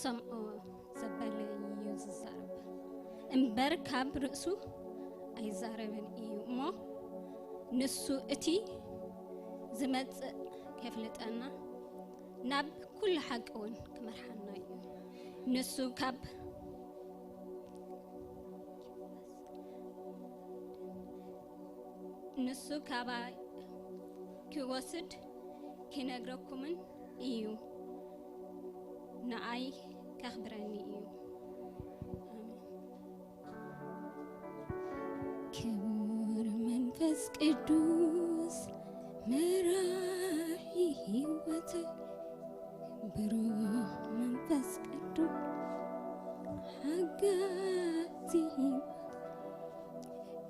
ከምኡ ዘበለ እዩ ዝዛረብ እምበር ካብ ርእሱ ኣይዛረብን እዩ እሞ፣ ንሱ እቲ ዝመጽእ ከፍልጠና፣ ናብ ኩሉ ሓቂ እውን ክመርሓና እዩ። ንሱ ካብ ንሱ ካባይ ክወስድ ክነግረኩምን እዩ፣ ንኣይ ከኽብረኒ እዩ። ኣሜን። ክቡር መንፈስ ቅዱስ መራሒ ህይወት፣ ብሩህ መንፈስ ቅዱስ ሓጋዚ ህይወት፣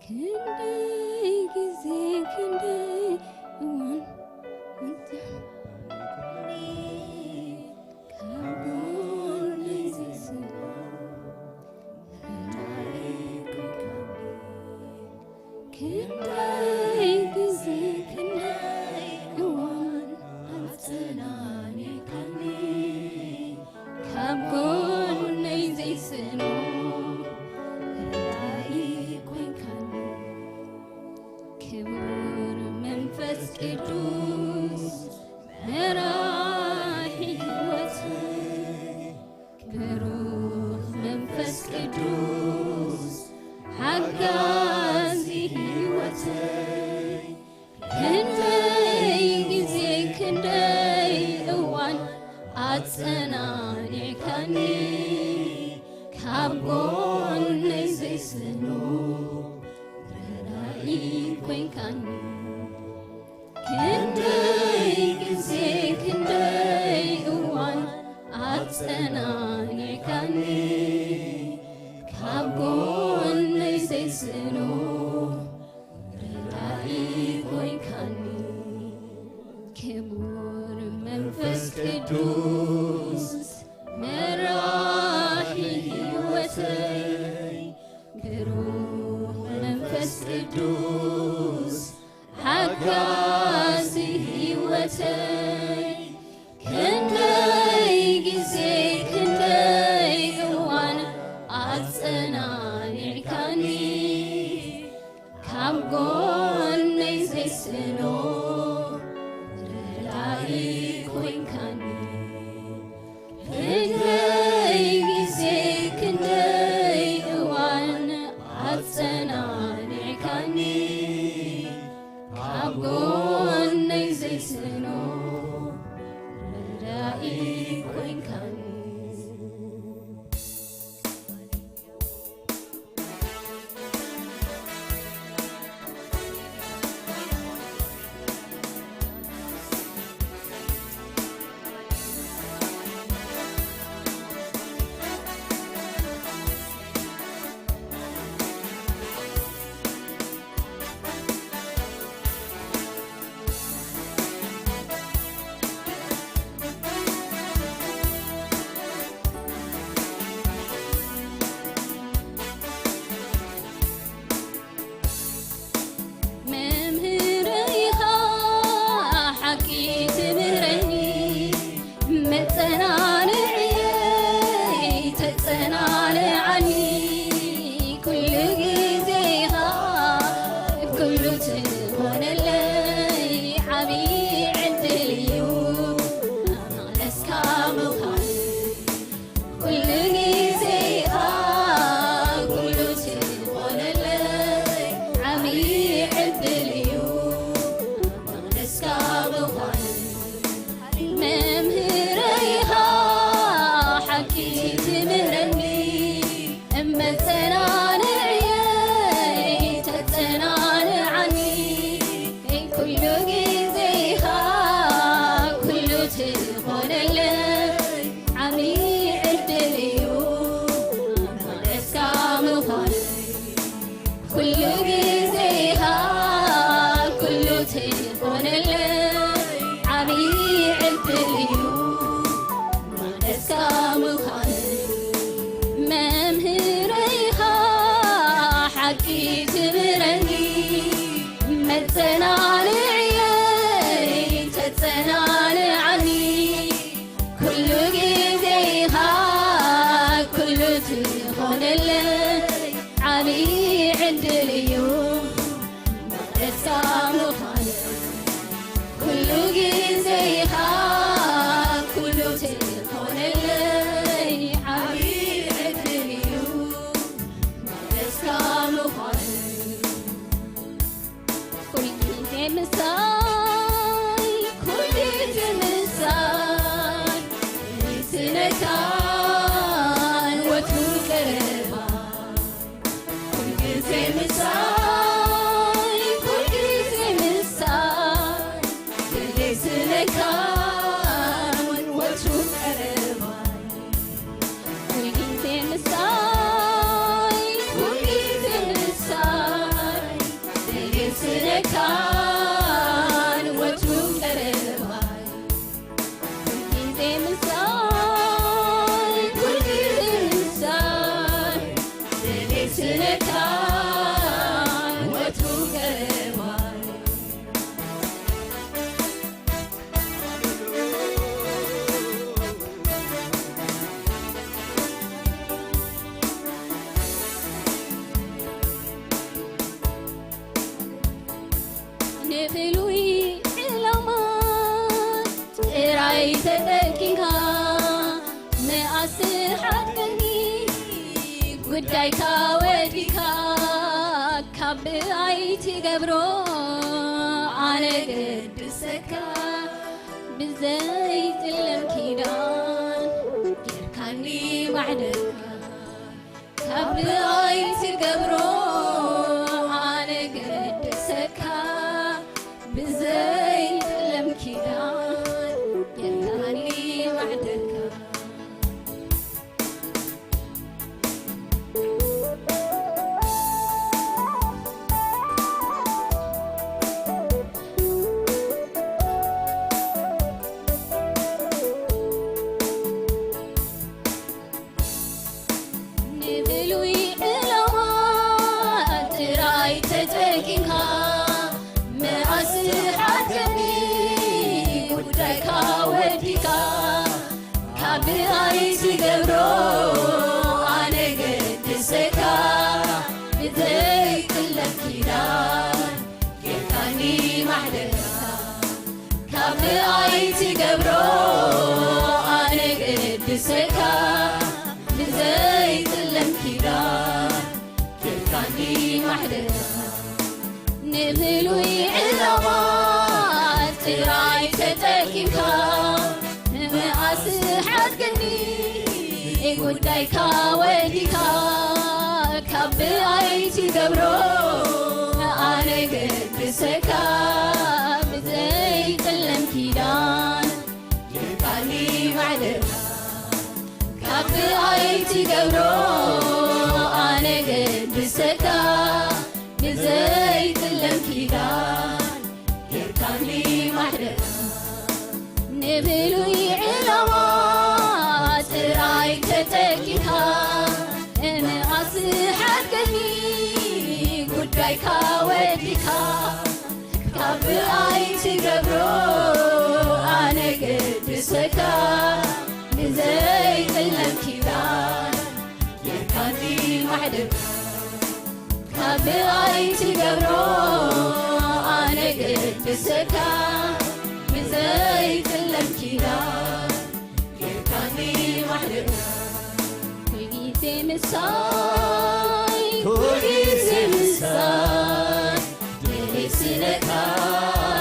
ክንደይ ግዜ ክንደይ እዋን ኣንተ ካብ ጎነይ ዘይስለ ክንደይ ግዜ ክንደይ እዋን ኣጸናኒዕካኒ፣ ካብ ጎነይ ዘይስእኖ ረዳኢ ኮይንካኒ። ክቡር መንፈስ ቅዱስ መራሒ ህይወተይ፣ ብሩህ መንፈስ ቅዱስ ሓጋዚ ህይወተይ፣ ክንደይ ግዜ ክንደይ እዋን ኣጸናኒዕካኒ፣ ካብ ጎነይ ዘይስእኖ ረዳኢ ኮይንካኒ። ክንደይ ግዜ ክንደይ እዋን ኣጸናኒዕካኒ፣ ካብ ጎነይ ዘይስእኖ ረዳኢ ኮይንካኒ። ክቡር መንፈስ ቅዱስ መራሒ ህይወተይ፣ ብሩህ መንፈስ ቅዱስ ሓጋዚ ህይወተይ፣ ክንደይ ግዜ ክንደይ እዋን ኣጸናኒዕካኒ፣ ካብ ጎነይ ዘይስእኖ ረዳኢ ኮይንካኒ። ክንደይ ግዜ ክንደይ እዋን ኣጸናኒዕካኒ፣ ካብ ጎነይ ዘይስእኖ ረዳኢ ኮይንካኒ። ምሳይ፣ ኩልግዜ ምሳይ፣ ስነካን ወትሩ ቀረባ። ኩልግዜ ምሳይ፣ ኩልግዜ ምሳይ፣ ስነካን ወትሩ ቀረባ። ኩልግዜ ምሳይ፣ ኩልግዜ ምሳይ፣ ስነካን ወትሩ ቀረባይ። ኩልግዜ ምሳይ፣ ኩልግዜ ምሳይ፣ ስነካን ወትሩ ቀረባይ። ንፍሉይ ዕላማ ጥራይ ተጠቂምካ መኣስ ሓድገኒ ጉዳይካ ወዲካ ካብ ብኣይ ትገብሮ ኣነ ገድሰካ ብዘይ ጥለም ኪዳን ጌርካኒ ማዕደካ ካብ ብኣይ ትገብሮ ኣነ ገድሰካ ብዘይ ጥለም ኪዳን ጌርካኒ ማዕደካ። ንፍሉይ ዕላማ ጥራይ ተጠቂምካ መኣስ ሓድገኒ ጉዳይካ ወዲካ ካብ ብኣይ ትገብሮ ኣነ ገድሰካ ብዘይ ጥለም ኪዳን ጌርካኒ ማሕደርካ ካብ ብኣይ ትገብሮ ኣነ ገድሰካ ብዘይ ጥለም ኪዳን ጌርካኒ ማሕደርካ ንፍሉይ ዕላማ ጥራይ ተጠቂምካ መኣስ ሓድገኒ ጉዳይካ ወዲካ ካብ ብኣይ ትገብሮ ኣነ ገድሰካ ብዘይ ጥለም ኪዳን ጌርካኒ ማዕደካ ካብ ብኣይ ትገብሮ ኣነ ገድሰካ ብዘይ ጥለም ኪዳን ጌርካኒ ማሕደርካ ንፍሉይ ዕላማ ጥራይ ተጠቂምካ መኣስ ሓድገኒ ጉዳይካ ወዲካ ካብ ብኣይ ትገብሮ ኣነ ገድሰካ ብዘይ ጥለም ኪዳን ጌርካኒ ማሕደርካ ካብ ብኣይ ትገብሮ ኣነ ገድሰካ ብዘይ ጥለም ኪዳን ጌርካኒ ማሕደርካ ኩልግዜ ምሳይ ኩልግዜ ምሳይ ደስ ይለካን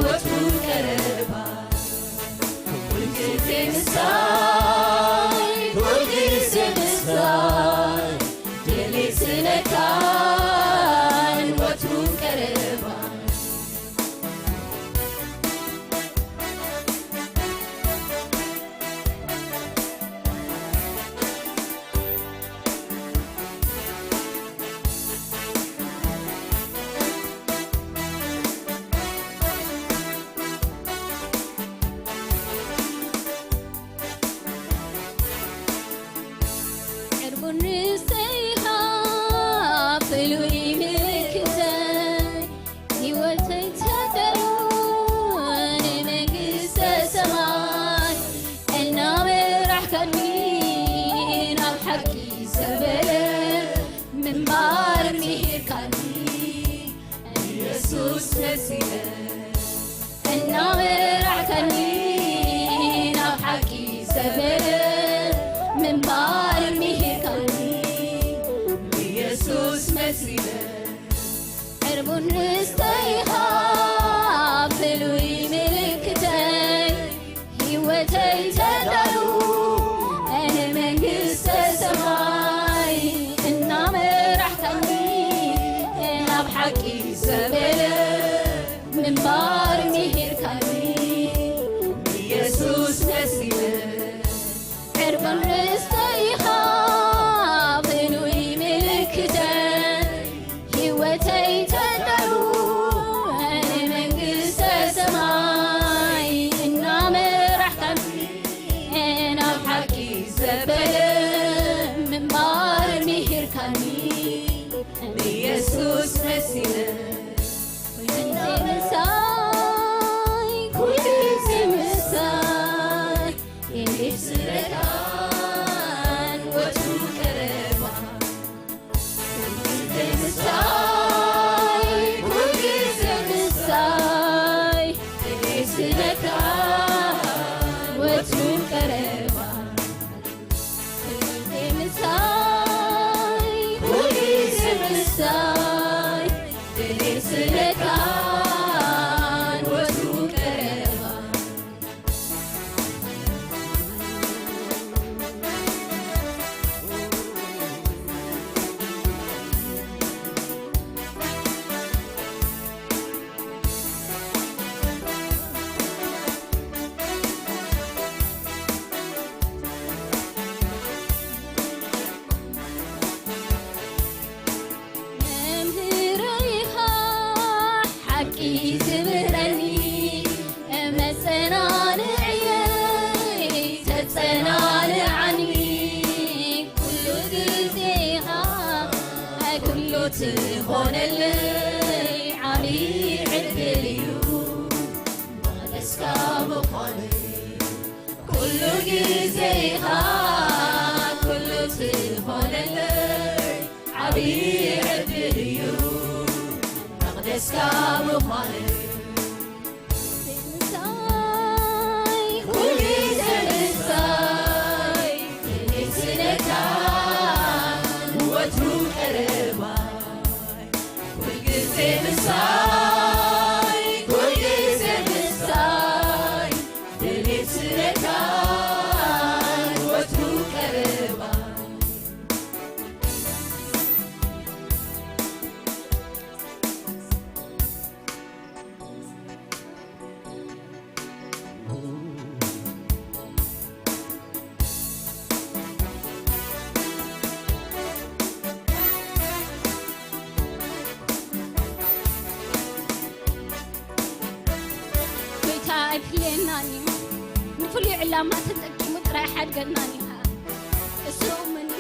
ወትሩ ቀረባ ኩልግዜ ምሳይ ኩልግዜ ምሳይ ደስ ይለካን ወትሩ ቀረባ ዕርቡን ርእሰይኻ ፍሉይ ምልክተይ ህይወተይ ተጠርዩ ንመንግስተ ሰማይ እናመራሕካኒ ናብ ሓቂ ዘበለ ምንባር ምሂርካኒ ኢየሱስ መሲለ እናመራሕካኒ ናብ ሓቂ ዘበለ ምንባር ምሂርካኒ ኢየሱስ መሲለ ዕርቡን ርስተይኻ ሓቂ ዘበለ ምንባር ምሂርካኒ፣ ንየሱስ መሲለ። ዕርቃን ርእሰይ ኢኻ ፍሉይ ምልክተይ፣ ህይወተይ ተጋሩ ንመንግስተ ሰማይ እናመራሕካኒ፣ ናብ ሓቂ ዘበለ ምንባር ምሂርካኒ፣ ንየሱስ መሲለ። ኩልግዜ ምሳይ፣ ኩልግዜ ምሳይ፣ የኔ ስለካን ወትሩ ቀረባ። ኩልግዜ ምሳይ፣ ኩልግዜ ምሳይ፣ የኔ ስለካን ወትሩ ቀረባ። መምህረይ ኢኻ ሓቂ ትምህረኒ፣ መጸናንዕየይ ተጸናንዓኒ፣ ኩሉ ግዜ ኢኻ ኩሉ ትኾነለይ፣ ዓብዪ ዕድል እዩ መቕደስካ ምዃነይ። ኩሉ ግዜ ኢኻ ኩሉ ትኾነለይ፣ ዓብዪ ዕድል እዩ መቕደስካ ምዃነይ። ምሳይ፣ ኩልግዜ ምሳይ፣ ስለካ ወትሩ ቀረባይ። ኩልግዜ ምሳይ፣ ኩልግዜ ምሳይ፣ ድሌት ስለካ ወትሩ ቀረባይ። ጎይታ ኣይፍለየናን እዩ። ንፍሉይ ዕላማ ተጠቂሙ ጥራይ ሓድገናን እዩ። እሱ እሙን እዩ።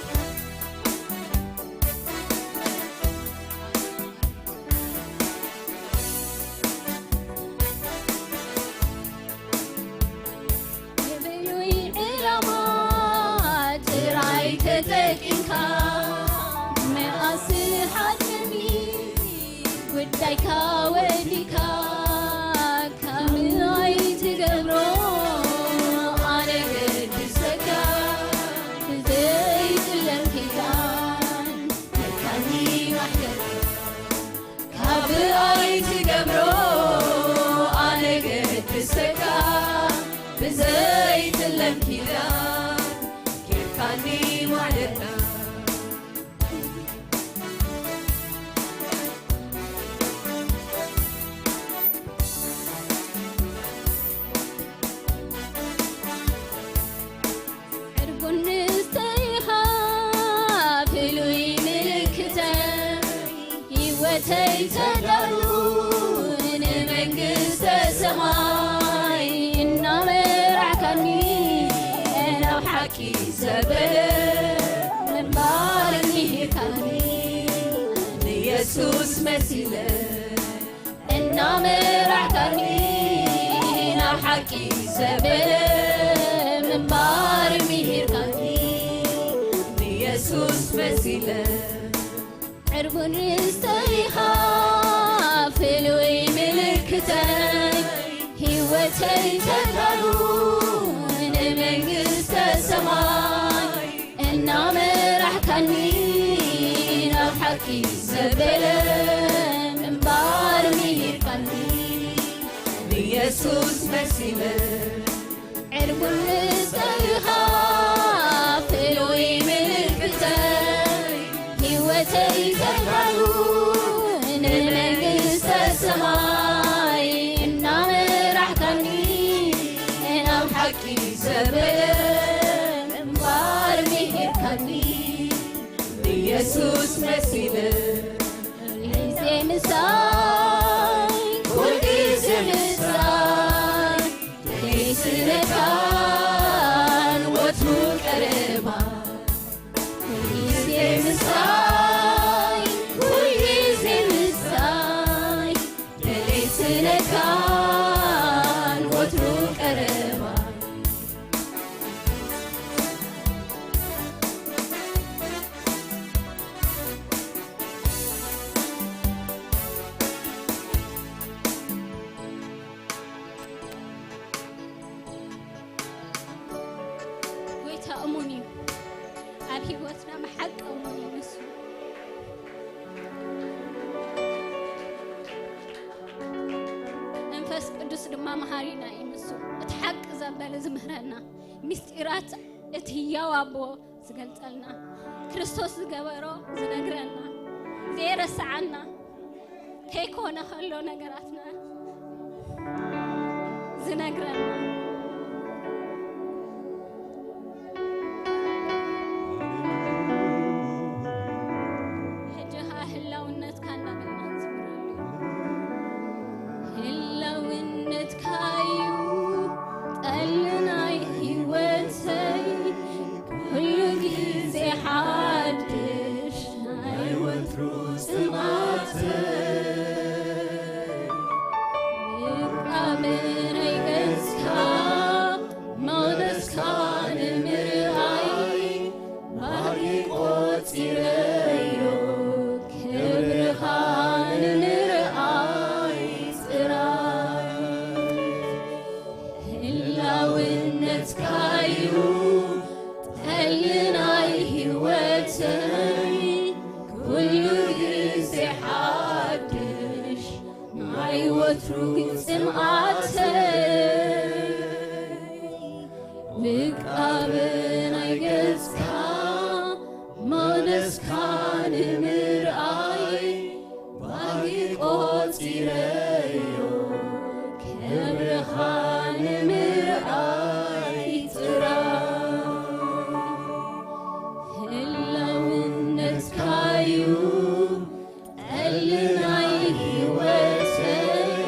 ንብሉይ ዕላማ ጥራይ ተጠቂምካ፣ መኣስ ሓትኒ ጉዳይካ ወዲካ፣ ካብ ኣይትገብሮ ኣነ ገድሰካ፣ ብዘይጥለም ኪዳን መታኒ ማሕለካ። ካብ ኣይትገብሮ ኣነ ገድሰካ፣ ብዘይጥለም ኪዳን ኬድካኒ ማሕለካ። ዕርጉን ንስተይኻ ፍሉይ ምልክተይ፣ ህይወተይ ተጋሩ ንመንግስተ ሰማይ እናመራሕካኒ፣ ናብ ሓቂ ዘበለ ምንባር ምሂርካኒ፣ ንየሱስ መሲለ እናመራሕካኒ፣ ናብ ሓቂ ዘበለ ምንባር ምሂርካኒ፣ ንየሱስ መሲለ። ዕርጉን ስተይኻ ፍሉይ ምልክተይ፣ ህይወተይ ተጋሩ ንመንግስተ ሰማይ እናመራሕካኒ፣ ናብ ሓቂ ዘበለ ምንባር ምሂርካኒ፣ ንየሱስ መሲለ። ዕርጉን ስተይኻ ፍሉይ ምልክተይ፣ ህይወተይ ተጋሩ ንመ ሰማይ እናመራሕካኒ፣ ናብ ሓቂ ዘብርህ ምንባር ምሂርካኒ፣ ብየሱስ መሲለ። ሁልጊዜ ምሳይ፣ ሁልጊዜ ምሳይ፣ ለይስለካን ወትሩ ቀረባ። ሁልጊዜ ምሳይ፣ ሁልጊዜ ምሳይ፣ ለይስለካን ወትሩ ቀረባ። ጎይታ እሙን እዩ። ኣብ ህይወትና ብሓቂ እሙን እዩ ንሱ። መንፈስ ቅዱስ ድማ መሃሪና እዩ ንሱ። እቲ ሓቂ ዘበለ ዝምህረና፣ ምስጢራት እቲ ህያው ኣቦ ዝገልጸልና፣ ክርስቶስ ዝገበሮ ዝነግረና፣ ዘይረስዓና፣ ከይኮነ ከሎ ነገራትና ዝነግረና። ሕጂ ኸኣ ህላውነትካ እንዳበልና ንዝምረሉ። ህላውነትካ እዩ ጠሊ ናይ ህይወተይ፣ ኩሉ ግዜ ሓድሽ ናይ ወትሩ ጽማተይ። እቃበ ናይ ገጽካ መቕደስካ ንምርኣይ፣ ባህጊ ቆጺረዮ ክብርኻ ንምርኣይ ጥራይ። ህላውነትካዩ ጠሊ ናይ ህይወተይ፣ ኩሉ ግዜ ሓድሽ ናይ ወትሩ ጽምኣተይ። ምቃበ ናይ ገጽካ መቕደስካ ንምርኣይ፣ ባህጊ ቆጺረዮ ክብርኻ ንምርኣይ ጥራይ። ህላውነትካዩ ጠሊ ናይ ህይወተይ፣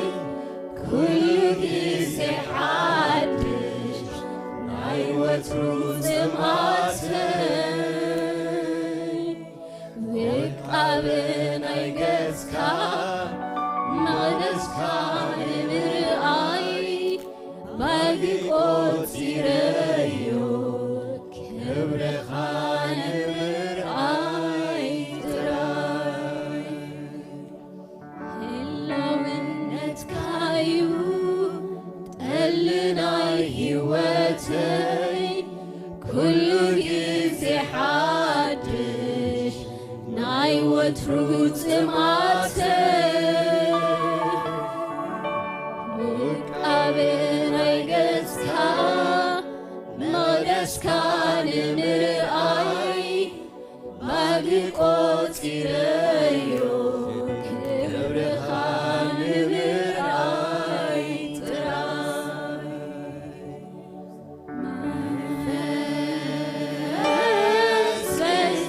ኩሉ ግዜ ሓድሽ ናይ ወትሩ ጽምኣተይ። ውቃበ ናይ ገጽካ መቕደስካ ንምርኣይ፣ ባጊ ቆጺረዮ ክብርኻ ንምርኣይ ጥራይ። ህላውነትካዩ ጠሊ ናይ ህይወተይ፣ ኩሉ ግዜ ሓድሽ ናይ ወትሩ ጽምኣተይ። ውቃበ ናይ ገጽካ መቕደስካ ንምርኣይ፣ ባጊ ቆጺረዮ ክብርኻ ንምርኣይ ጥራይ። መንፈስ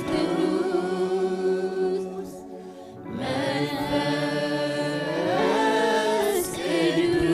ቅዱስ፣ መንፈስ ቅዱስ፣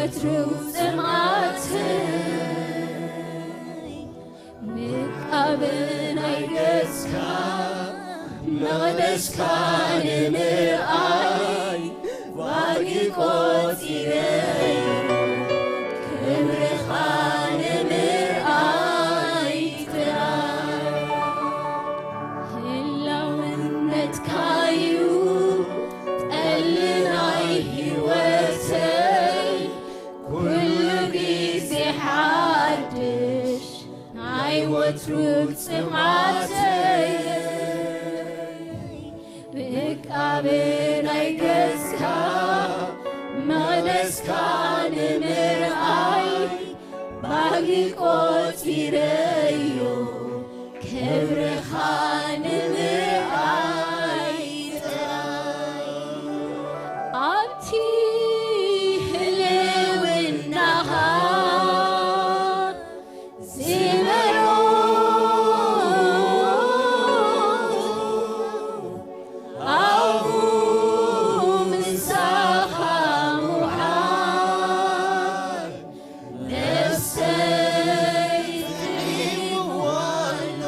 ወትሩ ጽምኣተይ ምቃብ ናይ ገጽካ መቕደስካ ንምርኣይ ባጊ ቆጺረይ ክብርኻ ንምርኣይ ጥራይ ህላውነትካዩ ጠሊ ናይ ህይወተይ ኩሉ ግዜ ሓድሽ ናይ ወትሩ ጽምኣተይ ብቃብ ናይ ገጽካ መቕደስካ ንምርኣይ ባጊ ቆጺረዮ ክብርኻ ንምርኣይ ጥራይ ኣብቲ ህልውናኻ ዝመሮ ኣብኡ ምሳኻ ምውዓል ነፍሰይ ጥዒምዋ ኣሎ፣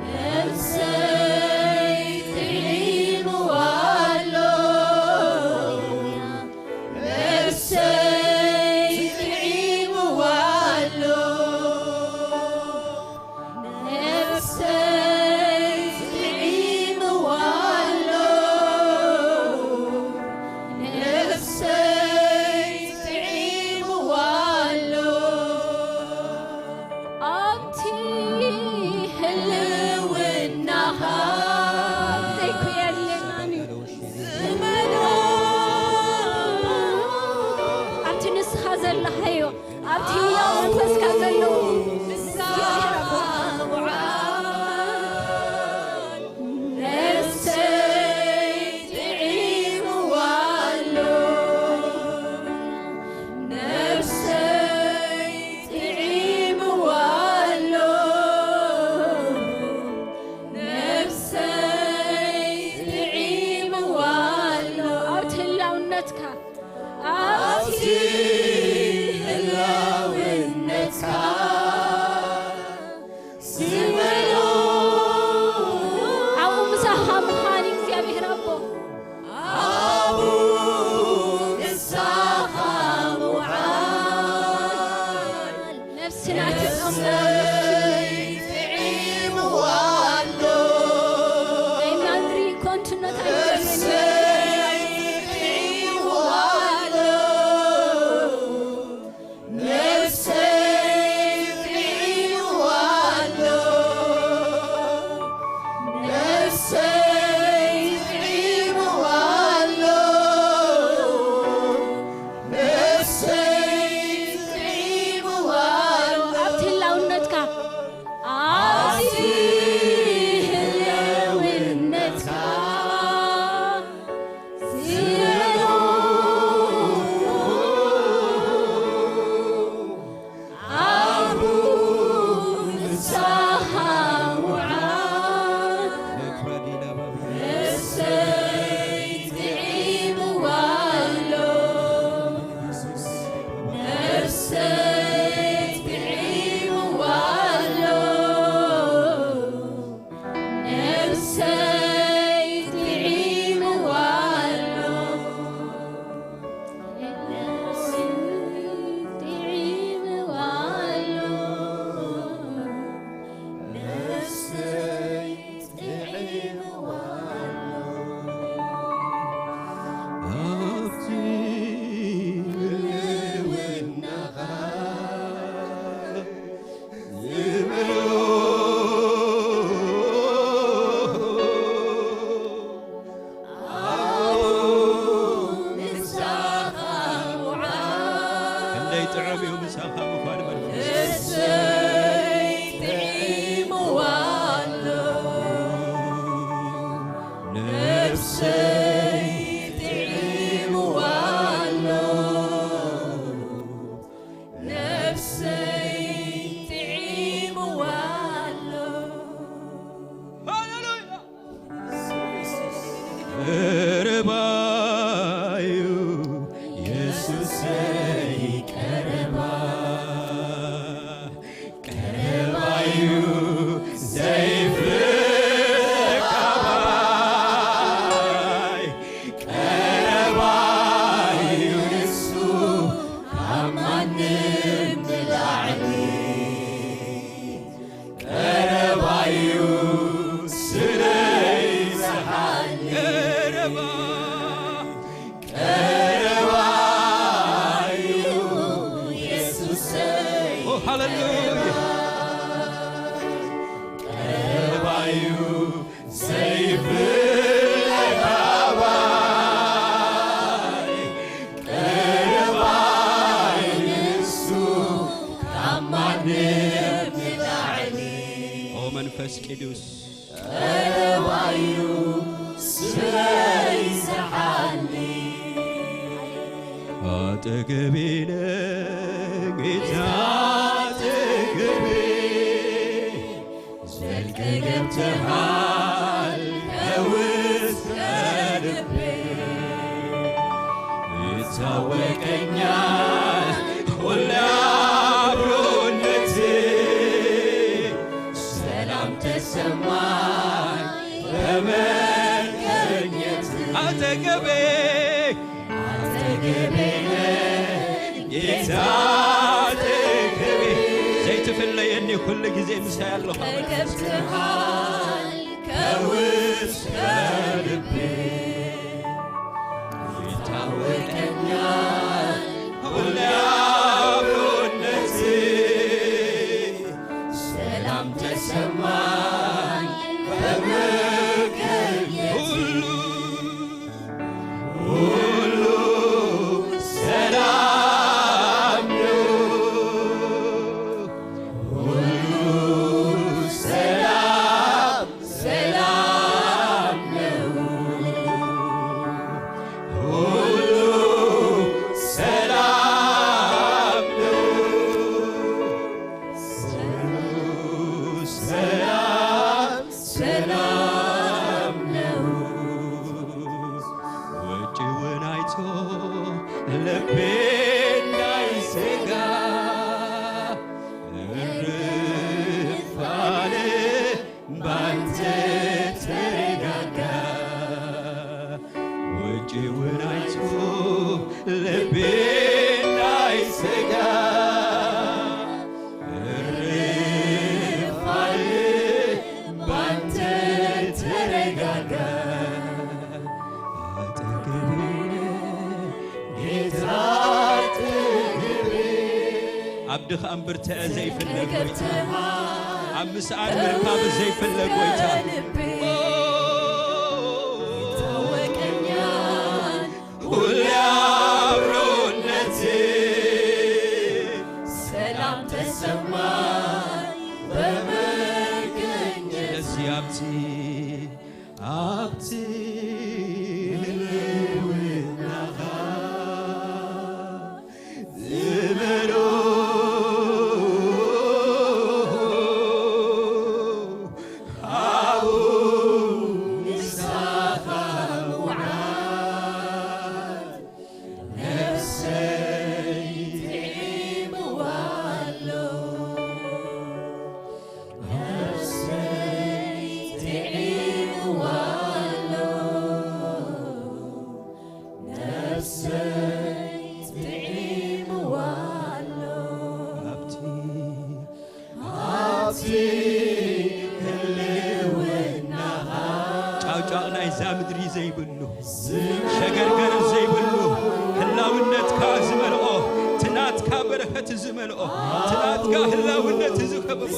ነፍሰይ ጥዒምዋ ኣሎ፣ ነፍሰይ ጥዒምዋ ኣሎ። ነፍሰይ ጥዒምዋ ኣሎ፣ ነፍሰይ ጥዒምዋ ኣሎ። ኣብቲ ህልውናኻ ዘይኩየለናን እዩ። ዝመኖ ኣብቲ ንስኻ ዘለኻዮ ኣብቲ ህያው መንፈስካ ዘለዉ ንስኻ ነፍሰይ ጥዒምዋ ኣሎ፣ ነፍሰይ ጥዒምዋ ኣሎ፣ ነፍሰይ ጥዒምዋ ኣሎ። ኣብቲ ህላውነትካ ኣብቲ ህላውነትካ ዝመልኦ ኣብኡ ምሳኻ ምዃን እግዚኣብሔር ኣቦ ኣብኡ ምሳኻ ምውዓል ነፍስና ትጠምዋ ጥዒምዋ ኣሎ። ናይ ምድሪ ኮንትነት ኣይኮነን። ነፍሰይ ጥዒምዋ ኣሎ። ነፍሰይ ጥዒምዋ ኣሎ። ነፍሰይ ጥዒምዋ ኣሎ። ነፍሰይ ጥዒምዋ ኣሎ። ኣብቲ ህላውነትካ ኣብቲ ህልውነትካ ዝመኖ ኣብኡ ንስኻ ውዓል። ነፍሰይ ጥዒምዋ ኣሎ። ነፍሰይ ጥዒምዋ ኣሎ። ነፍሰይ ጥዒምዋ ኣሎ። ነፍሰይ ጥዒምዋ ኣሎ። ነፍሰይ ጥዒምዋ ኣሎ። ኣብቲ ህልውናኻ ዝመልኦ ኣብኡ ምሳኻ ምውዓል። ክንደይ ጥዑም እዩ ምሳኻ ምዃን መንፈስ። ነፍሰይ ጥዒምዋ ኣሎ። ነፍሰይ ጥዒምዋ ኣሎ። ነፍሰይ ጥዒምዋ ኣሎ። ሃሌሉያ። ዘረባዩ ቀረባዩ ኢየሱሰይ። ኦ፣ ሃሌሉያ። ቀረባዩ ዘይፍለጥ ኣባይ፣ ቀረባይ ንሱ ካብ ማንም ንላዕሊ። ኦ መንፈስ ቅዱስ። ቀረባዩ ስለይ ዝሓሊ። ኣጠገቤ ነህ ጌታ ኣጠገቤ፣ ዘልቀ ገብተሃል ከውስጥ ከልቤ። ይታወቀኛል ሁሌ አብሮነቴ፣ ሰላም ተሰማኝ በመገኘት። ኣጠገቤ፣ ኣጠገቤ ነህ ጌታ ኣጠገቤ። ዘይትፍለየኒ ኩሉ ግዜ ምሳይ ኣለኻ። ገብተሃል ከውስጥ ከልቤ። ይታወቀኛል ሁሌ አብሮነቴ፣ ሰላም ተሰማኝ በመገኘት። ሁሉ፣ ሁሉ ሰላም ነው። ሁሉ ሰላም፣ ሰላም ነው። ሁሉ ሰላም ነው። ሁሉ ሰላም፣ ሰላም ነው። ውጪውን አይቶ ልቤ እንዳይሰጋ እርፍ አለ ባንተ ተረጋጋ። ውጪውን አይቶ ልቤ እንዳይሰጋ እርፍ አለ ባንተ ተረጋጋ። ኣጠገቤ ነህ ጌታ ኣጠገቤ። ኣብ ድኻም ብርትዐ ዘይፍለግ ጎይታ፣ ኣብ ምስኣን ምርካብ ዘይፍለግ ጎይታ። ይታወቀኛል ሁሌ አብሮነቴ፣ ሰላም ተሰማኝ በመገኘት። ስለዚህ ኣብቲ ኣብቲ ህልውናኻ ዝበሎ ኣብኡ ንስኻ ምውዓል ነፍሰይ ጥዒምዋ ኣሎ። ነፍሰይ ጥዒምዋ ኣሎ። ነፍሰይ ጥዒምዋ ኣሎ። ኣብቲ ኣብቲ ህልውናኻ ጫውጫቕ ናይዛ ምድሪ ዘይብሉ፣ ሸገርገር ዘይብሉ፣ ህላውነትካ ዝመልኦ፣ እቲ ናትካ በረኸት ዝመልኦ፣ እቲ ናትካ ህላውነት ዝኸበቦ።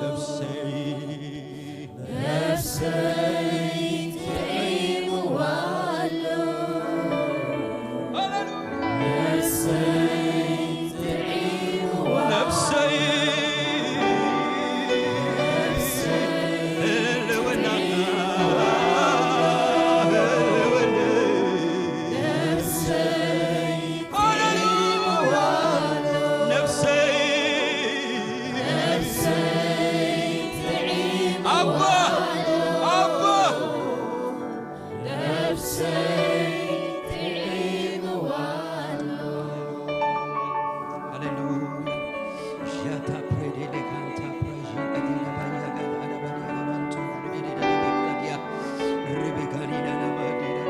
ነፍሰይ፣ ነፍሰይ ጥዒምዋ ኣሎ። ሃሌሉያ። ነፍሰይ ጥዒምዋ። ነፍሰይ፣ ህልውና፣ ህልውና። ነፍሰይ፣ ነፍሰይ፣ ኣባ፣ ኣባ። ሃሌሉያ። ዣታ ፕሬዴሌ ካንታ ፕራዥ ቀዲና ባያ ጋር አዳባዲያ ባንቱ ሪቤዴ ዳዳ ቤክላዲያ ሪቤ ጋዲና ናማዲና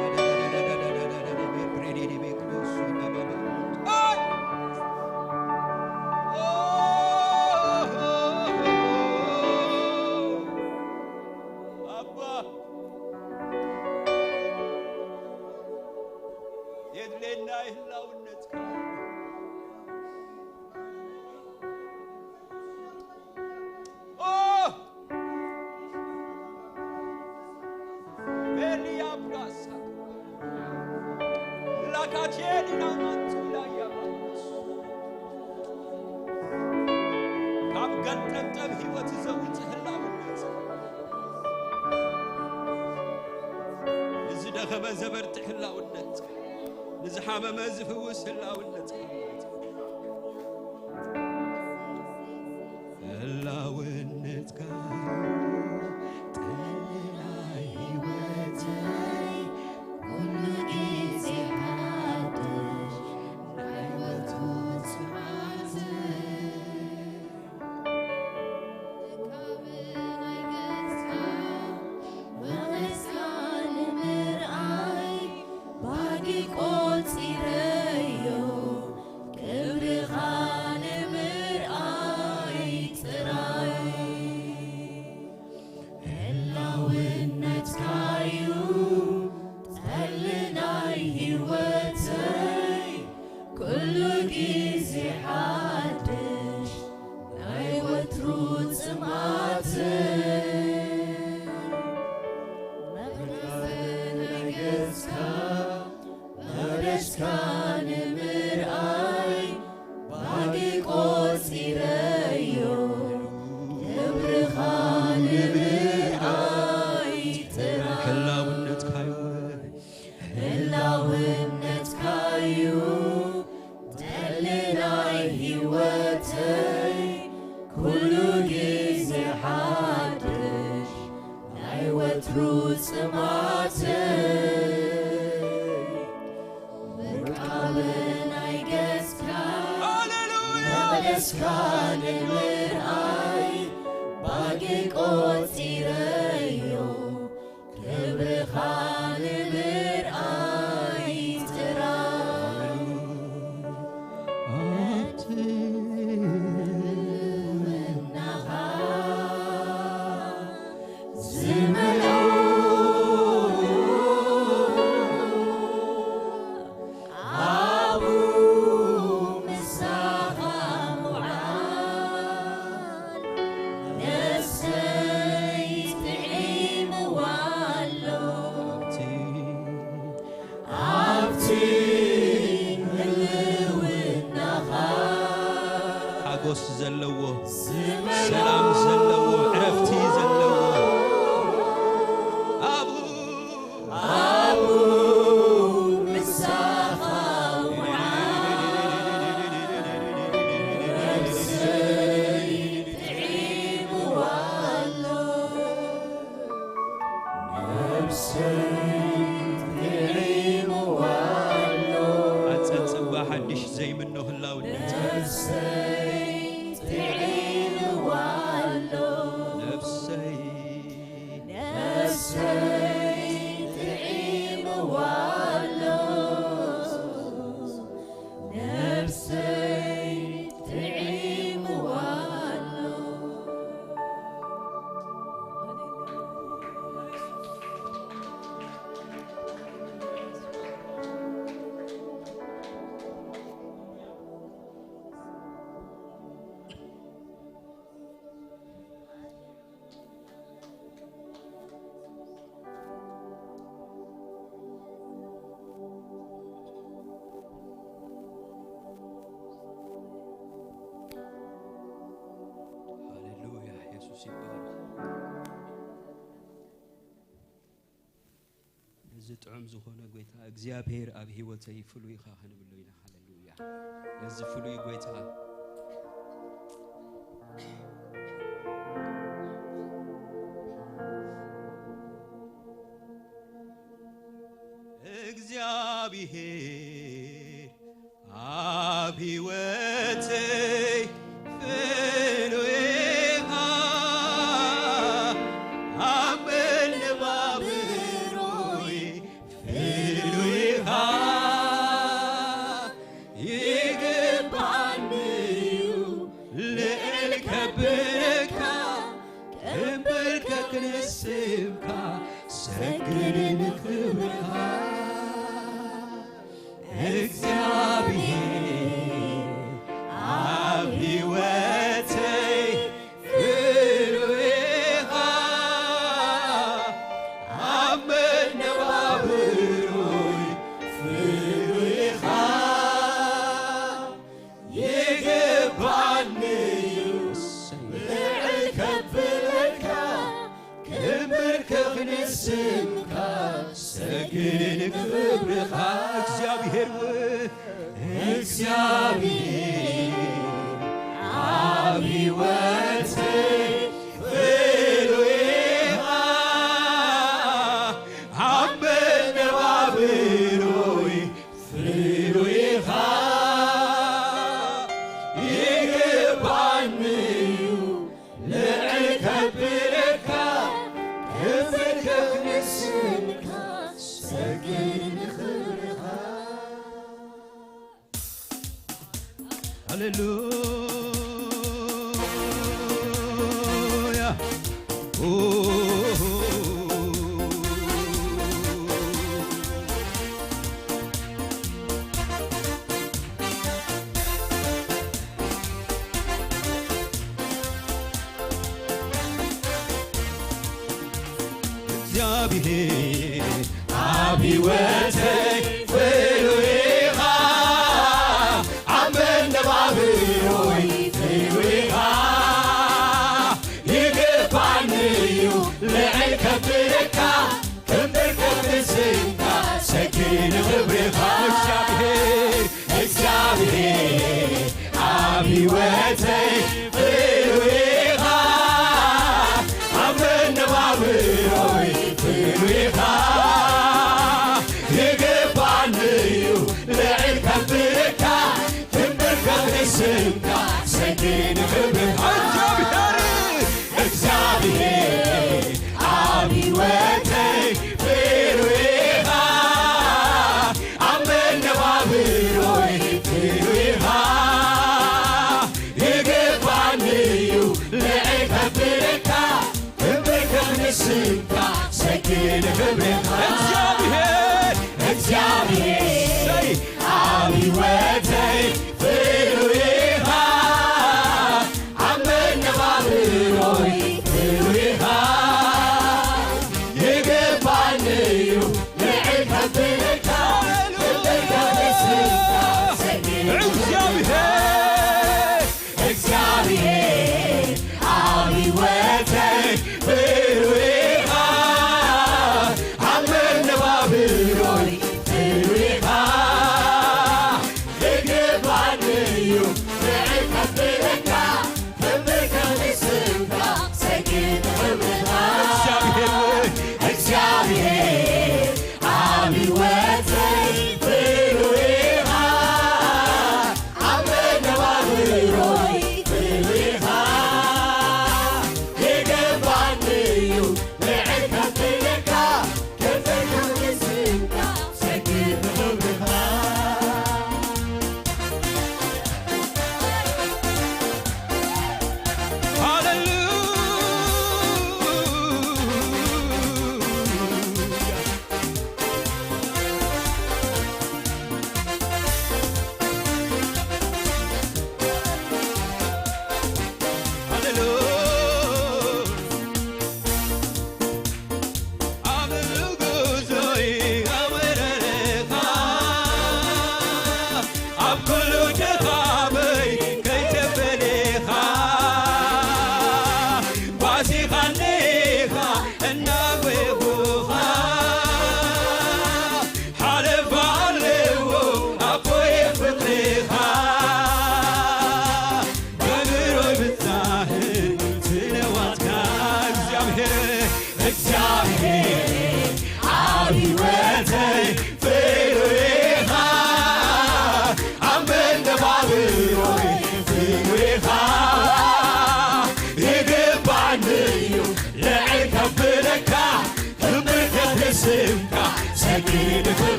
ፕሬዴሌ ቤክሎሱ ናባባ። ገጠምጠም ህይወት ዘውጽእ ህላውነት፣ ንዝደኸመ ዘበርትዕ ህላውነት፣ ንዝሓመመ ዝፍውስ ህላውነት፣ ህላውነትካ እዩ ጠለላ ህይወተይ፣ ኩሉ ግዜ ሓድሽ ናይ ወትሩ ጽምኣተይ። ካብ ናይ ገጽካ መቐስካ ንምርኣይ ባጊ ቆጺረዮ፣ ክብርኻ ንምርኣይ ጥራይ። ህላውነትካዩ ጸሊ ናይ ህይወተይ፣ ኩሉ ግዜ ሓድሽ ናይ ወትሩ ጽምኣተይ። መቕደስ ናይ ገጽካ መቕደስካ ንምርኣይ ባጊ ቆጺረዮ፣ ክብርኻ ንምርኣይ ጥራይ። ህላውነትካዩ፣ ህላውነትካዩ ጠሊ ናይ ህይወተይ፣ ኩሉ ግዜ ሓድሽ ናይ ወትሩ ጽምኣተይ። ምርቃብ ናይ ገጽካ፣ ሃሌሉያ፣ መቕደስካ ንምርኣይ ባጊ ቆጺረዮ፣ ክብርኻ ንምርኣይ ጥራይ። ኣቲ ህልውናኻ ዝመልኦ ኣብኡ ምሳኻ ምውዓል ነፍሰይ ጥዒምዋ ኣሎ። ኣብቲ ህልውናኻ ሓጎስ ዘለዎ፣ ሰላም ዘለዎ፣ ዕረፍቲ ዘለዎ፣ ኣብኡ ኣብኡ ምሳኻ ውዓል ነፍሰይ ጥዒምዋ ኣሎ። ነፍሰይ ጥዒምዋ ኣሎ። ኣጸጽባ ሓድሽ ዘይምኖ ህላውነት። ነፍሰይ ጥዒምዋ ኣሎ። ነፍሰይ ነፍሰይ ጥዒምዋ ኣሎ። ነፍሰይ ጥዒምዋ ኣሎ። ሃሌሉያ፣ ኢየሱስ ይባረክ። እዚ ጥዑም ዝኾነ ጐይታ እግዚኣብሔር ኣብ ህይወተይ ፍሉይ ኢኻ ክንብሎ ኢና። ሃሌሉያ። ነዚ ፍሉይ ጐይታ እግዚኣብሔር ኣብ ህይወተይ ፍሉይ ኢኻ፣ ኣብ መነባብሮይ ፍሉይ ኢኻ። ይግባኣኒ እዩ ልዕል ከብረካ፣ ክብር ከክንስምካ፣ ሰግድ ንኽብርኻ። እግዚኣብሔር ኣብ ህይወተይ ፍሉይ ኢኻ፣ ኣብ መነባብሮይ ፍሉይ ኢኻ። ይግባኣኒ እዩ ስምካ ሰግድ ክብርኻ እግዚኣብሔር ው እግዚኣብሔር ኣብ ሕይወተይ ፍሉይ ኢኻ ኣብ መነባብሮይ ፍሉይ ኢኻ ይግባኒ እዩ ልዕል ከብለካ ክብርከኽ ንስምካ ሰግድ ንኽብርኻ ሃሌሉያ እግዚኣብሔር ኣብ ሕይወተይ ፍሉይ ኢኻ ኣብ መነባብሮይ ፍሉይ ኢኻ ይግባኒ እዩ ልዕል ከብለካ ክብርከኽ ንስምካ ሰግድ ንኽብርኻ እግዚኣብሔር እግዚኣብሔር ኣብ ሕይወተይ ፍሉይ ኢኻ ኣብ መነባብሮይ ፍሉይ ኢኻ ይግባኒ እዩ ልዕል ከብለካ ክብርከኽ ንስምካ ሰግድ ንኽብርኻ እግዚኣብሔር እግዚኣብሔር ኣብ ሕይወተይ ፍሉይ ኢኻ ኣብ መነባብሮይ ፍሉይ ኢኻ ይግባኒ እዩ ልዕል ከብለካ ክብርከኽ ንስምካ ሰግድ ንኽብርኻ እግዚኣብሔር እግዚኣብሔር ሰይ ኣብ ሕይወተይ ፍሉይ ኢኻ ኣብ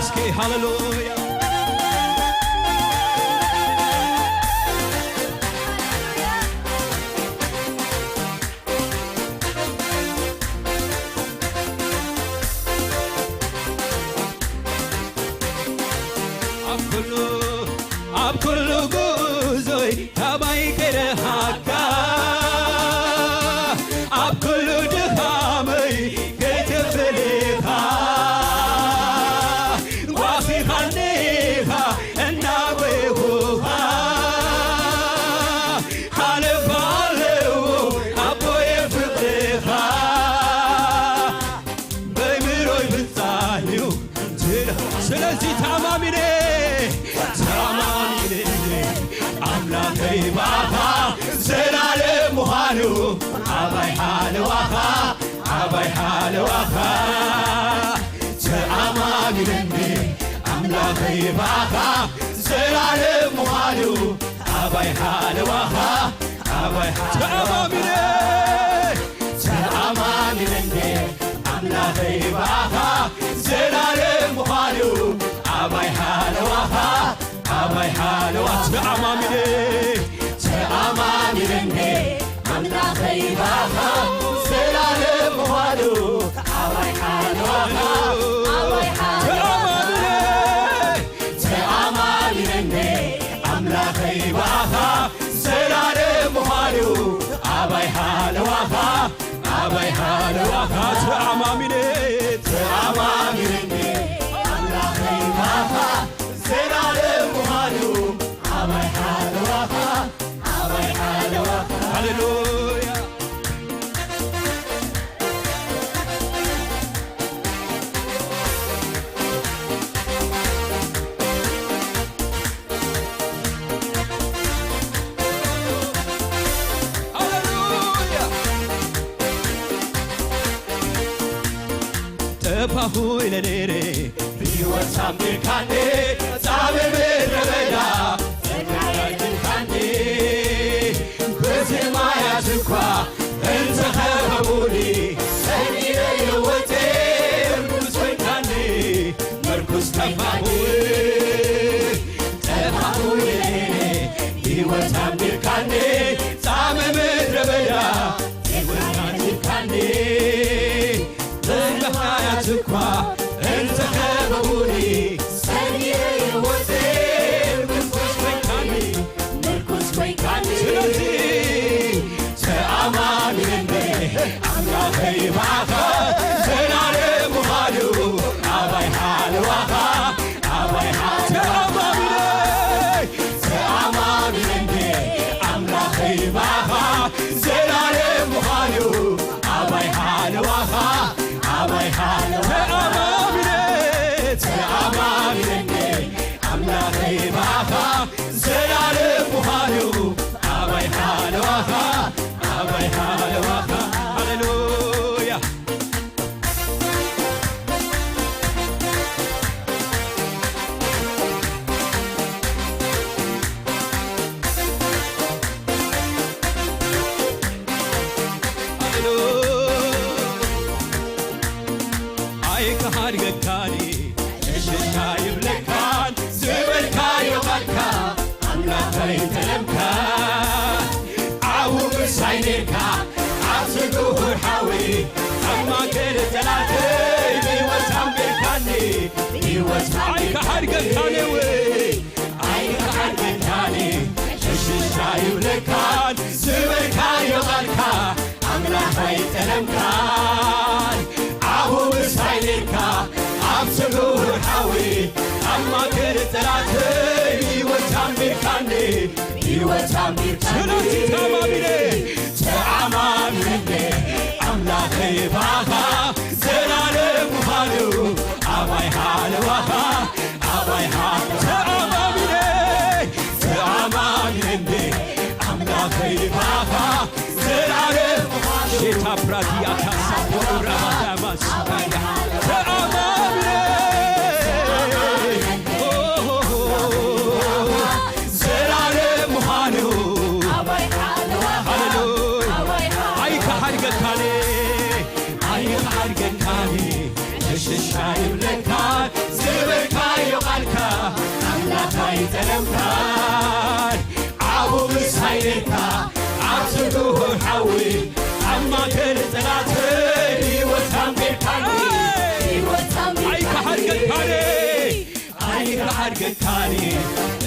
እስኪ ሃሌሉያ። ኣብ ኩሉ ኣብ ኩሉ ጉዞይ ካባይ ከይረሃካ፣ ኣብ ኩሉ ድኻመይ ከይትፍል ኢኻ። ጓሲኻኒ ኢኻ እናበይኹኻ፣ ሓለፋ ኣለዎ ኣቦየ ፍቕርኻ። በይምሮይ ብጻዩ ስለዚ ተኣማሚነ ተኣማሚነ ኣምላኸይ ባኻ ዘላለም ምዃኑ ኣባይ ሓለዋኻ ኣባይ ሓለዋኻ ተኣማሚነ ኣምላኸይ ባኻ ዘላለም ምዃኑ ኣባይ ሓለዋኻ ኣባይ ሓለዋኻ ተኣማሚነ ተኣማሚነ ኣምላኸይ ባኻ ዘላለም ምዃኑ ኣባይ ሓለዋኻ ኣባይ ሓለዋ ተኣማሚነ ተኣማሚነ ኣምላኸይ ባኻ ዘላለም ምዃኑ ኣባይ ሓለዋኻ ኣባይ ሓለዋኻ ተኣማሚነ ኣምላኸይ ባኻ ዘላለም ምዃኑ ኣባይ ሓለዋኻ ኣባይ ሓለዋኻ ተኣማሚነ ተኣማሚነ ኣምላኸይ ባኻ ዘላለም ምዃኑ ኣባይ ሓለዋኻ ኣባይ ሓለዋኻ ሃሌሉያ ጠፋኹ ኢለ ነይረ ብሕይወት ኣንቢርካኒ ጻምእ ምድረ በዳ ዘጋድልካኒ በዚ ማያት እኳ እንተኸበቡኒ ሰጊረ የወቴ ምርኩስ ኮይንካኒ ምርኩስ ጠፋኹ ጠፋኹ ኢለ ነይረ ብሕይወት ኣንቢርካኒ ጻምእ ምድረ በዳ የወቴ በምኽንያት እኳ እንተኸበቡኒ ሰጊረ የወቴ ምርኩስ ኮይንካኒ ምርኩስ ኮይንካኒ ስለዚ ተኣማሚነ ኣምላኸይ ባኻ ዘላለም ምዃኑ ኣባይ ሓለዋኻ ኣባይ ሓለዋኻ ተኣማሚነ ተኣማሚነ ኣምላኸይ ባኻ ዘላለም ምዃኑ ኣባይ ሓለዋኻ ኣባይ ሓለዋኻ ተኣማሚነ ተኣማሚነ ኣምላኸይ ባኻ ዘላለም ምዃኑ ኣባይ ሓለዋኻ ኣባይ ሓለዋኻ ሃሌሉያ ኣይክሓድገካን ሽሻ ይብለካን ዝበልካዮ ቃልካ ኣምላኸይ ተለምካ ኣብኡ ምሳይ ኔርካ ኣብ ስግሁር ሓዊ ኣብ ማእከል ጠላተይ ብህይወት ኣንቢርካኒ ብህይወት ኣይክሓድገካን እው ኣይክሓድገካን ሽሻ ይብለካን ዝበልካዮ ቃልካ ኣምላኽ ኣይጠለምካን ኣብኡ ምሳይ ኔርካ ኣብ ስግሁር ሓዊ ኣብ ማእከል ጠላተይ ብህይወት ኣንቢርካኒ ብህይወት ኣንቢርካኒ ስለዚ ተኣማሚነ ተኣማሚነ ኣምላኸይ ባኻ ዘላለም ምዃኑ ኣባይ ሓለዋኻ ኣባይ ሓ ተኣማሚነ ተኣማሚነ ኣምላኸይ ባኻ ዘላለም ምዃኑ ሼታ ፕራዲያ ካሳ ፖራማዳማስ ተኣማሚነ ዘላለም ምዃኑ ሃሌሉያ ኣይክሓድገካን ኣይክሓድገካን ሽሻ ይብለካ ዝበልካ ተለምካን ዓቡ ምሳይ ኔርካ ኣብ ስዱር ሓዊ ኣብ ማእከል ጸላተይ ህይወት ኣንቢርካኒ ኣይከሓድገካኒ ኣይከሓድገካኒ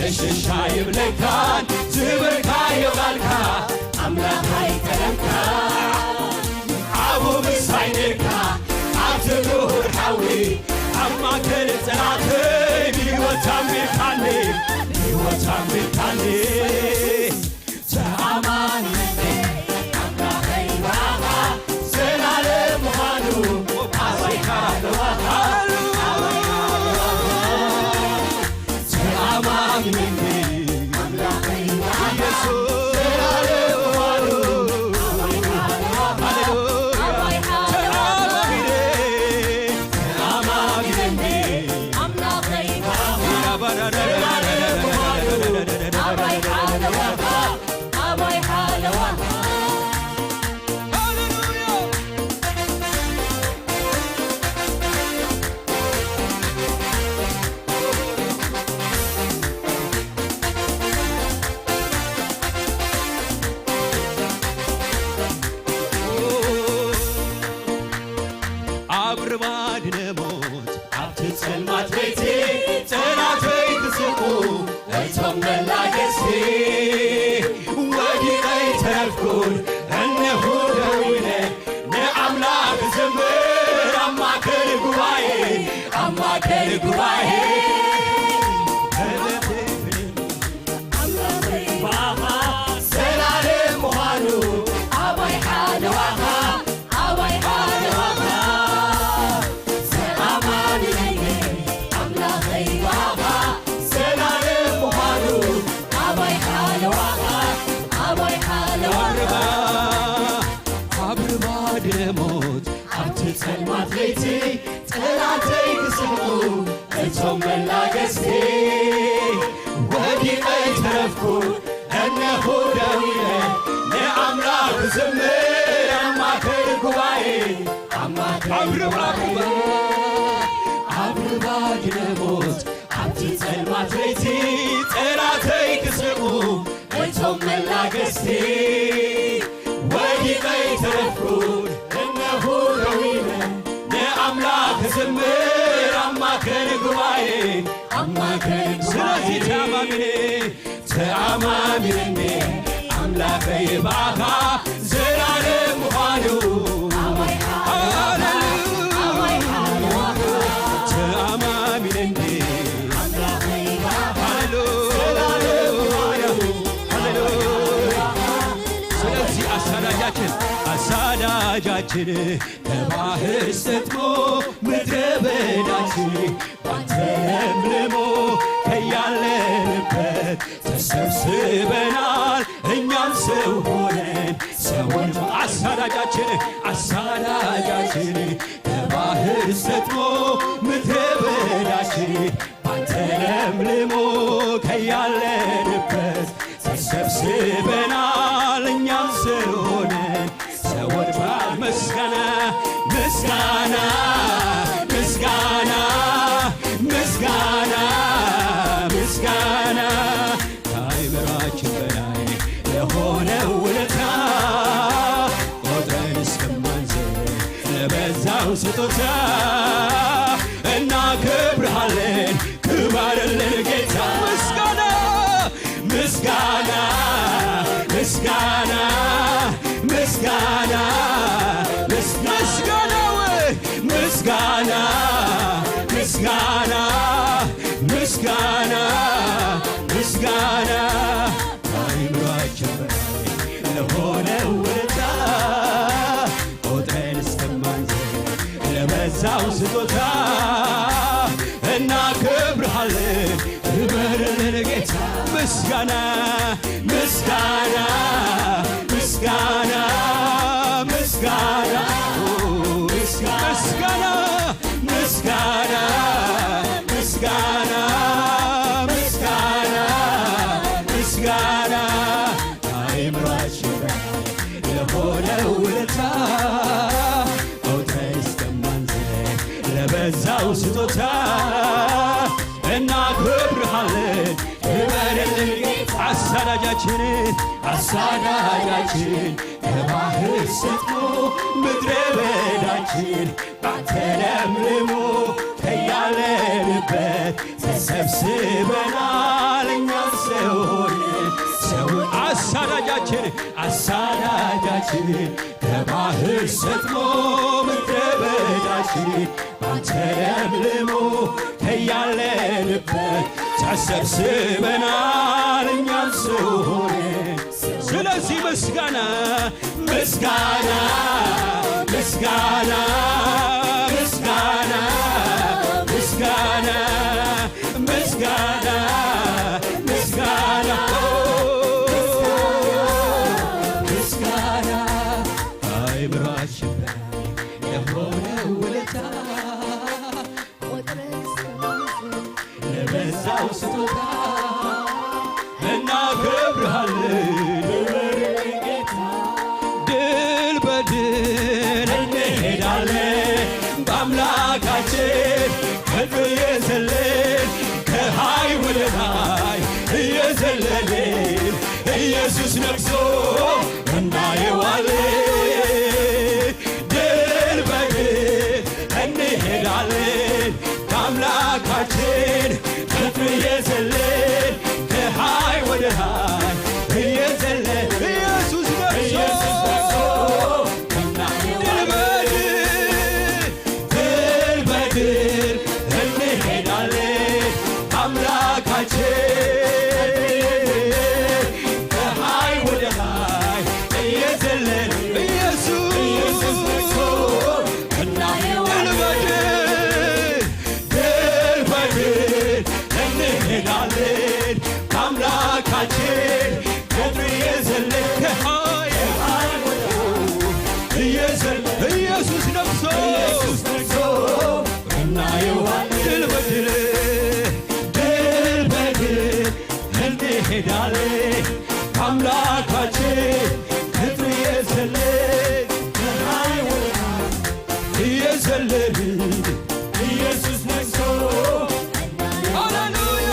እሽሻ ይብለካን ዝበልካዮ ቃልካ ኣምላኽ ኣይጠለምካ ዓቡ ምሳይ ኔርካ ኣብ ስዱር ሓዊ ኣብ ማእከል ጸላተይ ብህይወት ኣንቢርካኒ ብህይወት ኣንቢርካኒ ተኣማኒ ኣምላኸይ ብኣኻ ዘላለም ምዃኑ ኣበይ ሃለዋኻ ኣበይ ሃለዋኻ ተኣማኒ ኣምላኸይ ብኣኻ ዘላለም ምዃኑ ኣበይ ሃለዋኻ ኣበይ ሃለዋኻ ተኣማኒ ተኣማኒ ኣምላኸይ ብኣኻ ዘላለም ምዃኑ ኣበይ ሃለዋኻ ኣበይ ሃለዋኻ ሃሌሉያ ኣብ ርባድ ነሞት ኣብቲ ጸልማት ለይቲ ጸላተይ ክስቁ እቶም መላገስቲ ወዲቐ ኣይተረፍኩን እነሆ ደው ኢለ ንኣምላኽ ክዘምር ኣብ ማእከል ጉባኤ ኣብ ማእከል ጉባኤ ኣምላኸይ ብኣኻ ዘላለም ምዃኑ ኣባይ ሓለዋኻ ኣባይ ሓለዋኻ ተኣማኒ ኣምላኸይ ብኣኻ ዘላለም ምዃኑ ኣባይ ሓለዋኻ ኣባይ ሓለዋኻ ኣብ ርባ ደሞት ኣብቲ ጸልማት ለይቲ ጠላተይ ክስሕቁ እቶም መላገስቲ ወዲቐ ኣይተረፍኩ እነሆ ደው ኢለ ንኣምላኽ ክዝምር ኣብ ማእከል ጉባኤ ኣብ ማእከል ኣብ ርባ ጉባኤ ኣብ ርባ ደሞት ኣብቲ ጸልማት ለይቲ ጠላተይ ክስሕቁ እቶም መላገስቲ ወዲቐ ኣይተረፍኩን እነሆ ደው ኢለ ንኣምላኽ ክዝምር ኣብ ማእከል ጉባኤ ኣብ ማእከል ስለዚ ጉባኤ ተኣማሚነ ተኣማሚነ ኣምላኸይ ብኣኻ ዘላለም ምዃኑ ሃሌሉያ ተኣማሚነ ሃሌሉያ ሃሌሉያ ስለዚህ አሳዳጃችን አሳዳጃችን ከባህር ሰጥሞ ምድረ በዳችን ባንተ ለምልሞ ከያለንበት ተሰብስበናል እኛም ሰው ሆነን ሰውን አሳዳጃችን አሳዳጃችን ከባህር ሰጥሞ ምድረ በዳችን ባንተ ለምልሞ ከያለንበት ተሰብስበናል እኛም ስለሆነ ሰዎች ምስጋና ምስጋና ምስጋና ምስጋና ምስጋና ከአእምሯችን በላይ ለሆነ ውለታ ቆጥረን እስከማንዘል ለበዛው ስጦታ እናከብርሃለን ክበርልን ጌታ ምስጋና ምስጋና ምስጋና ምስጋና ምስጋናው ምስጋና ምስጋና ምስጋና ምስጋና ከአእምሯችን በላይ ለሆነ ውለታ ቆጥረን እስከማንዘል ለበዛው ስጦታ እናከብርሃለን ክበርልን ጌታ ምስጋና ምስጋና ምስጋና ምስጋና ምስጋና ምስጋና ምስጋና ምስጋና ምስጋና ከአእምሯችን በላይ ለሆነ ውለታ ቆጥረን እስከማንዘል ለበዛው ስጦታ እናከብርሃለን አሳዳጃችን ከባህር ሰጥሞ ምድረ በዳችን ባንተ ለምልሞ ከያለንበት ተሰብስበናል እኛ ሰው ሆነን። ሰው አሳዳጃችን አሳዳጃችን ከባህር ሰጥሞ ምድረ በዳችን ባንተ ለምልሞ ከያለንበት ተሰብስበናል እኛ ሰው ሆነን። ስለዚህ ምስጋና ምስጋና ምስጋና ምስጋና ምስጋና ምስጋና ምስጋና ምስጋና አይምራችን የሆነ ውለታ ለበዛው ስጦታ እናከብርሃለን። ድል በድል እንሄዳለን በአምላካችን ክብር የዘለን ከሃይ ወደ ላይ እየዘለልን ኢየሱስ ነግሶ እናየዋለን። ድል በድል እንሄዳለን በአምላካችን ክብር እየዘለን ከሃይ ወደ ሃይ እየዘለን ኢየሱስ ነግሶ ድል በድል ድል በድል እንሄዳለን በአምላካችን ከሃይ ወደ ሃይ እየዘለን ኢየሱስ ኢየሱስ ነግሶ እናየዋለን። ድል በድል ድል በድል እንሄዳለን በአምላካችን ክብር እየዘለን ከሃይ እየዘለን ኢየሱስ ነግሶ ኢየሱስ ነግሶ እናየዋለን። ድል በድል ድል በድል እንሄዳለን አምላካችን ክብር እየዘለን ከሃይ ወደ ሃይ እየዘለን ኢየሱስ ነግሶ ሃሌሉያ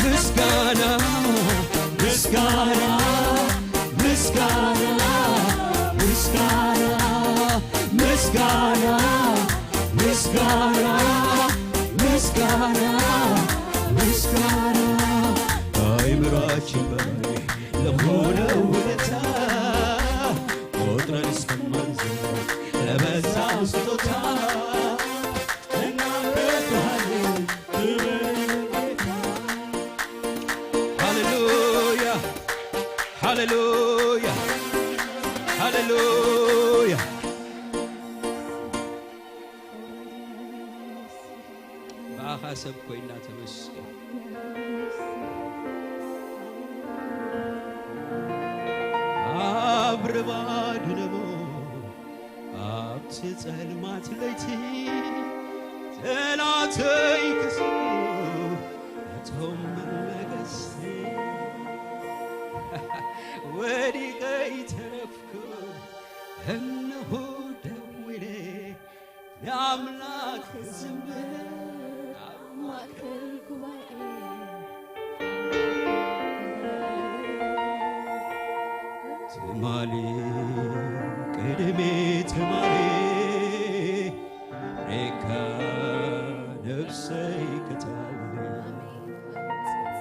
ምስጋና ምስጋና ምስጋና ምስጋና ምስጋና ምስጋና ምስጋና ምስጋና አይምራችን በላይ ለሆነው ውለታ ቆጥረን እስከማንዘልቅ ለበዛው ስጦታ እናመሰግንሃለን። ክብር ጌታ። ሃሌሉያ ሃሌሉያ ሃሌሉያ። ብኣኻ ሰብ ኮይና ተመስገን። ኣብ ርባ ድነሞ ኣብቲ ጸልማት ለይቲ ጠላተይ ክስኡ ነቶም መመገስቲ ወዲቀ ይተረፍኩ እነሆ ደዊለ ለአምላክ ዝምር ኣብ ማእከል ጉባኤ ትማሊ ቅድሚ ትማሊ ሬካ ነብሰይ ክታለ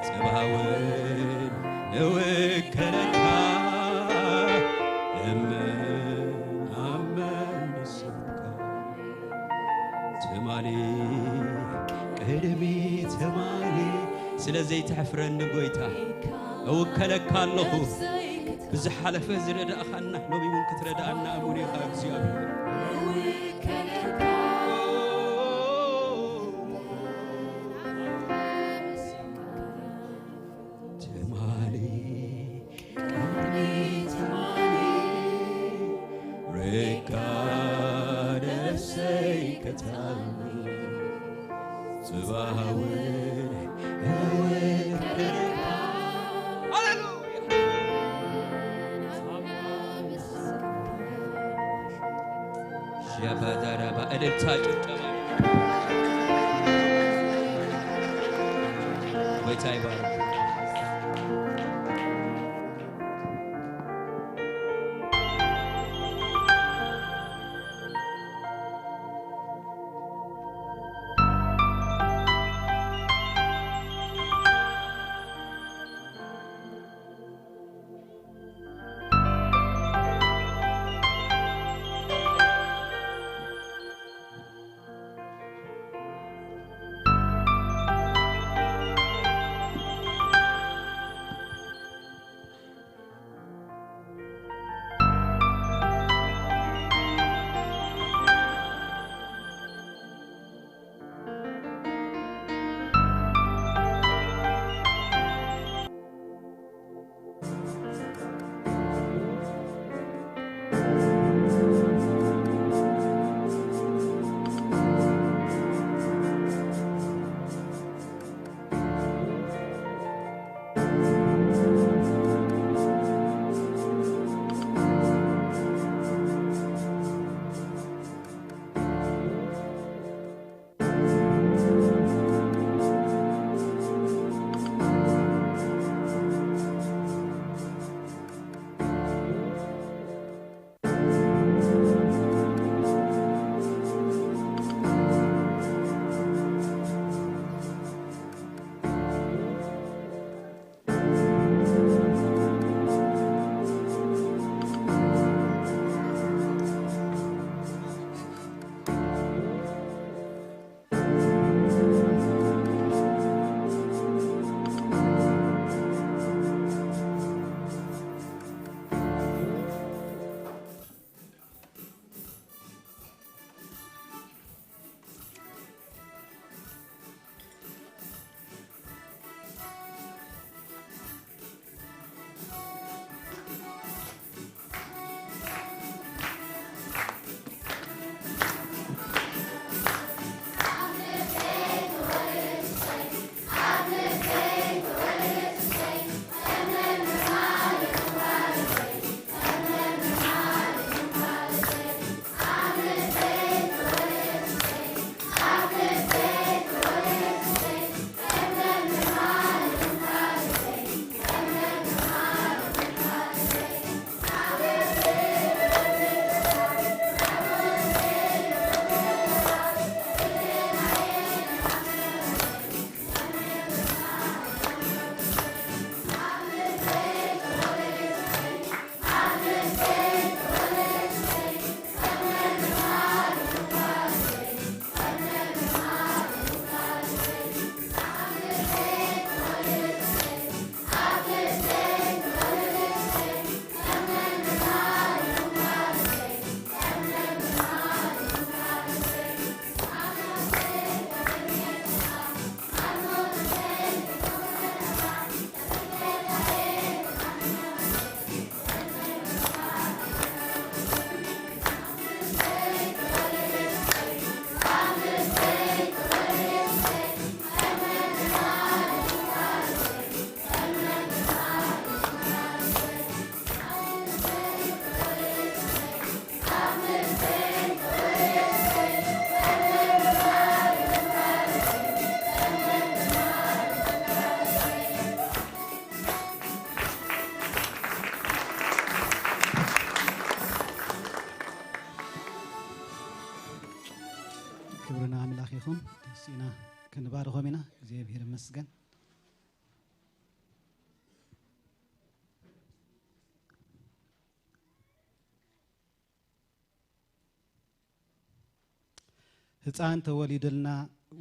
ጽባውን እውከለካ እመን ኣመን ሰብካ ትማሊ ቅድሚ ትማሊ ስለ ዘይትሕፍረኒ ጎይታ እውከለካ ኣለኹ። ብዝሓለፈ ዝረዳእኻና ሎሚ እውን ክትረዳእና እሙን ኢኻ እግዚኣብሔር። ትማሊ ቅድሚ ትማሊ ሬካ ነፍሰይ ከታኒ ጽባውን እውከለካ። ሃሌሉያ። ሸባዳራባ እልልታ ጭብጨባ። ጌታ ይባርክ። ክብሪ ንኣምላኽ ይኹን። ተሲእና ክንባርኾም ኢና። እግዚኣብሔር ይመስገን። ህፃን ተወሊዱልና፣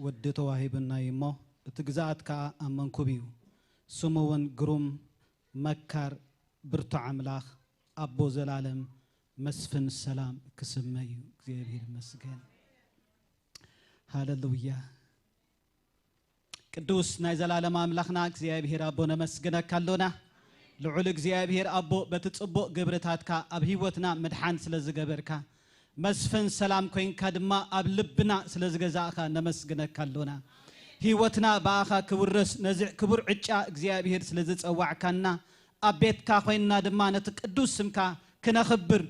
ወዲ ተዋሂቡና እዩ እሞ፣ እቲ ግዝኣት ከዓ ኣብ መንኩብ እዩ። ስሙ እውን ግሩም፣ መካር፣ ብርቱዕ ኣምላኽ፣ ኣቦ ዘላለም፣ መስፍን ሰላም ክስመ እዩ። እግዚኣብሔር ይመስገን። ሃለሉያ። ቅዱስ ናይ ዘላለም ኣምላኽና እግዚኣብሔር ኣቦ ነመስግነካ ኣሎና። ልዑል እግዚኣብሔር ኣቦ፣ በቲ ጽቡቕ ግብርታትካ ኣብ ህይወትና ምድሓን ስለ ዝገበርካ፣ መስፍን ሰላም ኮይንካ ድማ ኣብ ልብና ስለ ዝገዛእካ ነመስግነካ ኣሎና። ህይወትና ብኣኻ ክውረስ ነዚ ክቡር ዕጫ እግዚኣብሔር ስለ ዝጸዋዕካና፣ ኣብ ቤትካ ኮይንና ድማ ነቲ ቅዱስ ስምካ ክነኽብር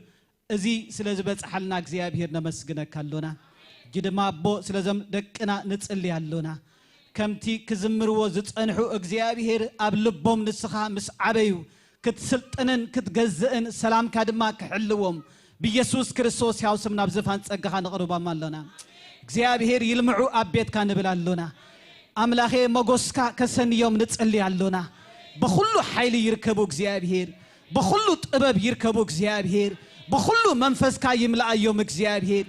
እዚ ስለ ዝበጽሓልና እግዚኣብሔር ነመስግነካ ኣሎና። ሕጂ ድማ ኣቦ ስለዞም ደቅና ንጽሊ ኣሎና። ከምቲ ክዝምርዎ ዝጸንሑ እግዚኣብሔር ኣብ ልቦም ንስኻ ምስ ዓበዩ ክትስልጥንን ክትገዝእን ሰላምካ ድማ ክሕልዎም ብኢየሱስ ክርስቶስ ያው ስም ናብ ዝፋን ጸጋኻ ንቕርቦም ኣሎና። እግዚኣብሔር ይልምዑ ኣብ ቤትካ ንብል ኣሎና። ኣምላኸ መጎስካ ከሰንዮም ንጽሊ ኣሎና። ብኹሉ ሓይሊ ይርከቡ እግዚኣብሔር፣ ብኹሉ ጥበብ ይርከቡ እግዚኣብሔር፣ ብኹሉ መንፈስካ ይምልኣዮም እግዚኣብሔር።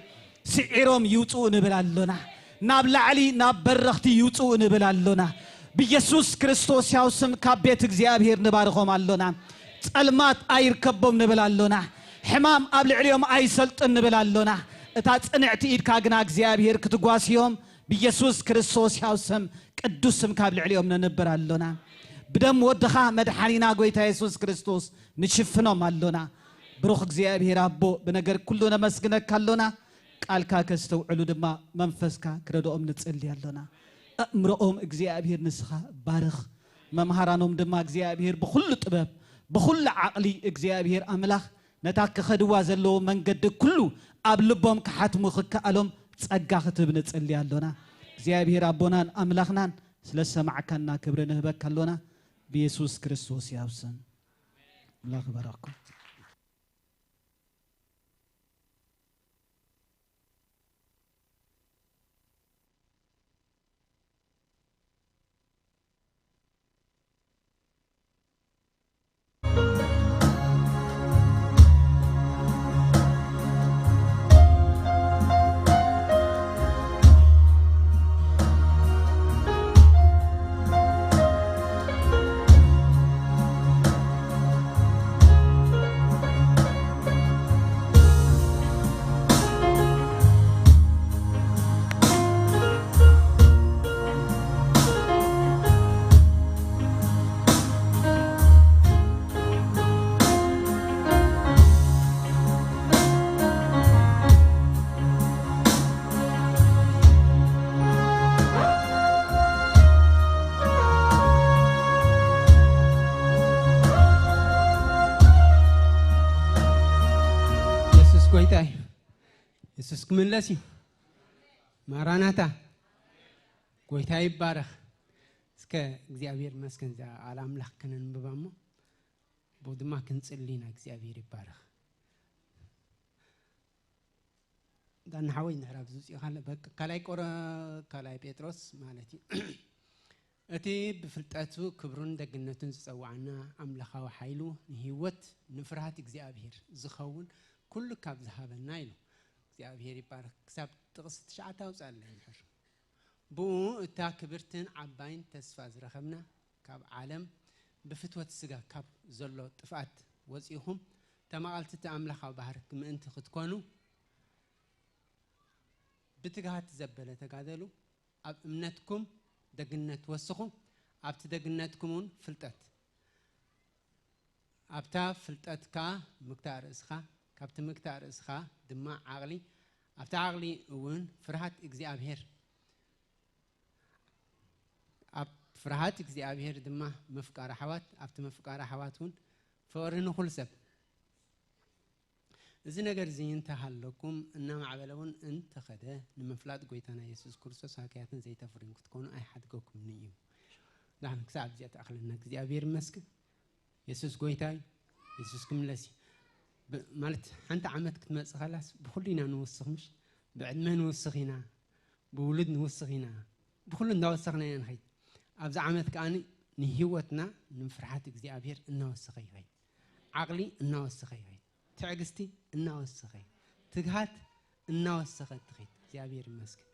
ስዒሮም ይውፅኡ ንብል ኣሎና። ናብ ላዕሊ ናብ በረኽቲ ይውፅኡ ንብል ኣሎና። ብኢየሱስ ክርስቶስ ያው ስም ካብ ቤት እግዚኣብሔር ንባርኾም ኣሎና። ጸልማት ኣይርከቦም ንብል ኣሎና። ሕማም ኣብ ልዕሊኦም ኣይሰልጥን ንብል ኣሎና። እታ ጽንዕቲ ኢድካ ግና እግዚኣብሔር ክትጓስዮም ብኢየሱስ ክርስቶስ ያው ስም ቅዱስ ስም ካብ ልዕሊኦም ነንብር ኣሎና። ብደም ወድኻ መድሓኒና ጎይታ የሱስ ክርስቶስ ንሽፍኖም ኣሎና። ብሩኽ እግዚኣብሔር ኣቦ፣ ብነገር ኩሉ ነመስግነካ ኣሎና። ቃልካ ከስተውዕሉ ድማ መንፈስካ ክረድኦም ንጽሊ ኣሎና። ኣእምሮኦም እግዚኣብሔር ንስኻ ባርኽ። መምሃራኖም ድማ እግዚኣብሔር ብኹሉ ጥበብ፣ ብኹሉ ዓቕሊ እግዚኣብሔር ኣምላኽ ነታ ክኸድዋ ዘለዎ መንገዲ ኩሉ ኣብ ልቦም ክሓትሙ ክከኣሎም ጸጋ ክትህብ ንጽሊ ኣሎና። እግዚኣብሔር ኣቦናን ኣምላኽናን ስለ ዝሰማዕካና ክብሪ ንህበካ ኣሎና። ብየሱስ ክርስቶስ ያው ስም። ኣምላኽ ይባርኽኩም። የሱስ ጎይታ እዩ። የሱስ ክምለስ እዩ። ማራናታ። ጎይታ ይባረኽ። እስከ እግዚኣብሔር ይመስገን፣ እዛ ቃል ኣምላኽ ከነንብባ እሞ፣ ብኡ ድማ ክንጽሊ ኢና። እግዚኣብሔር ይባረኽ። ዳና ሓወይ እንድሕር ኣብዚ ውፅኡ ካለ፣ በቃ፣ ካልኣይ ቆረ-፣ ካልኣይ ጴጥሮስ ማለት እዩ። እቲ ብፍልጠቱ ክብሩን ደግነቱን ዝጸውዓና ኣምላኻዊ ሓይሉ ንህይወት ንፍርሃት እግዚኣብሔር ዝኸውን ኩሉ ካብ ዝሃበና ኢሉ። እግዚኣብሔር ይባረክ። ክሳብ ጥቕሲ ትሽዓተ ኣውፅኣለይ እንድሕር። ብኡ እታ ክብርትን ዓባይን ተስፋ ዝረኸብና፣ ካብ ዓለም ብፍትወት ስጋ ካብ ዘሎ ጥፍኣት ወፂእኹም ተማቐልቲ እቲ ኣምላኻዊ ባህሪ ምእንቲ ክትኮኑ ብትግሃት ዘበለ ተጋደሉ። ኣብ እምነትኩም ደግነት ወስኹ፣ ኣብቲ ደግነትኩም እውን ፍልጠት፣ ኣብታ ፍልጠት ከኣ ምግታእ ርእስኻ፣ ካብቲ ምግታእ ርእስኻ ድማ ዓቕሊ፣ ኣብቲ ዓቕሊ እውን ፍርሃት እግዚኣብሔር፣ ኣብ ፍርሃት እግዚኣብሔር ድማ ምፍቃር ኣሕዋት፣ ኣብቲ ምፍቃር ኣሕዋት እውን ፍቕሪ ንኹሉ ሰብ። እዚ ነገር እዚ እንተሃለኩም፣ እናማዕበለ እውን እንተኸደ፣ ንምፍላጥ ጐይታና የሱስ ክርስቶስ ሃከያትን ዘይተፍርዩን ክትኮኑ ኣይሓድገኩምን እዩ። ዳሕን ክሳብ ኣብዚኣ ትኣኽለና እግዚኣብሔር ይመስገን። የሱስ ጐይታ እዩ። የሱስ ክምለስ እዩ። ብ-፣ ማለት ሓንቲ ዓመት ክትመጽእ ከላስ ብኹሉ ኢና ንውስኽ፣ ምሽ? ብዕድመ ንውስኽ ኢና። ብውሉድ ንውስኽ ኢና። ብኹሉ እንዳወሰኽና ኢና ንኸይድ። ኣብዚ ዓመት ከኣ ንህይወትና ንፍርሓት እግዚኣብሔር እናወሰኸ ይኸይድ። ዓቕሊ እናወሰኸ ይኸይድ። ትዕግስቲ እናወሰኸ ይኸይድ። ትግሃት እናወሰኸ ትኸይድ። እግዚኣብሔር ይመስገን።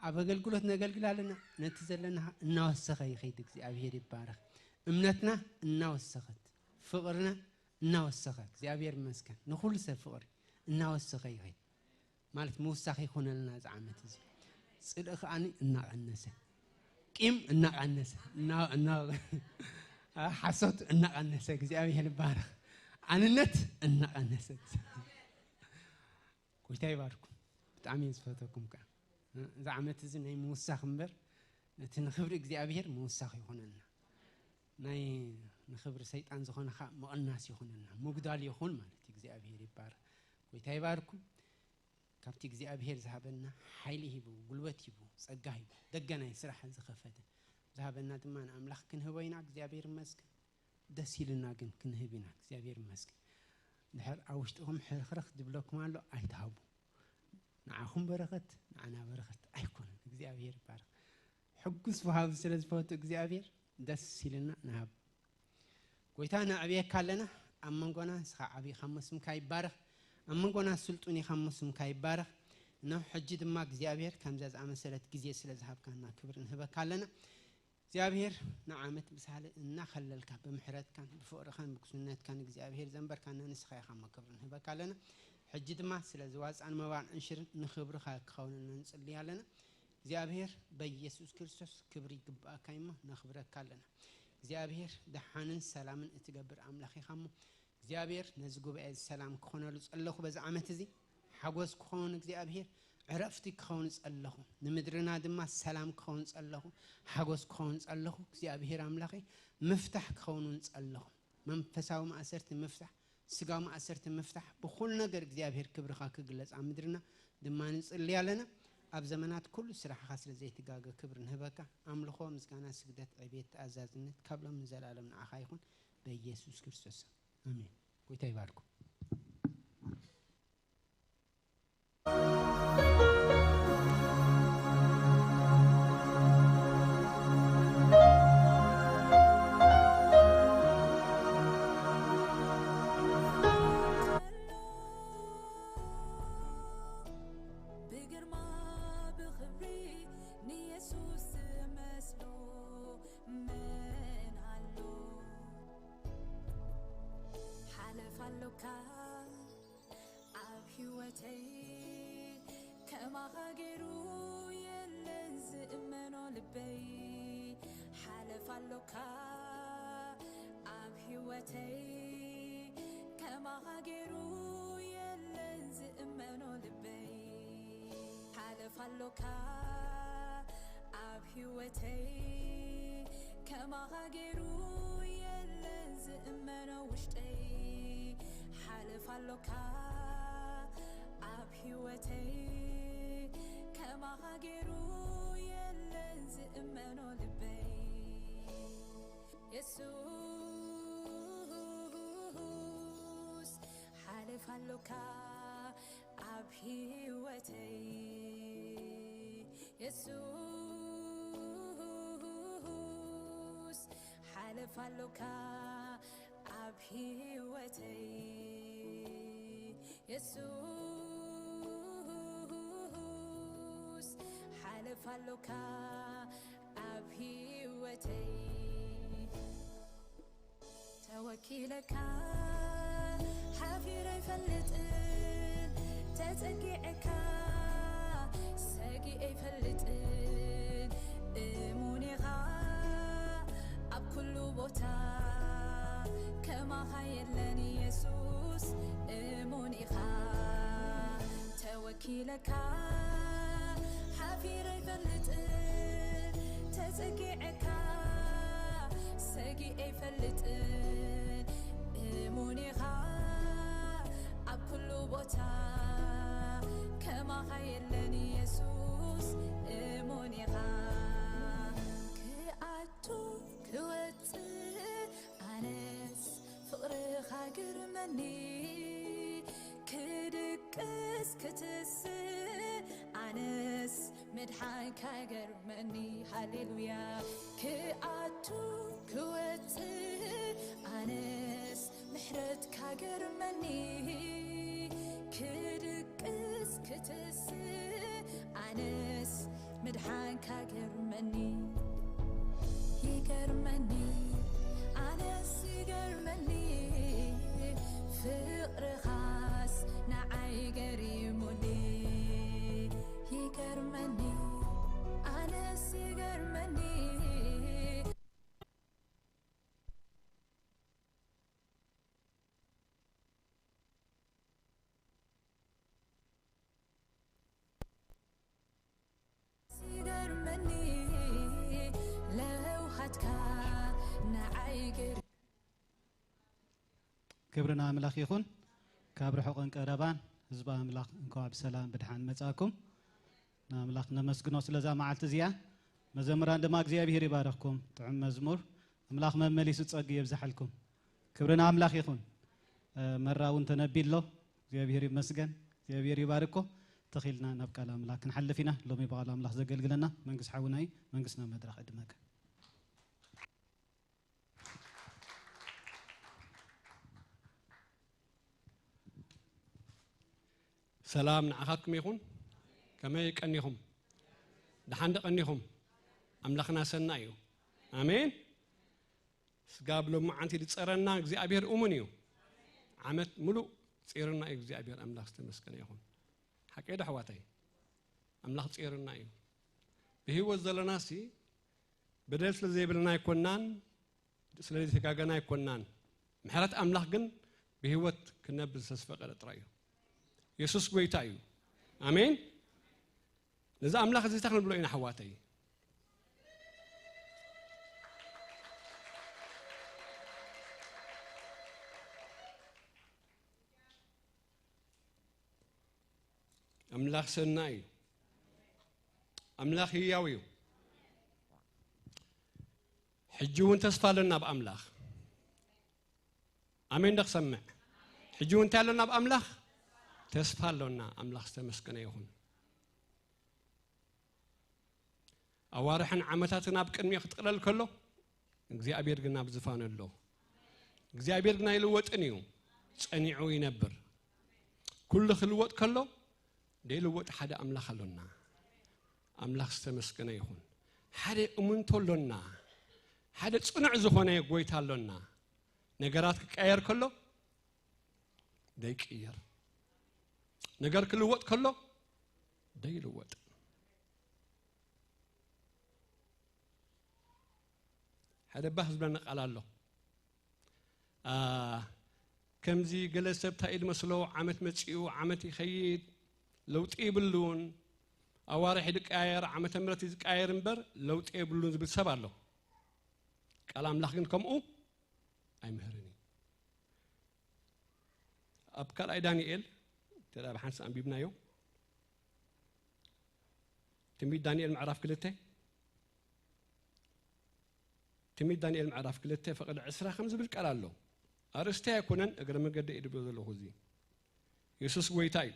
ኣብ ኣገልግሎት ነገልግል ኣለና። ነቲ ዘለና እናወሰኸ ይኸይድ። እግዚኣብሔር ይባረኽ። እምነትና እናወሰኸት፣ ፍቕርና እናወሰኸ፣ እግዚኣብሔር ይመስገን። ንኹሉ ሰብ ፍቕሪ እናወሰኸ ይኸይድ። ማለት ምውሳኽ ይኹነልና እዚ ዓመት እዚ። ጽድቂ ከኣ እናቐነሰ፣ ቂም እናቐነሰ፣ እና-፣ እና-፣ ሓሶት እናቐነሰ፣ እግዚኣብሔር ይባረኽ። ኣንነት እናቐነሰት። ጎይታ ይባርኩም። ብጣዕሚ እየ ዝፈተኩም ከኣ። እዚ ዓመት እዚ ናይ ምውሳኽ እምበር፣ ነቲ ንኽብሪ እግዚኣብሔር ምውሳኽ ይኹነልና። ናይ ንኽብሪ ሰይጣን ዝኾነ ኸኣ ምቕናስ ይኹነልና። ምጉዳል ይኹን ማለት እዩ። እግዚኣብሔር ይባረኽ። ጎይታ ይባርኩም። ካብቲ እግዚኣብሔር ዝሃበና ሓይሊ ሂቡ፣ ጉልበት ሂቡ፣ ጸጋ ሂቡ፣ ደገ ናይ ስራሕ ዝኸፈተ ዝሃበና ድማ ንኣምላኽ ክንህቦ ኢና። እግዚኣብሔር ይመስገን። ደስ ኢሉና ግን ክንህብ ኢና። እግዚኣብሔር ይመስገን። ድሕር ኣብ ውሽጥኹም ሕርኽርኽ ዝብለኩም ኣሎ፣ ኣይትሃቡ። ንዓኹም በረኸት፣ ንዓና በረኸት ኣይኮነን። እግዚኣብሔር ይባረኽ። ሕጉስ ወሃቢ ስለ ዝፈቱ እግዚኣብሔር ደስ ኢልና ንሃብ። ጎይታ ነዕብየካ ኣለና። ኣብ መንጎና ንስኻ ዓብዪ ኢኻ እሞ ስምካ ይባረኽ። ኣብ መንጎና ስልጡን ኢኻ እሞ ስምካ ይባረኽ። እነሆ ሕጂ ድማ እግዚኣብሔር ከምዛ ዝኣመሰለት ግዜ ስለ ዝሃብካና ክብሪ ንህበካ ኣለና። እግዚኣብሔር ንዓመት ብሳህለ እናኸለልካ ብምሕረትካን ብፍቕርኻን ብግስነትካን እግዚኣብሔር ዘንበርካና ንስኻ ኢኻ እሞ ክብሪ ንህበካ ኣለና። ሕጂ ድማ ስለ ዝዋፃን መባን ዕንሽርን ንኽብርኻ ክኸውንና ንጽልይ ኣለና። እግዚኣብሔር በኢየሱስ ክርስቶስ ክብሪ ይግብኣካ እሞ ነኽብረካ ኣለና። እግዚኣብሔር ደሓንን ሰላምን እትገብር ኣምላኽ ኢኻ እሞ እግዚኣብሔር ነዚ ጉባኤ እዚ ሰላም ክኾነሉ ጸለኹ። በዚ ዓመት እዚ ሓጎስ ክኸውን እግዚኣብሔር ዕረፍቲ ክኸውን ጸለኹ። ንምድርና ድማ ሰላም ክኸውን ጸለኹ። ሓጎስ ክኸውን ጸለኹ። እግዚኣብሔር ኣምላኸይ ምፍታሕ ክኸውን እውን ጸለኹ። መንፈሳዊ ማእሰርቲ ምፍታሕ፣ ስጋዊ ማእሰርቲ ምፍታሕ፣ ብኹሉ ነገር እግዚኣብሔር ክብርኻ ክግለጽ ኣብ ምድርና ድማ ንጽሊ ኣለና። ኣብ ዘመናት ኩሉ ስራሕኻ ስለ ዘይትጋገ ክብሪ ንህበካ። ኣምልኾ፣ ምስጋና፣ ስግደት፣ ዕቤት፣ ተኣዛዝነት ካብ ሎም ንዘለኣለም ንዓኻ ይኹን። በኢየሱስ ክርስቶስ ኣሜን። ጎይታ ይባርኩም። ብግርማ ብኽብሪ ንየሱስ ዝመስሎ መን ኣሎ? ሓለፍ ኣሎካ ኣብ ህይወተይ፣ ከማኻ ገይሩ የለን ዝእመኖ ልበይ። ሓለፍ ኣሎካ ኣብ ህይወተይ፣ ከማኻ ገይሩ የለን ዝእመኖ ልበይ። ሓለፍ ኣሎካ ኣብ ህይወተይ፣ ከማኻ ገይሩ የለን ዝእመኖ ውሽጠይ። ሓለፍ ኣሎካ ኣብ ህይወተይ፣ ከማኻ ገይሩ የለን ዝእመኖ ልበይ። የሱስ ሓለፍ ኣሎካ ኣብ ህይወተይ። የሱስ ሓለፍ ኣሎካ ኣብ ህይወተይ። የሱስ ሓለፍ ኣሎካ ኣብ ህይወተይ። ተወኪለካ ሓፊረ ኣይፈልጥን፣ ተጸጊዐካ ሰጊኤ ኣይፈልጥን። እሙን ኢኻ ኣብ ኩሉ ቦታ፣ ከማኻ የለን የሱስ፣ እሙን ኢኻ። ተወኪለካ ሓፊረ ኣይፈልጥን፣ ተጸጊዐካ ሰጊኤ ኣይፈልጥን። እሙን ኢኻ ኣብ ኩሉ ቦታ፣ ከማኻ የለን የሱስ፣ እሙን ኢኻ። ክኣቱ ክወጽእ ኣነስ ፍቕርኻ ግርመኒ፣ ክድቅስ ክትስእ ኣነስ ምድሓንካ ገርመኒ፣ ሃሌሉያ። ክኣቱ ክወጽእ ኣነስ ምሕረትካ ገርመኒ። ክድቅስ ክትስእ ኣነስ ምድሓንካ ገርመኒ። ይገርመኒ፣ ኣነስ ይገርመኒ። ፍቕርኻስ ንዓይ ገሪሙኒ። ይገርመኒ፣ ኣነስ ይገርመኒ። ይገርመኒ፣ ለውሃትካ ንዓይ ገር- ክብሪ ንኣምላኽ ይኹን። ካብ ርሑቕን ቀረባን ህዝቢ ኣምላኽ እንኳዕ ብሰላም ብድሓን መጻእኩም። ንኣምላኽ ነመስግኖ ስለዛ መዓልቲ እዚኣ። መዘምራን ድማ እግዚኣብሔር ይባረኽኩም። ጥዑም መዝሙር። ኣምላኽ መመሊሱ ጸጊ የብዝሓልኩም። ክብሪ ንኣምላኽ ይኹን። እ፣ መራ እውን ተነቢ ኣሎ። እግዚኣብሔር ይመስገን። እግዚኣብሔር ይባርኮ። ተኺልና ናብ ቃል ኣምላኽ ክንሓልፍ ኢና። ሎሚ ብቓል ኣምላኽ ዘገልግለና መንግስ ሓውና እዩ። መንግስ ናብ መድረኽ ዕድመካ። ሰላም ንዓኻትኩም ይኹን። ከመይ ቀኒኹም? ደሓን ዶ ቀኒኹም? ኣምላኽና ሰናይ እዩ። ኣሜን። ስጋብ ሎማዓንቲ ዝጸረና እግዚኣብሔር እሙን እዩ። ዓመት ሙሉእ ጸይሩና እዩ እግዚኣብሔር ኣምላኽ ዝተመስገነ ይኹን። ሓቀይ ዶ ኣሕዋተይ? ኣምላኽ ጸይሩና እዩ። ብህይወት ዘለናሲ በደል ስለ ዘይብልና ኣይኮናን፣ ስለ ዘይተጋገና ኣይኮናን። ምሕረት ኣምላኽ ግን ብህይወት ክነብር ዝተስፈቀደ ጥራይ እዩ። የሱስ ጎይታ እዩ። ኣሜን። ነዚ ኣምላኽ እዚ እንታይ ክንብሎ ኢና ኣሕዋተይ? ኣምላኽ ሰናይ እዩ። ኣምላኽ ህያው እዩ። ሕጂ እውን ተስፋ ኣለና ኣብ ኣምላኽ። ኣሜን ዶ ክሰምዕ? ሕጂ እውን እንታይ ኣለና ኣብ ኣምላኽ? ተስፋ ኣሎና። ኣምላኽ ዝተመስገነ ይኹን። ኣዋርሕን ዓመታትን ኣብ ቅድሚኡ ክጥቕለል ከሎ እግዚኣብሔር ግን ኣብ ዝፋኑ ኣሎ። እግዚኣብሔር ግን ኣይልወጥን እዩ፣ ጸኒዑ ይነብር። ኩሉ ክልወጥ ከሎ ዘይልወጥ ሓደ ኣምላኽ ኣሎና። ኣምላኽ ዝተመስገነ ይኹን። ሓደ እምንቶ ኣሎና። ሓደ ጽኑዕ ዝኾነ ጎይታ ኣሎና። ነገራት ክቀየር ከሎ ዘይቅየር፣ ነገር ክልወጥ ከሎ ዘይልወጥ። ሓደ ባህ ዝብለኒ ቃል ኣሎ። ኣ፣ ከምዚ ገለ ሰብ እንታይ ኢሉ መስሎ፣ ዓመት መጺኡ፣ ዓመት ይኸይድ፣ ለውጢ ይብሉን፣ ኣዋርሕ ይቀያየር፣ ዓመተ ምሕረት እዩ ዝቀያየር እምበር ለውጢ የብሉን ዝብል ሰብ ኣሎ። ቃል ኣምላኽ ግን ከምኡ ኣይምህርን እዩ። ኣብ ካልኣይ ዳንኤል፣ እንተ ደኣ ብሓንሳእ ኣንቢብናዮ፣ ትንቢት ዳንኤል ምዕራፍ ክልተ፣ ትንቢት ዳንኤል ምዕራፍ ክልተ ፍቕዲ ዕስራ ከም ዝብል ቃል ኣሎ። ኣርእስቲ ኣይኮነን፣ እግረ መንገዲ እየ ድብሎ ዘለኹ እዚ። የሱስ ጎይታ እዩ።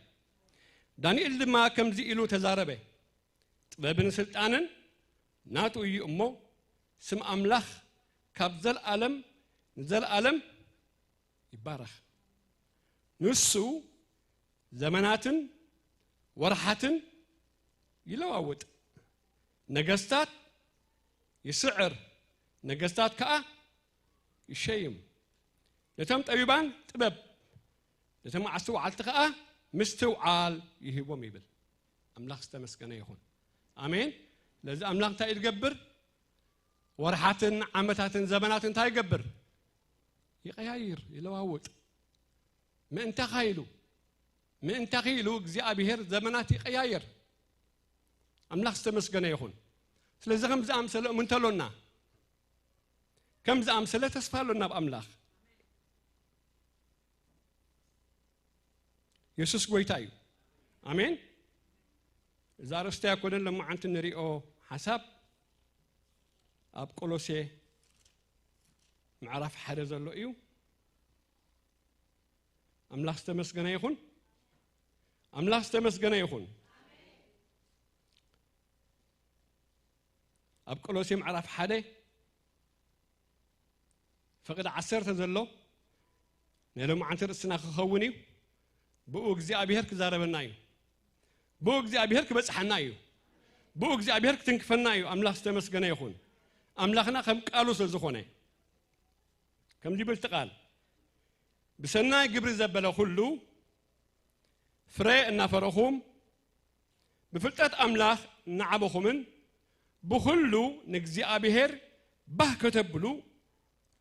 ዳንኤል ድማ ከምዚ ኢሉ ተዛረበ፣ ጥበብን ስልጣንን ናቱ እዩ እሞ፣ ስም ኣምላኽ ካብ ዘልኣለም ንዘልኣለም ይባረኽ። ንሱ ዘመናትን ወርሓትን ይለዋውጥ፣ ነገስታት ይስዕር፣ ነገስታት ከኣ ይሸይም። ነቶም ጠቢባን ጥበብ፣ ነቶም ኣስተውዓልቲ ከኣ ምስትውዓል ይህቦም ይብል። ኣምላኽ ዝተመስገነ ይኹን። ኣሜን። ስለዚ ኣምላኽ እንታይ እዩ ዝገብር? ወርሓትን ዓመታትን ዘመናትን እንታይ ይገብር? ይቀያይር፣ ይለዋውጥ። ምእንታኻ ኢሉ፣ ምእንታኺ ኢሉ እግዚኣብሔር ዘመናት ይቀያይር። ኣምላኽ ዝተመስገነ ይኹን። ስለዚ ከም ዝኣምሰለ እምንቶ ኣሎና፣ ከም ዝኣምሰለ ተስፋ ኣሎና ኣብ ኣምላኽ። የሱስ ጎይታ እዩ። ኣሜን። እዛ ኣርእስቲ ኣይኮነን ለማዓንቲ ንሪኦ ሓሳብ ኣብ ቆሎሴ ምዕራፍ ሓደ ዘሎ እዩ። ኣምላኽ ዝተመስገነ ይኹን። ኣምላኽ ዝተመስገነ ይኹን። ኣብ ቆሎሴ ምዕራፍ ሓደ ፍቕዲ ዓሰርተ ዘሎ ናይ ሎምዓንቲ ርእስና ክኸውን እዩ። ብኡ እግዚኣብሔር ክዛረበና እዩ። ብኡ እግዚኣብሔር ክበጽሓና እዩ። ብኡ እግዚኣብሔር ክትንክፈና እዩ። ኣምላኽ ዝተመስገነ ይኹን። ኣምላኽና ከም ቃሉ ስለ ዝኾነ ከምዚ ይብል እቲ ቃል፣ ብሰናይ ግብሪ ዘበለ ኩሉ ፍረ እናፈረኹም ብፍልጠት ኣምላኽ እናዓበኹምን ብኹሉ ንእግዚኣብሔር ባህ ከተብሉ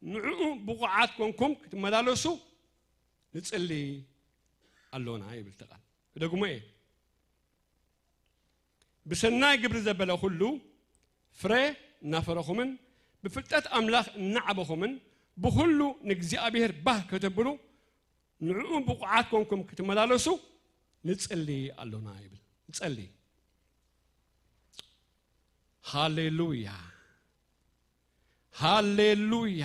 ንዕኡ ብቑዓት ኮንኩም ክትመላለሱ ንጽሊ ኣሎና ይብል እቲ ቃል። ክደግሞ እየ። ብሰናይ ግብሪ ዘበለ ኩሉ ፍረ እናፈረኹምን ብፍልጠት ኣምላኽ እናዓበኹምን ብኹሉ ንእግዚኣብሔር ባህ ከተብሉ ንዕኡ ብቑዓት ኮንኩም ክትመላለሱ ንጽሊ ኣሎና ይብል። ንጸሊ። ሃሌሉያ፣ ሃሌሉያ፣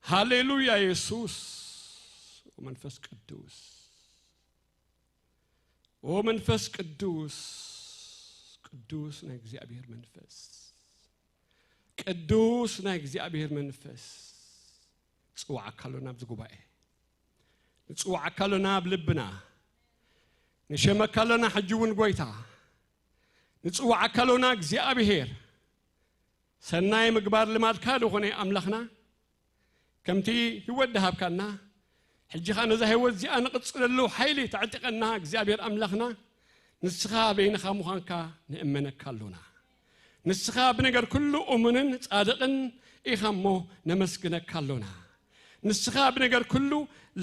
ሃሌሉያ። የሱስ መንፈስ ቅዱስ፣ ኦ መንፈስ ቅዱስ፣ ቅዱስ ናይ እግዚኣብሔር መንፈስ፣ ቅዱስ ናይ እግዚኣብሔር መንፈስ፣ ንጽዋዓካ ኣሎና ኣብዚ ጉባኤ፣ ንጽዋዓካ ኣሎና ኣብ ልብና፣ ንሸመካ ኣሎና ሕጂ እውን ጎይታ፣ ንጽዋዓካ ኣሎና እግዚኣብሔር። ሰናይ ምግባር ልማድካ ዝኾነ ኣምላኽና፣ ከምቲ ህይወት ድሃብካና፣ ሕጂ ኸኣ ነዛ ህይወት እዚኣ ንቕጽለሉ ሓይሊ ተዕጥቀና እግዚኣብሔር ኣምላኽና፣ ንስኻ በይንኻ ምዃንካ ንእመነካ ኣሎና። ንስኻ ብነገር ኩሉ እሙንን ጻድቕን ኢኻ እሞ ነመስግነካ ኣሎና። ንስኻ ብነገር ኩሉ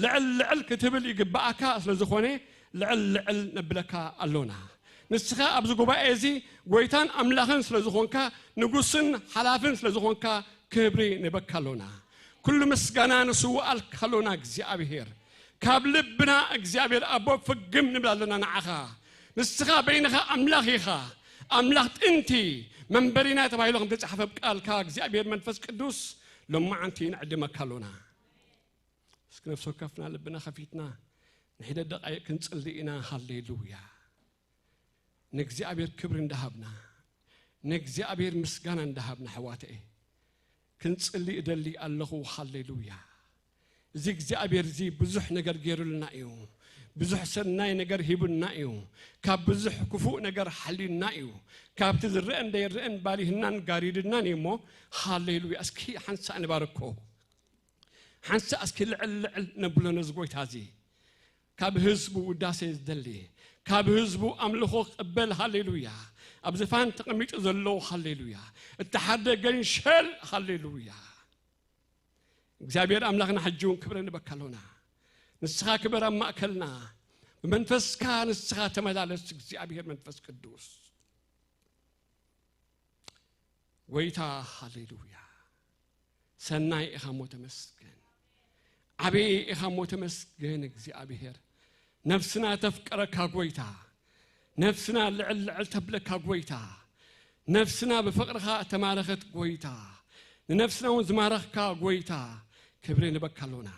ልዕል ልዕል ክትብል ይግብኣካ ስለ ዝኾነ ልዕል ልዕል ነብለካ ኣሎና። ንስኻ ኣብዚ ጉባኤ እዚ ጎይታን ኣምላኽን ስለ ዝኾንካ፣ ንጉስን ሓላፍን ስለ ዝኾንካ ክብሪ ንበካ ኣሎና። ኩሉ ምስጋና ንስውኣልካ ኣሎና እግዚኣብሔር። ካብ ልብና እግዚኣብሔር ኣቦ ፍግም ንብል ኣሎና ንዓኻ። ንስኻ በይንኻ ኣምላኽ ኢኻ። ኣምላኽ ጥንቲ መንበሪና ተባሂሉ ከም ተጻሕፈ ኣብ ቃልካ እግዚኣብሔር መንፈስ ቅዱስ ሎማዓንቲ ንዕድመካ ኣሎና። እስኪ ነፍሲ ወከፍና ልብና ከፊትና ንሒደት ደቃይቅ ክንጽሊ ኢና። ሃሌሉያ። ንእግዚኣብሔር ክብሪ እንዳሃብና፣ ንእግዚኣብሔር ምስጋና እንዳሃብና፣ ኣሕዋተየ፣ ክንጽሊ እደሊ ኣለኹ። ሃሌሉያ። እዚ እግዚኣብሔር እዚ ብዙሕ ነገር ገይሩልና እዩ። ብዙሕ ሰናይ ነገር ሂቡና እዩ። ካብ ብዙሕ ክፉእ ነገር ሓልዩና እዩ። ካብቲ ዝረአን ዘይረአን ባሊህናን ጋሪድናን እዩ እሞ፣ ሃሌሉያ። እስኪ ሓንሳእ ንባርኮ። ሓንሳእ እስኪ ልዕል ልዕል ነብሎ ነዚ ጎይታ እዚ። ካብ ህዝቡ ውዳሴ ዝደሊ፣ ካብ ህዝቡ ኣምልኾ ክቕበል፣ ሃሌሉያ። ኣብ ዝፋን ተቐሚጡ ዘሎ፣ ሃሌሉያ። እተሓርደ ገንሸል፣ ሃሌሉያ። እግዚኣብሔር ኣምላኽና ሕጂ እውን ክብረ ንበካ ኣሎና። ንስኻ ክበር ኣብ ማእከልና፣ ብመንፈስካ ንስኻ ተመላለስ እግዚኣብሔር መንፈስ ቅዱስ። ጎይታ፣ ሃሌሉያ። ሰናይ ኢኻ እሞ ተመስገን። ዓብዪ ኢኻ እሞ ተመስገን እግዚኣብሔር። ነፍስና ተፍቅረካ ጎይታ። ነፍስና ልዕል ልዕል ተብለካ ጎይታ። ነፍስና ብፍቕርኻ ተማረኸት ጎይታ። ንነፍስና እውን ዝማረኽካ ጎይታ። ክብሪ ንበካ ኣሎና።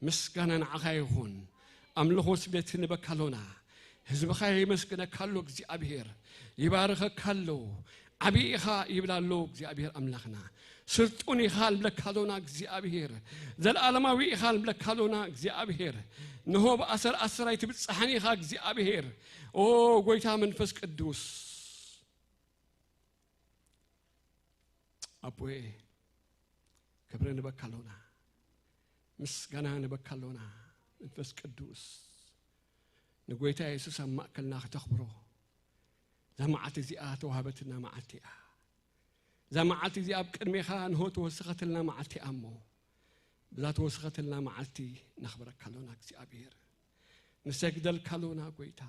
ምስጋና ንዓኻ ይኹን። ኣምልኾ ስግደት ንበካ ኣሎና። ህዝብኻ የመስግነካ ኣሎ እግዚኣብሔር። ይባርኸካ ኣሎ። ዓብዪ ኢኻ ይብል ኣሎ እግዚኣብሔር ኣምላኽና። ስልጡን ኢኻ ንብለካ ኣሎና እግዚኣብሔር። ዘለኣለማዊ ኢኻ ንብለካ ኣሎና እግዚኣብሔር። ንሆ ብኣሰር ኣሰር ኣይትብጽሓን ኢኻ እግዚኣብሔር። ኦ ጎይታ መንፈስ ቅዱስ። ኣቦዬ፣ ክብሪ ንበካ ኣሎና። ምስጋና ንበካ ኣሎና። መንፈስ ቅዱስ፣ ንጎይታ የሱስ ኣብ ማእከልና ክተኽብሮ። እዛ መዓልቲ እዚኣ ተዋህበትና መዓልቲ እያ። እዛ መዓልቲ እዚኣ ኣብ ቅድሜኻ ንሆ ተወሰኸትልና መዓልቲ እያ እሞ፣ ብዛ ተወሰኸትልና መዓልቲ ነኽብረካ ኣሎና እግዚኣብሔር። ንሰግደልካ ኣሎና ጎይታ።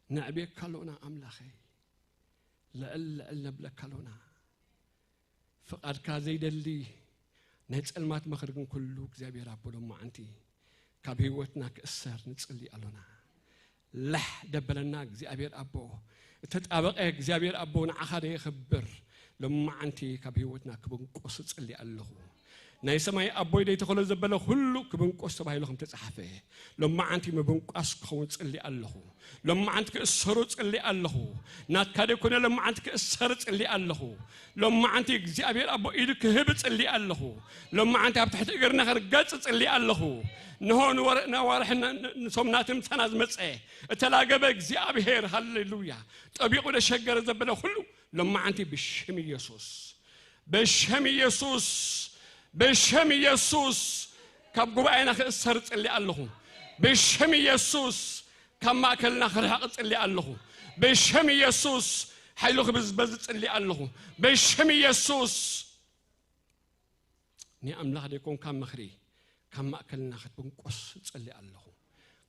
ነዕብየካ ኣሎና ኣምላኸይ። ልዕል ልዕል ነብለካ ኣሎና። ፍቓድካ ዘይደሊ ናይ ጸልማት ምኽሪ ግን ኩሉ እግዚኣብሔር ኣቦ ሎማዓንቲ ካብ ህይወትና ክእሰር ንጽሊ ኣሎና። ላሕ ደበለና እግዚኣብሔር ኣቦ። እተጣበቐ እግዚኣብሔር ኣቦ ንዓኻ ዶ የኽብር? ሎማዓንቲ ካብ ህይወትና ክብንቆስ እጽሊ ኣለኹ። ናይ ሰማይ ኣቦይ ደይተኸሎ ዘበለ ኩሉ ክብንቆስ ተባሂሉ ከም ተጻሓፈ፣ ሎማዓንቲ ምብንቋስ ክኸውን ጽሊ ኣለኹ። ሎማዓንቲ ክእሰሩ ጽሊ ኣለኹ። ናትካ ደይኮነ ሎማዓንቲ ክእሰር ጽሊ ኣለኹ። ሎማዓንቲ እግዚኣብሔር ኣቦ ኢዱ ክህብ ጽሊ ኣለኹ። ሎማዓንቲ ኣብ ትሕቲ እግርና ክርገጽ ጽሊ ኣለኹ። ንሆ ንወረ-፣ ነዋርሕን ን-፣ ንሶም ናቲ ምሳና ዝመጸ እተላገበ እግዚኣብሔር፣ ሃሌሉያ፣ ጠቢቑ ደሸገረ ዘበለ ኩሉ ሎማዓንቲ ብሽም ኢየሱስ፣ ብሽም ኢየሱስ፣ ብሽም ኢየሱስ ካብ ጉባኤና ክእሰር ጽሊ ኣለኹ። ብሽም ኢየሱስ ካብ ማእከልና ክርሕቕ ጽሊ ኣለኹ። ብሽም ኢየሱስ ሓይሉ ክብዝበዝ ጽሊ ኣለኹ። ብሽም ኢየሱስ ንኣምላኽ ደይኮንካ ምኽሪ ካብ ማእከልና ክትብንቆስ ጽሊ ኣለኹ።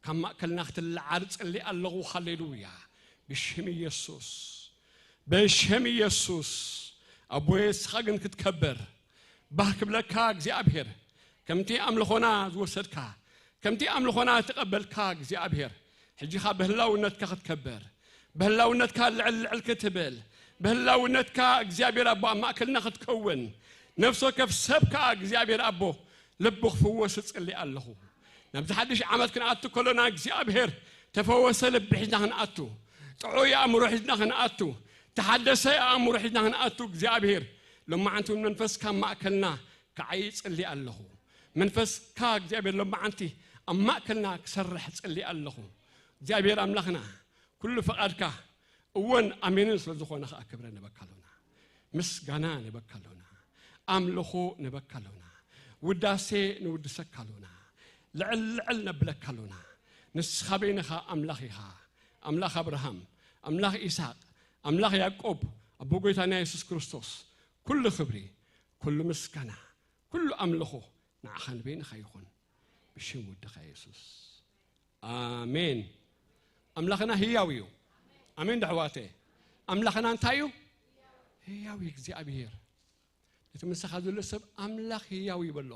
ካብ ማእከልና ክትለዓል ጽሊ ኣለኹ። ሃሌሉያ። ብሽም ኢየሱስ፣ ብሽም ኢየሱስ። ኣቦየ፣ እስኻ ግን ክትከበር፣ ባህ ክብለካ እግዚኣብሔር፣ ከምቲ ኣምልኾና ዝወሰድካ፣ ከምቲ ኣምልኾና ዝተቐበልካ እግዚኣብሔር፣ ሕጂ ኸኣ ብህላውነትካ ክትከበር፣ ብህላውነትካ ልዕል ልዕል ክትብል፣ ብህላውነትካ እግዚኣብሔር ኣቦ ኣብ ማእከልና ክትከውን፣ ነፍሲ ወከፍ ሰብ ከኣ እግዚኣብሔር ኣቦ ልቡ ክፍወስ እጽሊ ኣለኹ። ናብዚ ሓድሽ ዓመት ክንኣቱ ከሎና እግዚኣብሔር ተፈወሰ ልቢ ሒዝና ክንኣቱ፣ ጥዑይ ኣእምሮ ሒዝና ክንኣቱ፣ ተሓደሰ ኣእምሮ ሒዝና ክንኣቱ እግዚኣብሔር ሎማዓንቲ እውን መንፈስካ ኣብ ማእከልና ክዓይ እጽሊ ኣለኹ። መንፈስካ እግዚኣብሔር ሎማዓንቲ ኣብ ማእከልና ክሰርሕ እጽሊ ኣለኹ። እግዚኣብሔር ኣምላኽና ኩሉ ፍቓድካ እወን ኣሜንን ስለ ዝኾነ ኸኣ ክብረ ንበካ ኣሎና፣ ምስጋና ንበካ ኣሎና፣ ኣምልኾ ንበካ ኣሎና፣ ውዳሴ ንውድሰካ ኣሎና፣ ልዕል ልዕል ነብለካ ኣሎና። ንስኻ በይንኻ ኣምላኽ ኢኻ፣ ኣምላኽ ኣብርሃም፣ ኣምላኽ ኢሳቅ፣ ኣምላኽ ያዕቆብ፣ ኣቦ ጎይታና የሱስ ክርስቶስ። ኩሉ ክብሪ፣ ኩሉ ምስጋና፣ ኩሉ ኣምልኾ ንዓኻ ንበይንኻ ይኹን፣ ብሽም ወድኻ የሱስ። ኣሜን። ኣምላኽና ህያው እዩ። ኣሜን ዶ ኣሕዋተ? ኣምላኽና እንታይ እዩ? ህያው እዩ እግዚኣብሔር። ነቲ ምሳኻ ዘሎ ሰብ ኣምላኽ ህያው እዩ በሎ።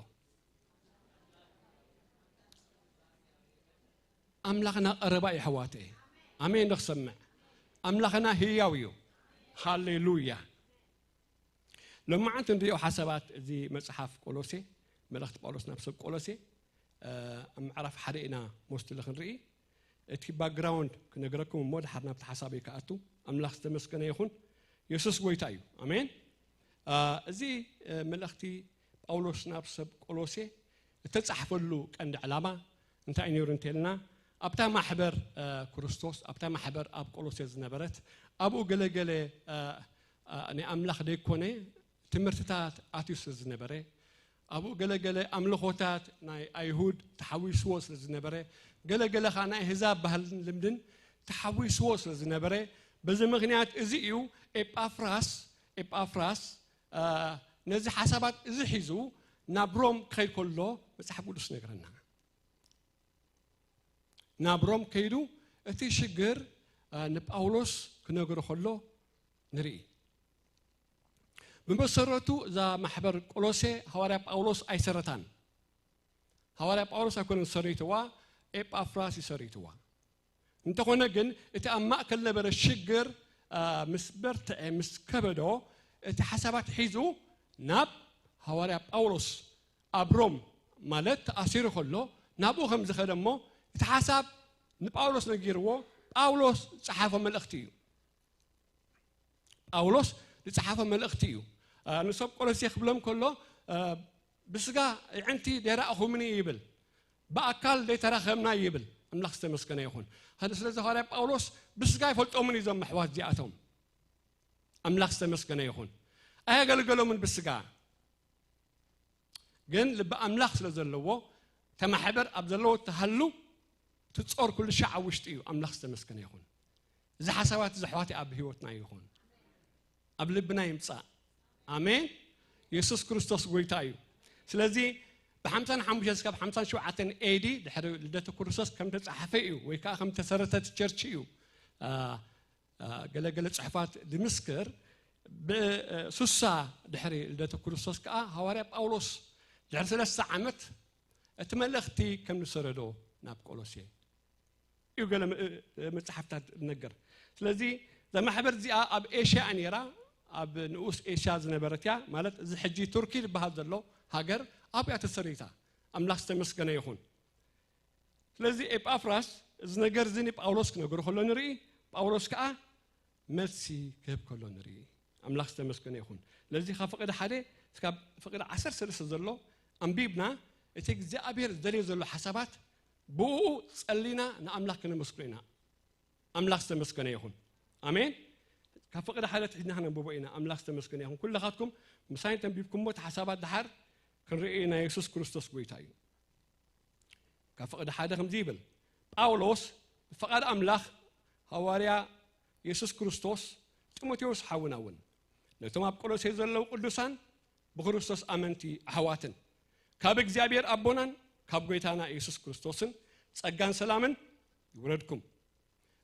ኣምላኽና ቀረባ እዩ ኣሕዋተ። ኣሜን ዶ ክሰምዕ? ኣምላኽና ህያው እዩ። ሃሌሉያ። ሎማዓንቲ ንሪኦ ሓሳባት እዚ መጽሓፍ ቆሎሴ፣ መልእኽቲ ጳውሎስ ናብ ሰብ ቆሎሴ፣ እ፣ ኣብ ምዕራፍ ሓደ ኢና ሞስትሊ ክንርኢ። እቲ ባክግራውንድ ክነግረኩም እሞ ድሓር ናብቲ ሓሳበይ ክኣቱ። ኣምላኽ ዝተመስገነ ይኹን። የሱስ ጎይታ እዩ። ኣሜን። እ፣ እዚ፣ እ፣ መልእኽቲ ጳውሎስ ናብ ሰብ ቆሎሴ እተጻሕፈሉ ቀንዲ ዕላማ እንታይ ነይሩ እንተልና፣ ኣብታ ማሕበር፣ እ፣ ክርስቶስ፣ ኣብታ ማሕበር ኣብ ቆሎሴ ዝነበረት፣ ኣብኡ ገለገለ፣ እ፣ እ፣ ናይ ኣምላኽ ዘይኮነ ትምህርትታት ኣትዩ ስለ ዝነበረ፣ ኣብኡ ገለገለ ኣምልኾታት ናይ ኣይሁድ ተሓዊስዎ ስለ ዝነበረ፣ ገለገለ ኸኣ ናይ ኣህዛብ ባህልን ልምድን ተሓዊስዎ ስለ ዝነበረ፣ በዚ ምኽንያት እዚ እዩ ኤጳፍራስ፣ ኤጳፍራስ፣ እ፣ ነዚ ሓሳባት እዚ ሒዙ ናብ ሮም ክኸይድ ከሎ መጽሓፍ ቅዱስ ይነግረና። ናብ ሮም ከይዱ እቲ ሽግር፣ እ፣ ንጳውሎስ ክነግሮ ከሎ ንርኢ። ብመሰረቱ እዛ ማሕበር ቆሎሴ ሃዋርያ ጳውሎስ ኣይሰረታን። ሃዋርያ ጳውሎስ ኣይኮነን ሰሪትዋ፣ ኤጳፍራስ እዩ ሰሪትዋ። እንተኾነ ግን እቲ ኣብ ማእከል ነበረ ሽግር፣ እ፣ ምስ በርትዐ፣ ምስ ከበዶ፣ እቲ ሓሳባት ሒዙ ናብ ሃዋርያ ጳውሎስ ኣብ ሮም ማለት ተኣሲሩ ከሎ ናብኡ ከም ዝኸደ እሞ እቲ ሓሳብ ንጳውሎስ ነጊርዎ፣ ጳውሎስ ዝጸሓፎ መልእኽቲ እዩ። ጳውሎስ ዝጸሓፎ መልእኽቲ እዩ። እ፣ ንሰብ ቆሎሴ ክብሎም ከሎ፣ እ፣ ብስጋ ኣዕንቲ ደይረኣኹምኒ ይብል፣ ብኣካል ደይተራኸብና ይብል። ኣምላኽ ዝተመስገነ ይኹን። ስለዚ ሃዋርያ ጳውሎስ ብስጋ ይፈልጦምን እዩ እዞም ኣሕዋት እዚኣቶም። ኣምላኽ ዝተመስገነ ይኹን። ኣየገልገሎምን ብስጋ። ግን ልቢ ኣምላኽ ስለ ዘለዎ፣ እታ ማሕበር ኣብ ዘለዎ እትሃሉ፣ እቲ ጾር ኩሉ ሻዕ ኣብ ውሽጢ እዩ። ኣምላኽ ዝተመስገነ ይኹን። እዚ ሓሳባት እዚ ኣሕዋተይ ኣብ ህይወትና ይኹን። ኣብ ልብና ይምጻእ። ኣሜን። የሱስ ክርስቶስ ጎይታ እዩ። ስለዚ ብሓምሳን ሓሙሽተን እስካብ ሓምሳን ሸውዓተን ኤ ዲ ድሕሪ ልደተ ክርስቶስ ከም ተጻሓፈ እዩ፣ ወይ ከኣ ከም ተሰረተ እቲ ቸርች እዩ። አ፣ አ፣ ገለገለ ጽሑፋት ዝምስክር። ብስሳ ድሕሪ ልደተ ክርስቶስ ከኣ ሃዋርያ ጳውሎስ ድሕሪ ሰለስተ ዓመት እቲ መልእኽቲ ከም ዝሰረዶ ናብ ቆሎሴ እዩ ገለ ም-፣ እ-፣ መጽሓፍታት ዝነገር። ስለዚ እዛ ማሕበር እዚኣ ኣብ ኤሽያ እያ ነይራ፣ ኣብ ንኡስ ኤሽያ ዝነበረት እያ፣ ማለት እዚ ሕጂ ቱርኪ ዝበሃል ዘሎ ሃገር ኣብያ ተሰሪታ። ኣምላኽ ዝተመስገነ ይኹን። ስለዚ ኤጳፍራስ እዚ ነገር እዚ ንጳውሎስ ክነግሮ ከሎ ንርኢ፣ ጳውሎስ ከዓ መልሲ ክህብ ከሎ ንርኢ። ኣምላኽ ዝተመስገነ ይኹን። ስለዚ ካብ ፍቕዲ ሓደ እስካብ ፍቕዲ ዓሰርተ ሰለስተ ዘሎ ኣንቢብና፣ እቲ እግዚኣብሔር ዝደልዮ ዘሎ ሓሳባት ብኡ ጸሊና ንኣምላኽ ክነመስግኖ ኢና። ኣምላኽ ዝተመስገነ ይኹን። ኣሜን። ካብ ፍቕዲ ሓደ ትሒድና ክነንብቦ ኢና። ኣምላኽ ዝተመስገነ ይኹን። ኩልኻትኩም ምሳይ ተንቢብኩሞ እቲ ሓሳባት ድሓር ክንርኢ ኢና። የሱስ ክርስቶስ ጎይታ እዩ። ካብ ፍቕዲ ሓደ ከምዚ ይብል፣ ጳውሎስ ብፍቓድ ኣምላኽ ሃዋርያ የሱስ ክርስቶስ፣ ጢሞቴዎስ ሓውና እውን ነቶም ኣብ ቆሎሴ ዘለዉ ቅዱሳን ብክርስቶስ ኣመንቲ ኣሕዋትን፣ ካብ እግዚኣብሔር ኣቦናን ካብ ጎይታና የሱስ ክርስቶስን ጸጋን ሰላምን ይውረድኩም።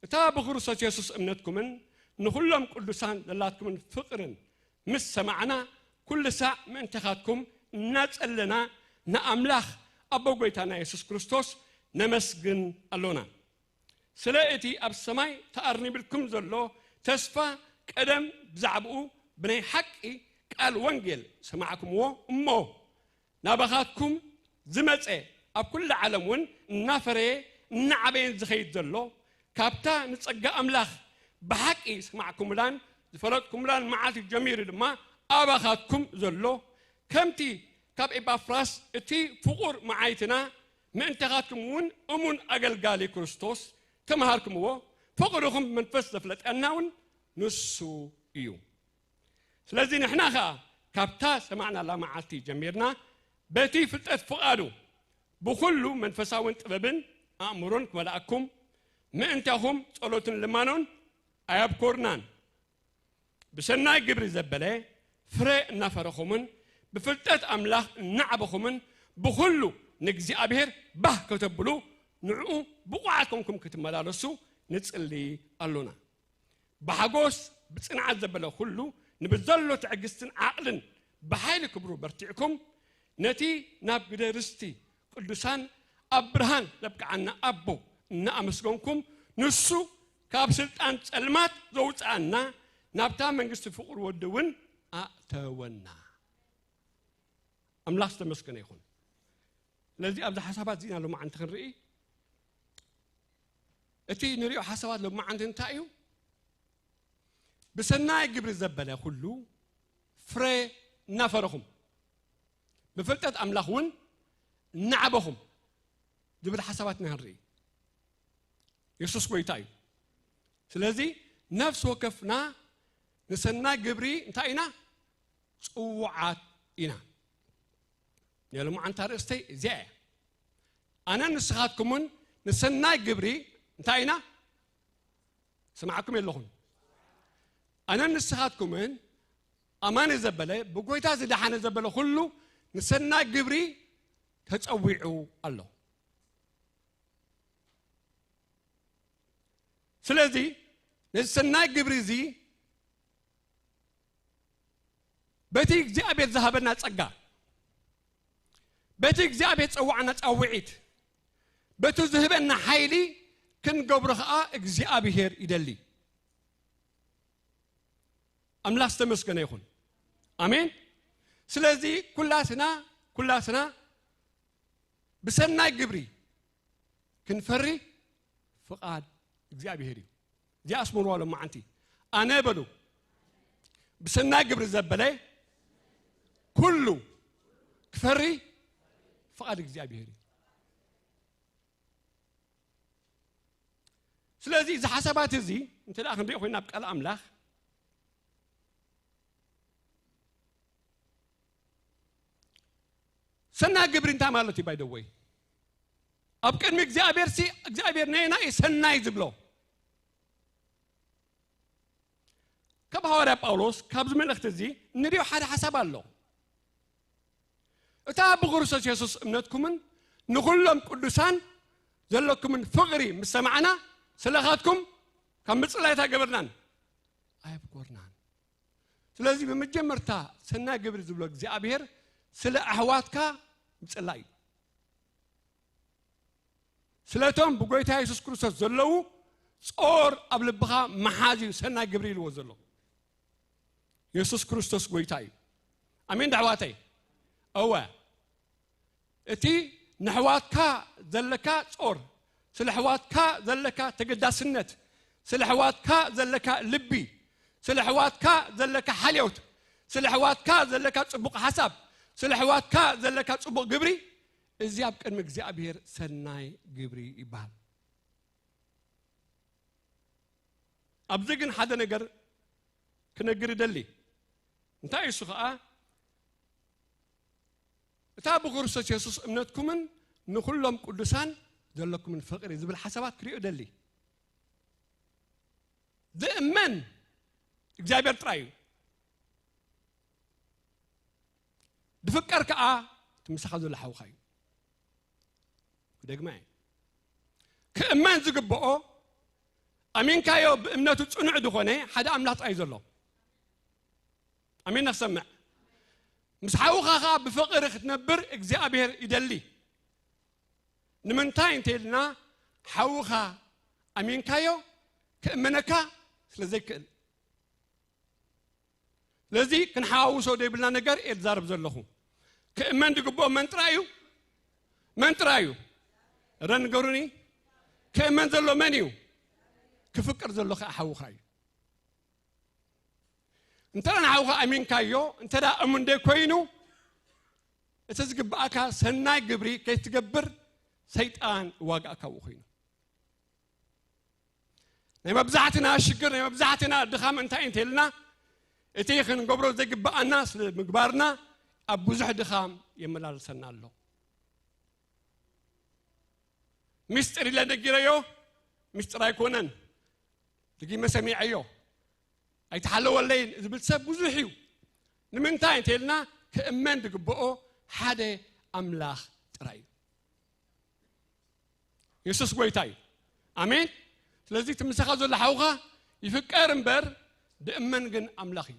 እታ ብክርስቶስ የሱስ እምነትኩምን ንኹሎም ቅዱሳን ዘላትኩምን ፍቕርን ምስ ሰማዕና፣ ኩሉ ሳዕ ምእንተኻትኩም እናጸለና ንኣምላኽ ኣቦ ጎይታና የሱስ ክርስቶስ ነመስግን ኣሎና። ስለ እቲ ኣብ ሰማይ ተኣርኒብልኩም ዘሎ ተስፋ ቀደም ብዛዕባኡ ብናይ ሓቂ ቃል ወንጌል ሰማዕኩምዎ እሞ፣ ናባኻትኩም ዝመጸ ኣብ ኩሉ ዓለም እውን እናፈረየ እናዓበየን ዝኸይድ ዘሎ፣ ካብታ ንጸጋ ኣምላኽ ብሓቂ ዝሰማዕኩምላን ዝፈለጥኩምላን መዓልቲ ጀሚሩ ድማ ኣባኻትኩም ዘሎ፣ ከምቲ ካብ ኤጳፍራስ እቲ ፍቑር መዓይትና ምእንተኻትኩም እውን እሙን ኣገልጋሊ ክርስቶስ ተምሃርኩምዎ፣ ፍቕርኹም ብመንፈስ ዘፍለጠና እውን ንሱ እዩ። ስለዚ ንሕና ኸኣ ካብታ ሰማዕናላ መዓልቲ ጀሚርና በቲ ፍልጠት ፍቓዱ ብኹሉ መንፈሳውን ጥበብን ኣእምሮን ክመልኣኩም ምእንታኹም ጸሎትን ልማኖን ኣያብኮርናን። ብሰናይ ግብሪ ዘበለ ፍረ እናፈረኹምን ብፍልጠት ኣምላኽ እናዓበኹምን ብኹሉ ንእግዚኣብሔር ባህ ከተብሉ ንዕኡ ብቑዓት ኮንኩም ክትመላለሱ ንጽሊ ኣሎና። ብሓጎስ ብጽንዓት ዘበለ ኩሉ ንብዘሎ ትዕግስትን ዓቕልን ብሓይሊ ክብሩ በርቲዕኩም ነቲ ናብ ግደ ርስቲ ቅዱሳን ኣብ ብርሃን ዘብቅዓና ኣቦ እናኣመስገንኩም ንሱ ካብ ስልጣን ጸልማት ዘውጽኣና ናብታ መንግስቲ ፍቕሩ ወዲ እውን ኣእተወና። ኣምላኽ ዝተመስገነ ይኹን። ስለዚ ኣብዚ ሓሳባት እዚና ሎማዓንቲ ክንርኢ እቲ ንሪኦ ሓሳባት ሎማዓንቲ እንታይ እዩ? ብሰናይ ግብሪ ዘበለ ኩሉ ፍረ እናፈረኹም ብፍልጠት ኣምላኽ እውን እናዓበኹም ዝብል ሓሳባት ኢና ክንርኢ። የሱስ ጎይታ እዩ። ስለዚ ነፍሲ ወከፍና ንሰናይ ግብሪ እንታይ ኢና? ጽዉዓት ኢና። ናይ ሎማዓንቲ ኣርእስተይ እዚኣ እያ። ኣነን ንስኻትኩምን ንሰናይ ግብሪ እንታይ ኢና? ስማዕኩም የለኹም። ኣነን ንስኻትኩምን ኣማኒ ዘበለ ብጎይታ ዝደሓነ ዘበለ ኩሉ ንሰናይ ግብሪ ተጸዊዑ ኣሎ። ስለዚ ነዚ ሰናይ ግብሪ እዚ በቲ እግዚኣብሔር ዝሃበና ጸጋ፣ በቲ እግዚኣብሔር ጸዋዕና ጻውዒት፣ በቲ ዝህበና ሓይሊ ክንገብሮ ኸኣ እግዚኣብሔር ይደሊ። ኣምላኽ ዝተመስገነ ይኹን። ኣሜን። ስለዚ ኩላትና ኩላትና ብሰናይ ግብሪ ክንፈሪ ፍቓድ እግዚኣብሔር እዩ። እዚኣ ኣስምርዋ ሎማዓንቲ። ኣነ በሉ ብሰናይ ግብሪ ዘበለ ኩሉ ክፈሪ ፍቓድ እግዚኣብሔር እዩ። ስለዚ እዚ ሓሳባት እዚ እንተ ደኣ ክንሪኦ ኮይና ኣብ ቃል ኣምላኽ ሰናይ ግብሪ እንታይ ማለት እዩ? ባይደወይ ኣብ ቅድሚ እግዚኣብሔር ሲ እግዚኣብሔር ነየና እዩ ሰናይ ዝብሎ? ካብ ሃዋርያ ጳውሎስ ካብዚ መልእኽቲ እዚ ንሪኦ ሓደ ሓሳብ ኣሎ። እታ ብክርስቶስ የሱስ እምነትኩምን ንኹሎም ቅዱሳን ዘለኩምን ፍቕሪ ምስ ሰማዕና ስለኻትኩም ካብ ምጽላይታ ገበርናን ኣየብኮርናን። ስለዚ ብመጀመርታ ሰናይ ግብሪ ዝብሎ እግዚኣብሔር ስለ ኣሕዋትካ ምጽላይ እዩ። ስለቶም ብጎይታ የሱስ ክርስቶስ ዘለዉ ጾር ኣብ ልብኻ መሓዝ እዩ ሰናይ ግብሪ ኢልዎ ዘሎ። የሱስ ክርስቶስ ጎይታ እዩ። ኣሜን ዶ ኣሕዋተይ? እወ። እቲ ንሕዋትካ ዘለካ ጾር፣ ስለ ሕዋትካ ዘለካ ተገዳስነት፣ ስለ ሕዋትካ ዘለካ ልቢ፣ ስለ ሕዋትካ ዘለካ ሓልዮት፣ ስለ ሕዋትካ ዘለካ ጽቡቕ ሓሳብ፣ ስለ ሕዋትካ ዘለካ ጽቡቕ ግብሪ፣ እዚ ኣብ ቅድሚ እግዚኣብሔር ሰናይ ግብሪ ይበሃል። ኣብዚ ግን ሓደ ነገር ክነግር ይደሊ። እንታይ እሱ ኸኣ፣ እታ ብክርስቶስ የሱስ እምነትኩምን ንኹሎም ቅዱሳን ዘለኩምን ፍቕሪ ዝብል ሓሳባት ክሪኦ ደሊ። ዝእመን እግዚኣብሔር ጥራይ እዩ። ድፍቀር ከኣ እቲ ምሳኻ ዘሎ ሓውኻ እዩ። ክደግማ እየ። ክእመን ዝግብኦ፣ ኣሚንካዮ ብእምነቱ ጽኑዕ ዝኾነ ሓደ ኣምላኽ ጥራይ ዘሎ። ኣሜን ነኽሰምዕ። ምስ ሓውኻ ኸኣ ብፍቕሪ ክትነብር እግዚኣብሔር ይደሊ። ንምንታይ እንተ ኢልና፣ ሓውኻ ኣሚንካዮ ክእመነካ ስለ ዘይክእል። ስለዚ ክንሓዋውሶ ዘይብልና ነገር እየ ዝዛረብ ዘለኹ። ክእመን ዝግብኦ መን ጥራይ እዩ? መን ጥራይ እዩ? እረ ንገሩኒ። ክእመን ዘሎ መን እዩ? ክፍቅር ዘሎ ኸኣ ሓውኻ እዩ። እንተ ደኣ ንሓውኻ ኣሚንካዮ፣ እንተ ደኣ እሙን ደይ ኮይኑ፣ እቲ ዝግብኣካ ሰናይ ግብሪ ከይትገብር ሰይጣን ይዋግኣካ ኣብኡ ኮይኑ። ናይ መብዛሕትና ሽግር፣ ናይ መብዛሕትና ድኻም እንታይ እንተልና፣ እቲ ክንገብሮ ዘይግብኣና ስለ ምግባርና ኣብ ብዙሕ ድኻም የመላልሰና ኣሎ። ምስጢር ኢለ ነጊረዮ፣ ምስጢር ኣይኮነን። ድጊመ ሰሚዐዮ፣ ኣይተሓለወለይን ዝብል ሰብ ብዙሕ እዩ። ንምንታይ እንተኢልና፣ ክእመን ዝግብኦ ሓደ ኣምላኽ ጥራይ እዩ። የሱስ ጎይታ እዩ። ኣሜን። ስለዚ እቲ ምሳኻ ዘሎ ሓውኻ ይፍቀር እምበር፣ ድእመን ግን ኣምላኽ እዩ።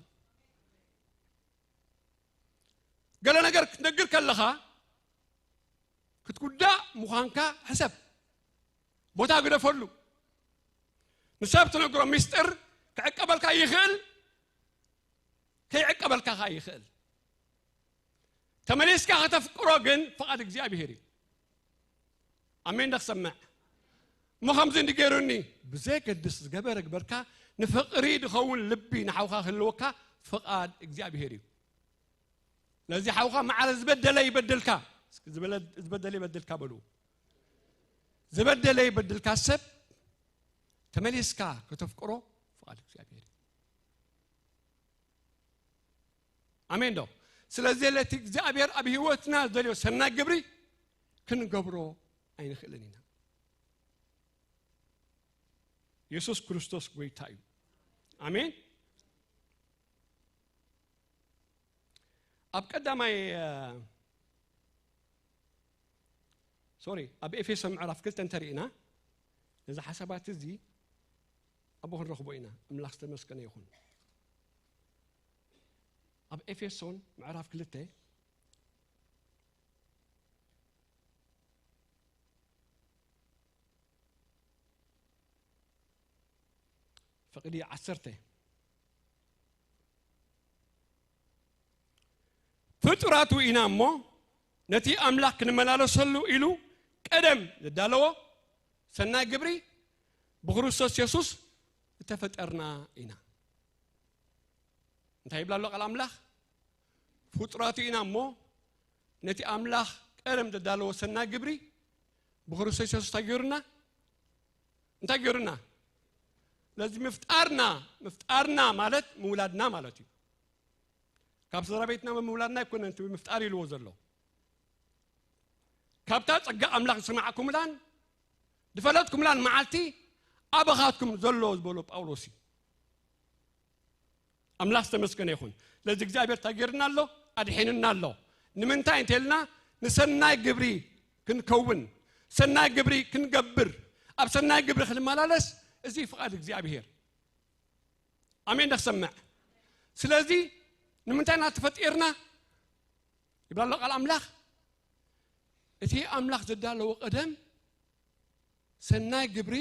ገለ ነገር ክትነግር ከለኻ፣ ክትጉዳእ ምዃንካ ሕሰብ። ቦታ ግደፈሉ። ንሰብ ትነግሮ ምስጢር ክዕቀበልካ ይኽእል፣ ከይዕቀበልካ ኸኣ ይኽእል። ተመሊስካ ከተፍቅሮ ግን ፍቓድ እግዚኣብሔር እዩ። ኣሜን ዶ ክሰምዕ? እሞ ከምዚ እንዲ ገይሩኒ፣ ብዘየገድስ ዝገበረ ግበርካ፣ ንፍቕሪ ዝኸውን ልቢ ንሓውካ ክህልወካ ፍቓድ እግዚኣብሔር እዩ። ነዚ ሓውካ ማዕረ ዝበደለ ይበድልካ፣ እስኪ ዝበለ-፣ ዝበደለ ይበድልካ በሉ። ዝበደለ ይበድልካ ሰብ ተመሊስካ ከተፍቅሮ ፍቓድ እግዚኣብሔር እዩ። ኣሜን ዶ? ስለዚ ለቲ እግዚኣብሔር ኣብ ህይወትና ዘልዮ ሰናይ ግብሪ ክንገብሮ ኣይንኽእልን ኢና። የሱስ ክርስቶስ ጎይታ እዩ። ኣሜን። ኣብ ቀዳማይ፣ እ፣ ሶሪ፣ ኣብ ኤፌሶ ምዕራፍ ክልተ እንተሪእና፣ ነዚ ሓሳባት እዚ ኣብኡ ክንረኽቦ ኢና። ኣምላኽ ዝተመስገነ ይኹን። ኣብ ኤፌሶን ምዕራፍ ክልተ ፈቕዲ ዓሰርተ፣ ፍጡራቱ ኢና እሞ፣ ነቲ ኣምላኽ ክንመላለሰሉ ኢሉ ቀደም ዘዳለዎ ሰናይ ግብሪ ብክርስቶስ የሱስ እተፈጠርና ኢና። እንታይ ይብላ ኣሎ ቃል ኣምላኽ? ፍጡራቱ ኢና እሞ፣ ነቲ ኣምላኽ ቀደም ዘዳለዎ ሰናይ ግብሪ ብክርስቶስ የሱስ እንታይ ገይሩና? እንታይ ገይሩና? ስለዚ ምፍጣርና፣ ምፍጣርና ማለት ምውላድና ማለት እዩ። ካብ ስድራ ቤትና ብምውላድና ኣይኮነን እቲ ምፍጣር ኢልዎ ዘሎ። ካብታ ጸጋ ኣምላኽ ዝሰማዕኩምላን ዝፈለጥኩምላን መዓልቲ ኣባኻትኩም ዘሎ ዝበሎ ጳውሎስ እዩ። ኣምላኽ ዝተመስገነ ይኹን። ስለዚ እግዚኣብሔር እንታይ ገይርና ኣሎ? ኣድሒንና ኣሎ። ንምንታይ እንተልና፣ ንሰናይ ግብሪ ክንከውን፣ ሰናይ ግብሪ ክንገብር፣ ኣብ ሰናይ ግብሪ ክንመላለስ፣ እዚ ፍቓድ እግዚኣብሔር። ኣሜን ዶ ክሰምዕ? ስለዚ ንምንታይ ኢና ተፈጢርና? ይብላ ኣሎ ቃል ኣምላኽ። እቲ ኣምላኽ ዘዳለዎ ቀደም ሰናይ ግብሪ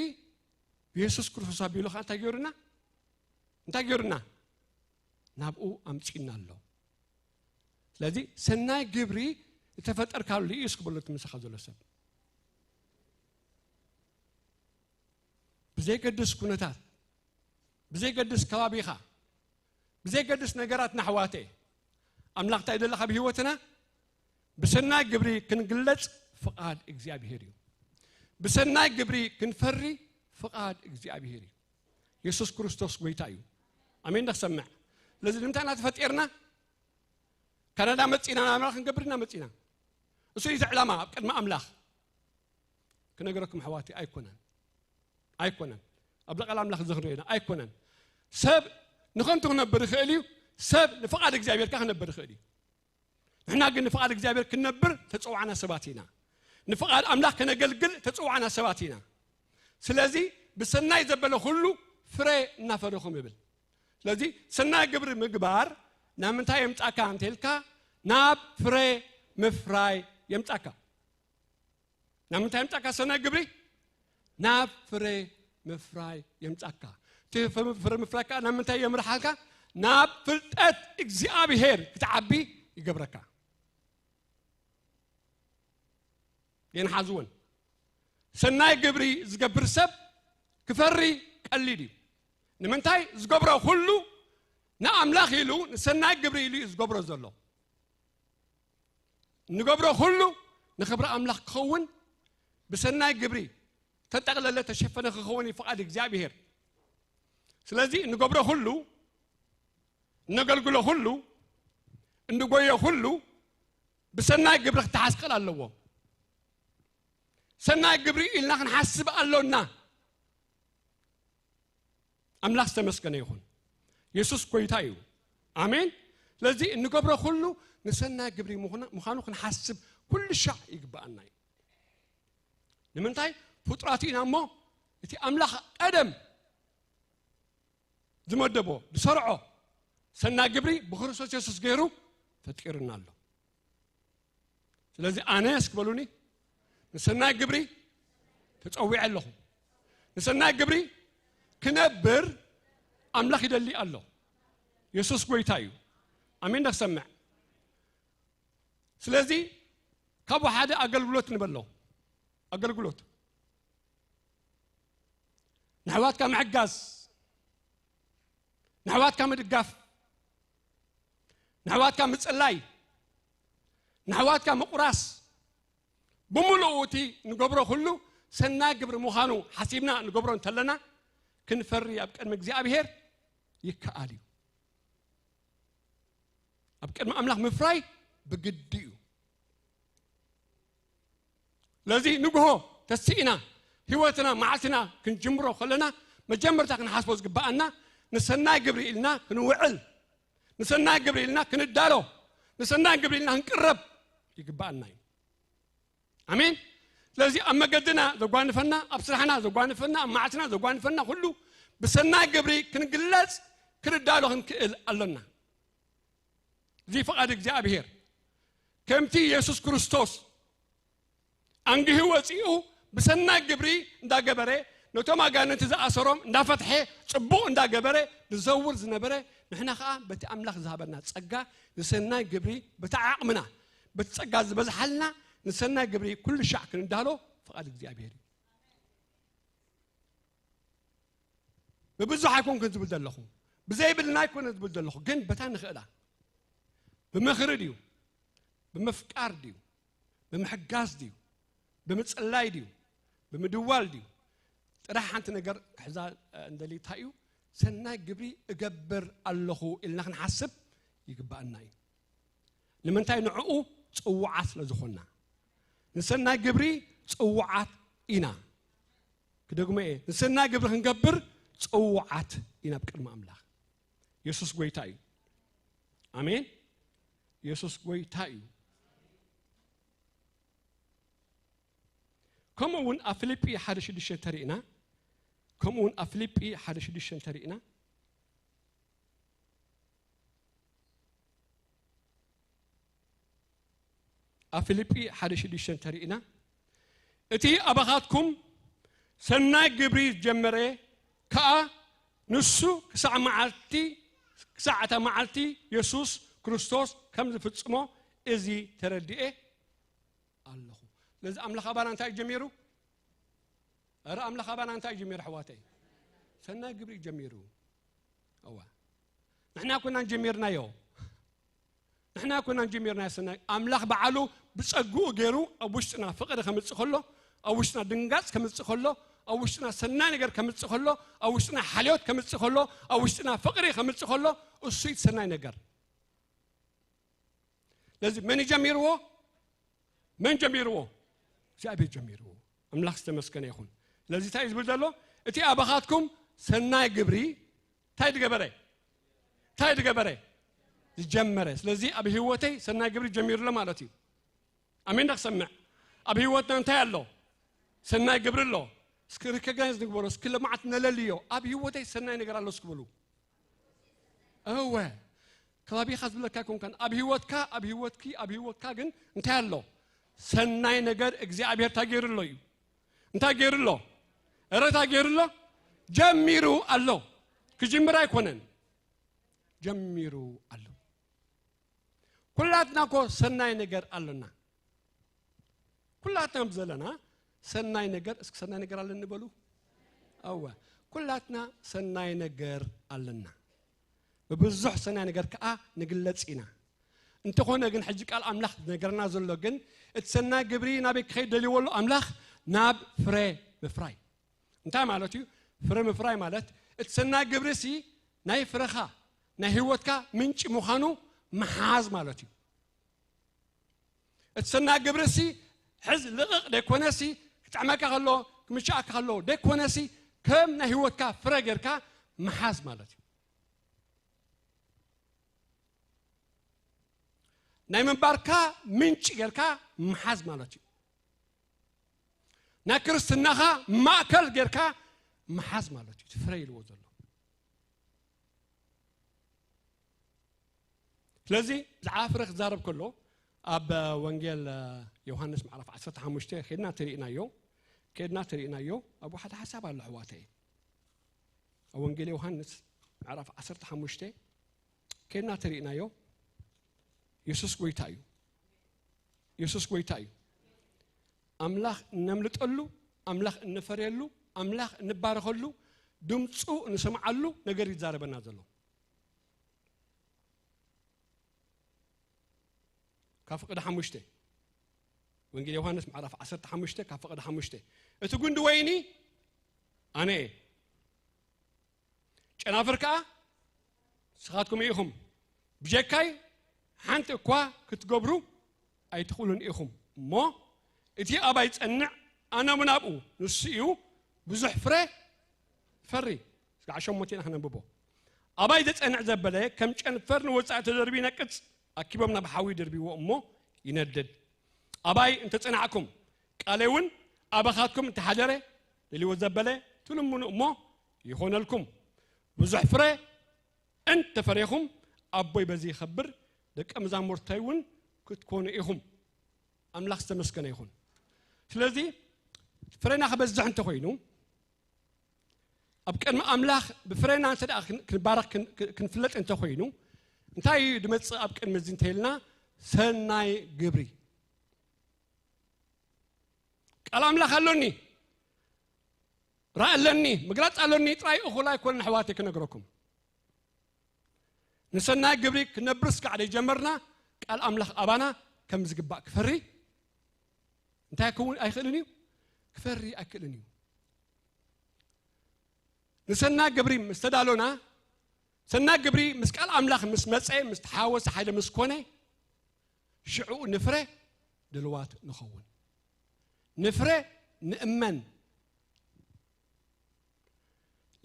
ብየሱስ ክርስቶስ ኣቢሉ ኸዓ እንታይ ገይሩና? እንታይ ገይሩና? ናብኡ ኣምጺእና ኣሎ። ስለዚ ሰናይ ግብሪ ዝተፈጠርካሉ እዩ እስኪ በሎ እቲ ምሳኻ ዘሎ ሰብ። ብዘይገድስ ኩነታት፣ ብዘይገድስ ከባቢኻ፣ ብዘይገድስ ነገራት ናሕዋተ ኣምላኽ እንታይ ደለኻ ብህይወትና? ብሰናይ ግብሪ ክንግለጽ ፍቓድ እግዚኣብሔር እዩ። ብሰናይ ግብሪ ክንፈሪ ፍቓድ እግዚኣብሔር እዩ። የሱስ ክርስቶስ ጎይታ እዩ። ኣሜን። ንክሰምዕ ስለዚ ንምንታይ ኢና ተፈጢርና? ካናዳ መጺና ናብራ ክንገብር ኢና መጺና። እሱ እዩ እቲ ዕላማ ኣብ ቅድሚ ኣምላኽ። ክነገረኩም ኣሕዋተይ ኣይኮነን። ኣይኮነን። ኣብዚ ቃል ኣምላኽ ዝኽሪ ኢና ኣይኮነን። ሰብ ንኸንቱ ክነብር ይኽእል እዩ። ሰብ ንፍቓድ እግዚኣብሔር ከኣ ክነብር ይኽእል እዩ። ንሕና ግን ንፍቓድ እግዚኣብሔር ክንነብር ተጸዋዕና ሰባት ኢና። ንፍቓድ ኣምላኽ ከነገልግል ተጸዋዕና ሰባት ኢና። ስለዚ ብሰናይ ዘበለ ኩሉ ፍረ እናፈረኹም ይብል። ስለዚ ሰናይ ግብሪ ምግባር ናብ ምንታይ የምጻካ እንተልካ ናብ ፍረ ምፍራይ የምጻካ። ናብ ምንታይ የምጻካ ሰናይ ግብሪ? ናብ ፍረ ምፍራይ የምጻካ። እቲ ፍረ ምፍራይ ከዓ ናብ ምንታይ የምርሓልካ? ናብ ፍልጠት እግዚኣብሔር ክትዓቢ ይገብረካ። የንሓዝወን ሰናይ ግብሪ ዝገብር ሰብ ክፈሪ ቀሊል እዩ። ንምንታይ? ዝገብሮ ኩሉ ንኣምላኽ ኢሉ ንሰናይ ግብሪ ኢሉ እዩ ዝገብሮ ዘሎ። እንገብሮ ኩሉ ንኽብሪ ኣምላኽ ክኸውን ብሰናይ ግብሪ ተጠቕለለ ተሸፈነ ክኸውን እዩ ፍቓድ እግዚኣብሔር። ስለዚ እንገብሮ ኩሉ እነገልግሎ ኩሉ እንጎዮ ኩሉ ብሰናይ ግብሪ ክተሓስቀል ኣለዎ። ሰናይ ግብሪ ኢልና ክንሓስብ ኣሎና። ኣምላኽ ዝተመስገነ ይኹን። የሱስ ጎይታ እዩ። ኣሜን። ስለዚ እንገብሮ ኩሉ ንሰናይ ግብሪ ምዃኑ ክንሓስብ ኩሉ ሻዕ ይግብኣና እዩ። ንምንታይ? ፍጡራት ኢና እሞ እቲ ኣምላኽ ቀደም ዝመደቦ ዝሰርዖ ሰናይ ግብሪ ብክርስቶስ የሱስ ገይሩ ፈጢርና ኣሎ። ስለዚ ኣነ እስኪ በሉኒ ንሰናይ ግብሪ ተጸዊዐ ኣለኹ። ንሰናይ ግብሪ ክነብር ኣምላኽ ይደሊ ኣሎ። የሱስ ጎይታ እዩ። ኣሜን። ንክሰምዕ ስለዚ ካብኡ ሓደ ኣገልግሎት ንበሎ። ኣገልግሎት ንኣሕዋትካ ምሕጋዝ፣ ንኣሕዋትካ ምድጋፍ፣ ንኣሕዋትካ ምጽላይ፣ ንኣሕዋትካ ምቑራስ፣ ብምሉኡ እቲ ንገብሮ ኩሉ ሰናይ ግብሪ ምዃኑ ሓሲብና ንገብሮ እንተለና ክንፈሪ ኣብ ቅድሚ እግዚኣብሔር ይከኣል እዩ። ኣብ ቅድሚ ኣምላኽ ምፍራይ ብግዲ እዩ። ለዚ ንግሆ ተሲእና ህይወትና መዓልትና ክንጅምሮ ከለና መጀመርታ ክንሓስቦ ዝግብኣና ንሰናይ ግብሪ ኢልና ክንውዕል፣ ንሰናይ ግብሪ ኢልና ክንዳሎ፣ ንሰናይ ግብሪ ኢልና ክንቅረብ ይግብኣና እዩ። ኣሜን። ስለዚ ኣብ መገድና ዘጓንፈና፣ ኣብ ስራሕና ዘጓንፈና፣ ኣብ መዓልትና ዘጓንፈና ኩሉ ብሰናይ ግብሪ ክንግለጽ ክንዳሎ ክንክእል ኣሎና። እዚ ፍቓድ እግዚኣብሔር ከምቲ የሱስ ክርስቶስ ኣንጊሁ ወፂኡ ብሰናይ ግብሪ እንዳገበረ ነቶም ኣጋንንቲ ዝኣሰሮም እንዳፈትሐ ፅቡቕ እንዳገበረ ዝዘውር ዝነበረ ንሕና ከዓ በቲ ኣምላኽ ዝሃበና ፀጋ ንሰናይ ግብሪ በቲ ዓቕምና በቲ ፀጋ ዝበዝሓልና ንሰናይ ግብሪ ኩሉ ሻዕ ክንዳሎ ፍቓድ እግዚኣብሔር እዩ። ብብዙሕ ኣይኮንኩን ዝብል ዘለኹ ብዘይብልና ኣይኮነ ዝብል ዘለኹ ግን በታ ንኽእላ ብምኽሪ ድዩ ብምፍቃር ድዩ ብምሕጋዝ ድዩ ብምፅላይ ድዩ ብምድዋል ድዩ ጥራሕ ሓንቲ ነገር ክሕዛ እንደሊ እንታይ እዩ ሰናይ ግብሪ እገብር ኣለኹ ኢልና ክንሓስብ ይግባኣና እዩ ንምንታይ ንዕኡ ፅውዓት ስለ ዝኾንና ንሰናይ ግብሪ ፅውዓት ኢና ክደግሞ እየ ንሰናይ ግብሪ ክንገብር ፅውዓት ኢና ኣብ ቅድሚ ኣምላኽ የሱስ ጎይታ እዩ ኣሜን የሱስ ጎይታ እዩ ከምኡ እውን ኣብ ፊልጲ ሓደ ሽዱሽተ እንተሪእና ከምኡ እውን ኣብ ፊልጲ ሓደ ሽዱሽተ እንተሪእና ኣብ ፊልጲ ሓደ ሽዱሽተ እንተሪእና እቲ ኣባኻትኩም ሰናይ ግብሪ ዝጀመረ ከኣ ንሱ ክሳዕ መዓልቲ ክሳዕ እታ መዓልቲ የሱስ ክርስቶስ ከም ዝፍጽሞ እዚ ተረድኤ ነዚ ኣምላኽ ኣባና እንታይ እዩ ጀሚሩ? ኧረ ኣምላኽ ኣባና እንታይ እዩ ጀሚሩ ኣሕዋተይ? ሰናይ ግብሪ እዩ ጀሚሩ። እዋ ንሕና ኮናን ጀሚርናዮ። ንሕና ኮናን ጀሚርናዮ። ሰናይ ኣምላኽ በዓሉ ብጸግኡ ገይሩ ኣብ ውሽጥና ፍቕሪ ከምጽእ ከሎ፣ ኣብ ውሽጥና ድንጋጽ ከምጽእ ከሎ፣ ኣብ ውሽጥና ሰናይ ነገር ከምጽእ ከሎ፣ ኣብ ውሽጥና ሓልዮት ከምጽእ ከሎ፣ ኣብ ውሽጥና ፍቕሪ ከምጽእ ከሎ፣ እሱ እዩ ሰናይ ነገር። ስለዚ መን ጀሚርዎ? መን ጀሚርዎ? እግዚኣብሔር ጀሚርዎ። ኣምላኽ ዝተመስገነ ይኹን። ስለዚ እንታይ እዩ ዝብል ዘሎ? እቲ ኣባኻትኩም ሰናይ ግብሪ እንታይ ዝገበረ? እንታይ ዝገበረ? ዝጀመረ። ስለዚ ኣብ ህይወተይ ሰናይ ግብሪ ጀሚሩ ኣሎ ማለት እዩ። ኣሜን ዶ ክሰምዕ? ኣብ ህይወትና እንታይ ኣሎ? ሰናይ ግብሪ ኣሎ። እስኪ ሪኮግናይዝ ንግበሮ፣ እስኪ ልምዓት ነለልዮ። ኣብ ህይወተይ ሰናይ ነገር ኣሎ እስኪ በሉ። እወ፣ ከባቢኻ ዝብለካ ኣይኮንካን። ኣብ ህይወትካ፣ ኣብ ህይወትኪ፣ ኣብ ህይወትካ ግን እንታይ ኣሎ? ሰናይ ነገር እግዚኣብሔር እንታይ ገይሩ ኣሎ እዩ? እንታይ ገይሩ ኣሎ? ኧረ እንታይ ገይሩ ኣሎ? ጀሚሩ ኣሎ። ክጅምር ኣይኮነን፣ ጀሚሩ ኣሎ። ኩላትና እኮ ሰናይ ነገር ኣለና። ኩላትና ብዘለና ሰናይ ነገር፣ እስኪ ሰናይ ነገር ኣለኒ በሉ። እወ፣ ኩላትና ሰናይ ነገር ኣለና። ብብዙሕ ሰናይ ነገር ከኣ ንግለጽ ኢና። እንተኾነ ግን ሕጂ ቃል ኣምላኽ ዝነገርና ዘሎ ግን እቲ ሰናይ ግብሪ ናበይ ክኸይድ ደልይዎ ኣሎ ኣምላኽ? ናብ ፍረ ምፍራይ። እንታይ ማለት እዩ? ፍረ ምፍራይ ማለት እቲ ሰናይ ግብሪ ሲ ናይ ፍረኻ፣ ናይ ህይወትካ ምንጪ ምዃኑ ምሓዝ ማለት እዩ። እቲ ሰናይ ግብሪ ሲ ሕዝ ልቕቕ ደይኮነ ሲ ክጥዕመካ ከሎ፣ ክምችኣካ ከሎ ደይኮነ ሲ ከም ናይ ህይወትካ ፍረ ጌርካ ምሓዝ ማለት እዩ። ናይ ምንባርካ ምንጪ ጌርካ ምሓዝ ማለት እዩ። ናይ ክርስትናኻ ማእከል ጌርካ ምሓዝ ማለት እዩ። እቲ ፍረ ኢልዎ ዘሎ። ስለዚ ብዛዕባ ፍረ ክዛረብ ከሎ ኣብ ወንጌል ዮሃንስ ምዕራፍ ዓሰርተ ሓሙሽተ ኬድና ተሪእናዮ፣ ኬድና ተሪእናዮ። ኣብኡ ሓደ ሓሳብ ኣሎ ኣሕዋተይ። ኣብ ወንጌል ዮሃንስ ምዕራፍ ዓሰርተ ሓሙሽተ ኬድና ተሪእናዮ። የሱስ ጎይታ እዩ። የሱስ ጎይታ እዩ። ኣምላኽ እነምልጠሉ፣ ኣምላኽ እንፈርየሉ፣ ኣምላኽ እንባረኸሉ፣ ድምፁ እንሰምዓሉ ነገር ይዛረበና ዘሎ። ካብ ፍቕዲ ሓሙሽተ፣ ወንጌል ዮሃንስ ምዕራፍ ዓሰርተ ሓሙሽተ ካብ ፍቕዲ ሓሙሽተ፣ እቲ ጉንዲ ወይኒ ኣነ እየ፣ ጨናፍር ከኣ ንስኻትኩም ኢኹም። ብጀካይ ሓንቲ እኳ ክትገብሩ ኣይትኽእሉን ኢኹም። እሞ እቲ ኣባይ ጸንዕ፣ ኣነ እውን ኣብኡ፣ ንሱ እዩ ብዙሕ ፍረ ፈሪ። ስጋዕ ሸሞንተ ኢና ክነንብቦ። ኣባይ ዘጸንዕ ዘበለ ከም ጨንፈር ንወጻኢ ተደርቢ ይነቅጽ፣ ኣኪቦም ናብ ሓዊ ደርብዎ እሞ ይነድድ። ኣባይ እንተጸናዕኩም፣ ቃለይ እውን ኣባኻትኩም እንተሓደረ፣ ደልዎ ዘበለ ትልምኑ እሞ ይኾነልኩም። ብዙሕ ፍረ እንተፈሬኹም፣ ኣቦይ በዚ ይኸብር፣ ደቀ መዛሙርተይ እውን ክትኮኑ ኢኹም። ኣምላኽ ዝተመስገነ ይኹን። ስለዚ ፍሬና ክበዝሕ እንተኾይኑ፣ ኣብ ቅድሚ ኣምላኽ ብፍሬና እንተ ደኣ ክን-፣ ክንባረኽ ክን-፣ ክን-፣ ክንፍለጥ እንተኾይኑ፣ እንታይ እዩ ዝመጽእ ኣብ ቅድሚ እዚ እንተኢልና፣ ሰናይ ግብሪ። ቃል ኣምላኽ ኣሎኒ፣ ራእ ኣለኒ፣ ምግላጽ ኣሎኒ ጥራይ እኹል ኣይኮነን ኣሕዋተይ ክነግረኩም። ንሰናይ ግብሪ ክነብር ስጋዕ ደይጀመርና፣ ቃል ኣምላኽ ኣባና ከም ዝግባእ ክፈሪ እንታይ ክውን ኣይኽእልን እዩ? ክፈሪ ኣይክእልን እዩ። ንሰናይ ግብሪ ምስ ተዳሎና፣ ሰናይ ግብሪ ምስ ቃል ኣምላኽ ምስ መጸ፣ ምስ ተሓወሰ፣ ሓደ ምስ ኮነ፣ ሽዑ ንፍረ ድልዋት ንኸውን። ንፍረ ንእመን።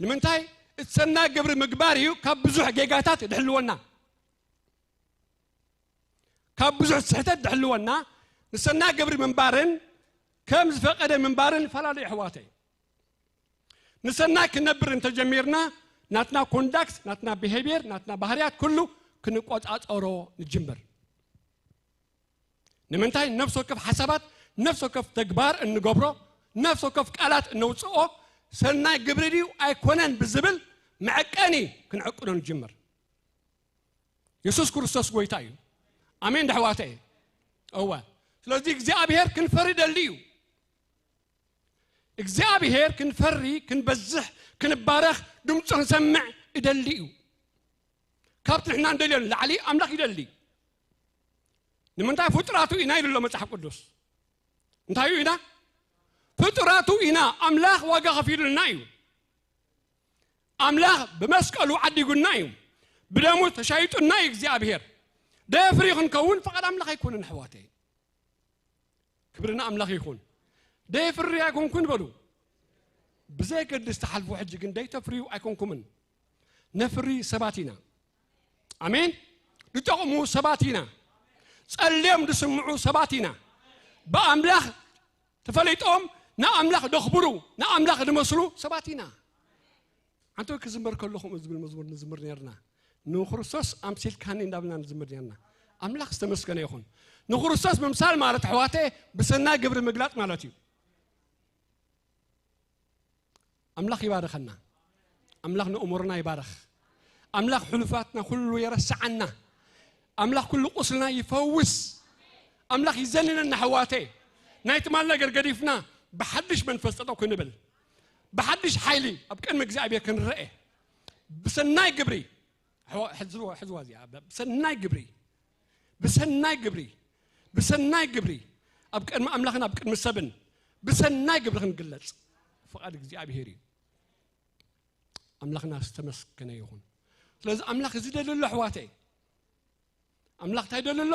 ንምንታይ? እቲ ሰናይ ግብሪ ምግባር እዩ ካብ ብዙሕ ጌጋታት ድሕልወና። ካብ ብዙሕ ስሕተት ድሕልወና። ንሰናይ ግብሪ ምንባርን ከም ዝፈቀደ ምንባርን ይፈላለዩ ኣሕዋተይ። ንሰናይ ክነብር እንተጀሚርና፣ ናትና ኮንዳክት፣ ናትና ቢሄቪየር፣ ናትና ባህርያት ኩሉ ክንቆጻጸሮ ንጅምር። ንምንታይ? ነፍሲ ወከፍ ሓሳባት፣ ነፍሲ ወከፍ ተግባር እንገብሮ፣ ነፍሲ ወከፍ ቃላት እነውጽኦ ሰናይ ግብሪ ድዩ ኣይኮነን ብዝብል መዐቀኒ ክንዕቅኖ ንጅምር። የሱስ ክርስቶስ ጎይታ እዩ። ኣሜን ዶ ኣሕዋተይ? እወ። ስለዚ እግዚኣብሔር ክንፈሪ ይደሊ እዩ። እግዚኣብሔር ክንፈሪ፣ ክንበዝሕ፣ ክንባረኽ፣ ድምፁ ክንሰምዕ ይደሊ እዩ። ካብቲ ንሕና እንደልዮ ንላዕሊ ኣምላኽ ይደሊ። ንምንታይ? ፍጡራቱ ኢና ይብሎ መጽሓፍ ቅዱስ። እንታይ ኢና? ፍጡራቱ ኢና። ኣምላኽ ዋጋ ከፊሉልና እዩ። ኣምላኽ ብመስቀሉ ዓዲጉና እዩ። ብደሙ ተሻይጡና እዩ እግዚኣብሔር። ደፍሪ ክንከውን ፍቓድ ኣምላኽ ኣይኮነን ኣሕዋተይ። ክብሪ ንኣምላኽ ይኹን። ደይፍሪ ኣይኮንኩን በሉ። ብዘየገድስ ተሓልፉ፣ ሕጂ ግን ደይተፍርዩ ኣይኮንኩምን። ነፍሪ ሰባት ኢና። ኣሜን። ዝጠቕሙ ሰባት ኢና። ጸልዮም ዝስምዑ ሰባት ኢና። ብኣምላኽ ተፈሊጦም ንኣምላኽ ደኽብሩ፣ ንኣምላኽ ዝመስሉ ሰባት ኢና። ኣንተ ክዝመር ከለኹም ዝብል መዝሙር ንዝምር ነርና። ንክርስቶስ ኣምሲልካኒ እንዳብልና ንዝምር ነርና። ኣምላኽ ዝተመስገነ ይኹን። ንክርስቶስ ምምሳል ማለት ኣሕዋተ ብሰናይ ግብሪ ምግላጽ ማለት እዩ። ኣምላኽ ይባርኸና። ኣምላኽ ንእምሮና ይባርኽ። ኣምላኽ ሕሉፋትና ኩሉ የረስዓና። ኣምላኽ ኩሉ ቁስልና ይፈውስ። ኣምላኽ ይዘንነና ኣሕዋተ። ናይ ትማል ነገር ገዲፍና ብሓድሽ መንፈስ ጠጠው ክንብል፣ ብሓድሽ ሓይሊ ኣብ ቅድሚ እግዚኣብሔር ክንረአ፣ ብሰናይ ግብሪ፣ ኣሕዋ-፣ ሕዝዋ፣ ሕዝዋ እዚኣ፣ ብሰናይ ግብሪ፣ ብሰናይ ግብሪ፣ ብሰናይ ግብሪ፣ ኣብ ቅድሚ ኣምላኽን ኣብ ቅድሚ ሰብን ብሰናይ ግብሪ ክንግለጽ ፍቓድ እግዚኣብሔር እዩ። ኣምላኽና ዝተመስገነ ይኹን። ስለዚ ኣምላኽ እዚ ደሊ ኣሎ ኣሕዋተይ። ኣምላኽ እንታይ ደሊ ኣሎ?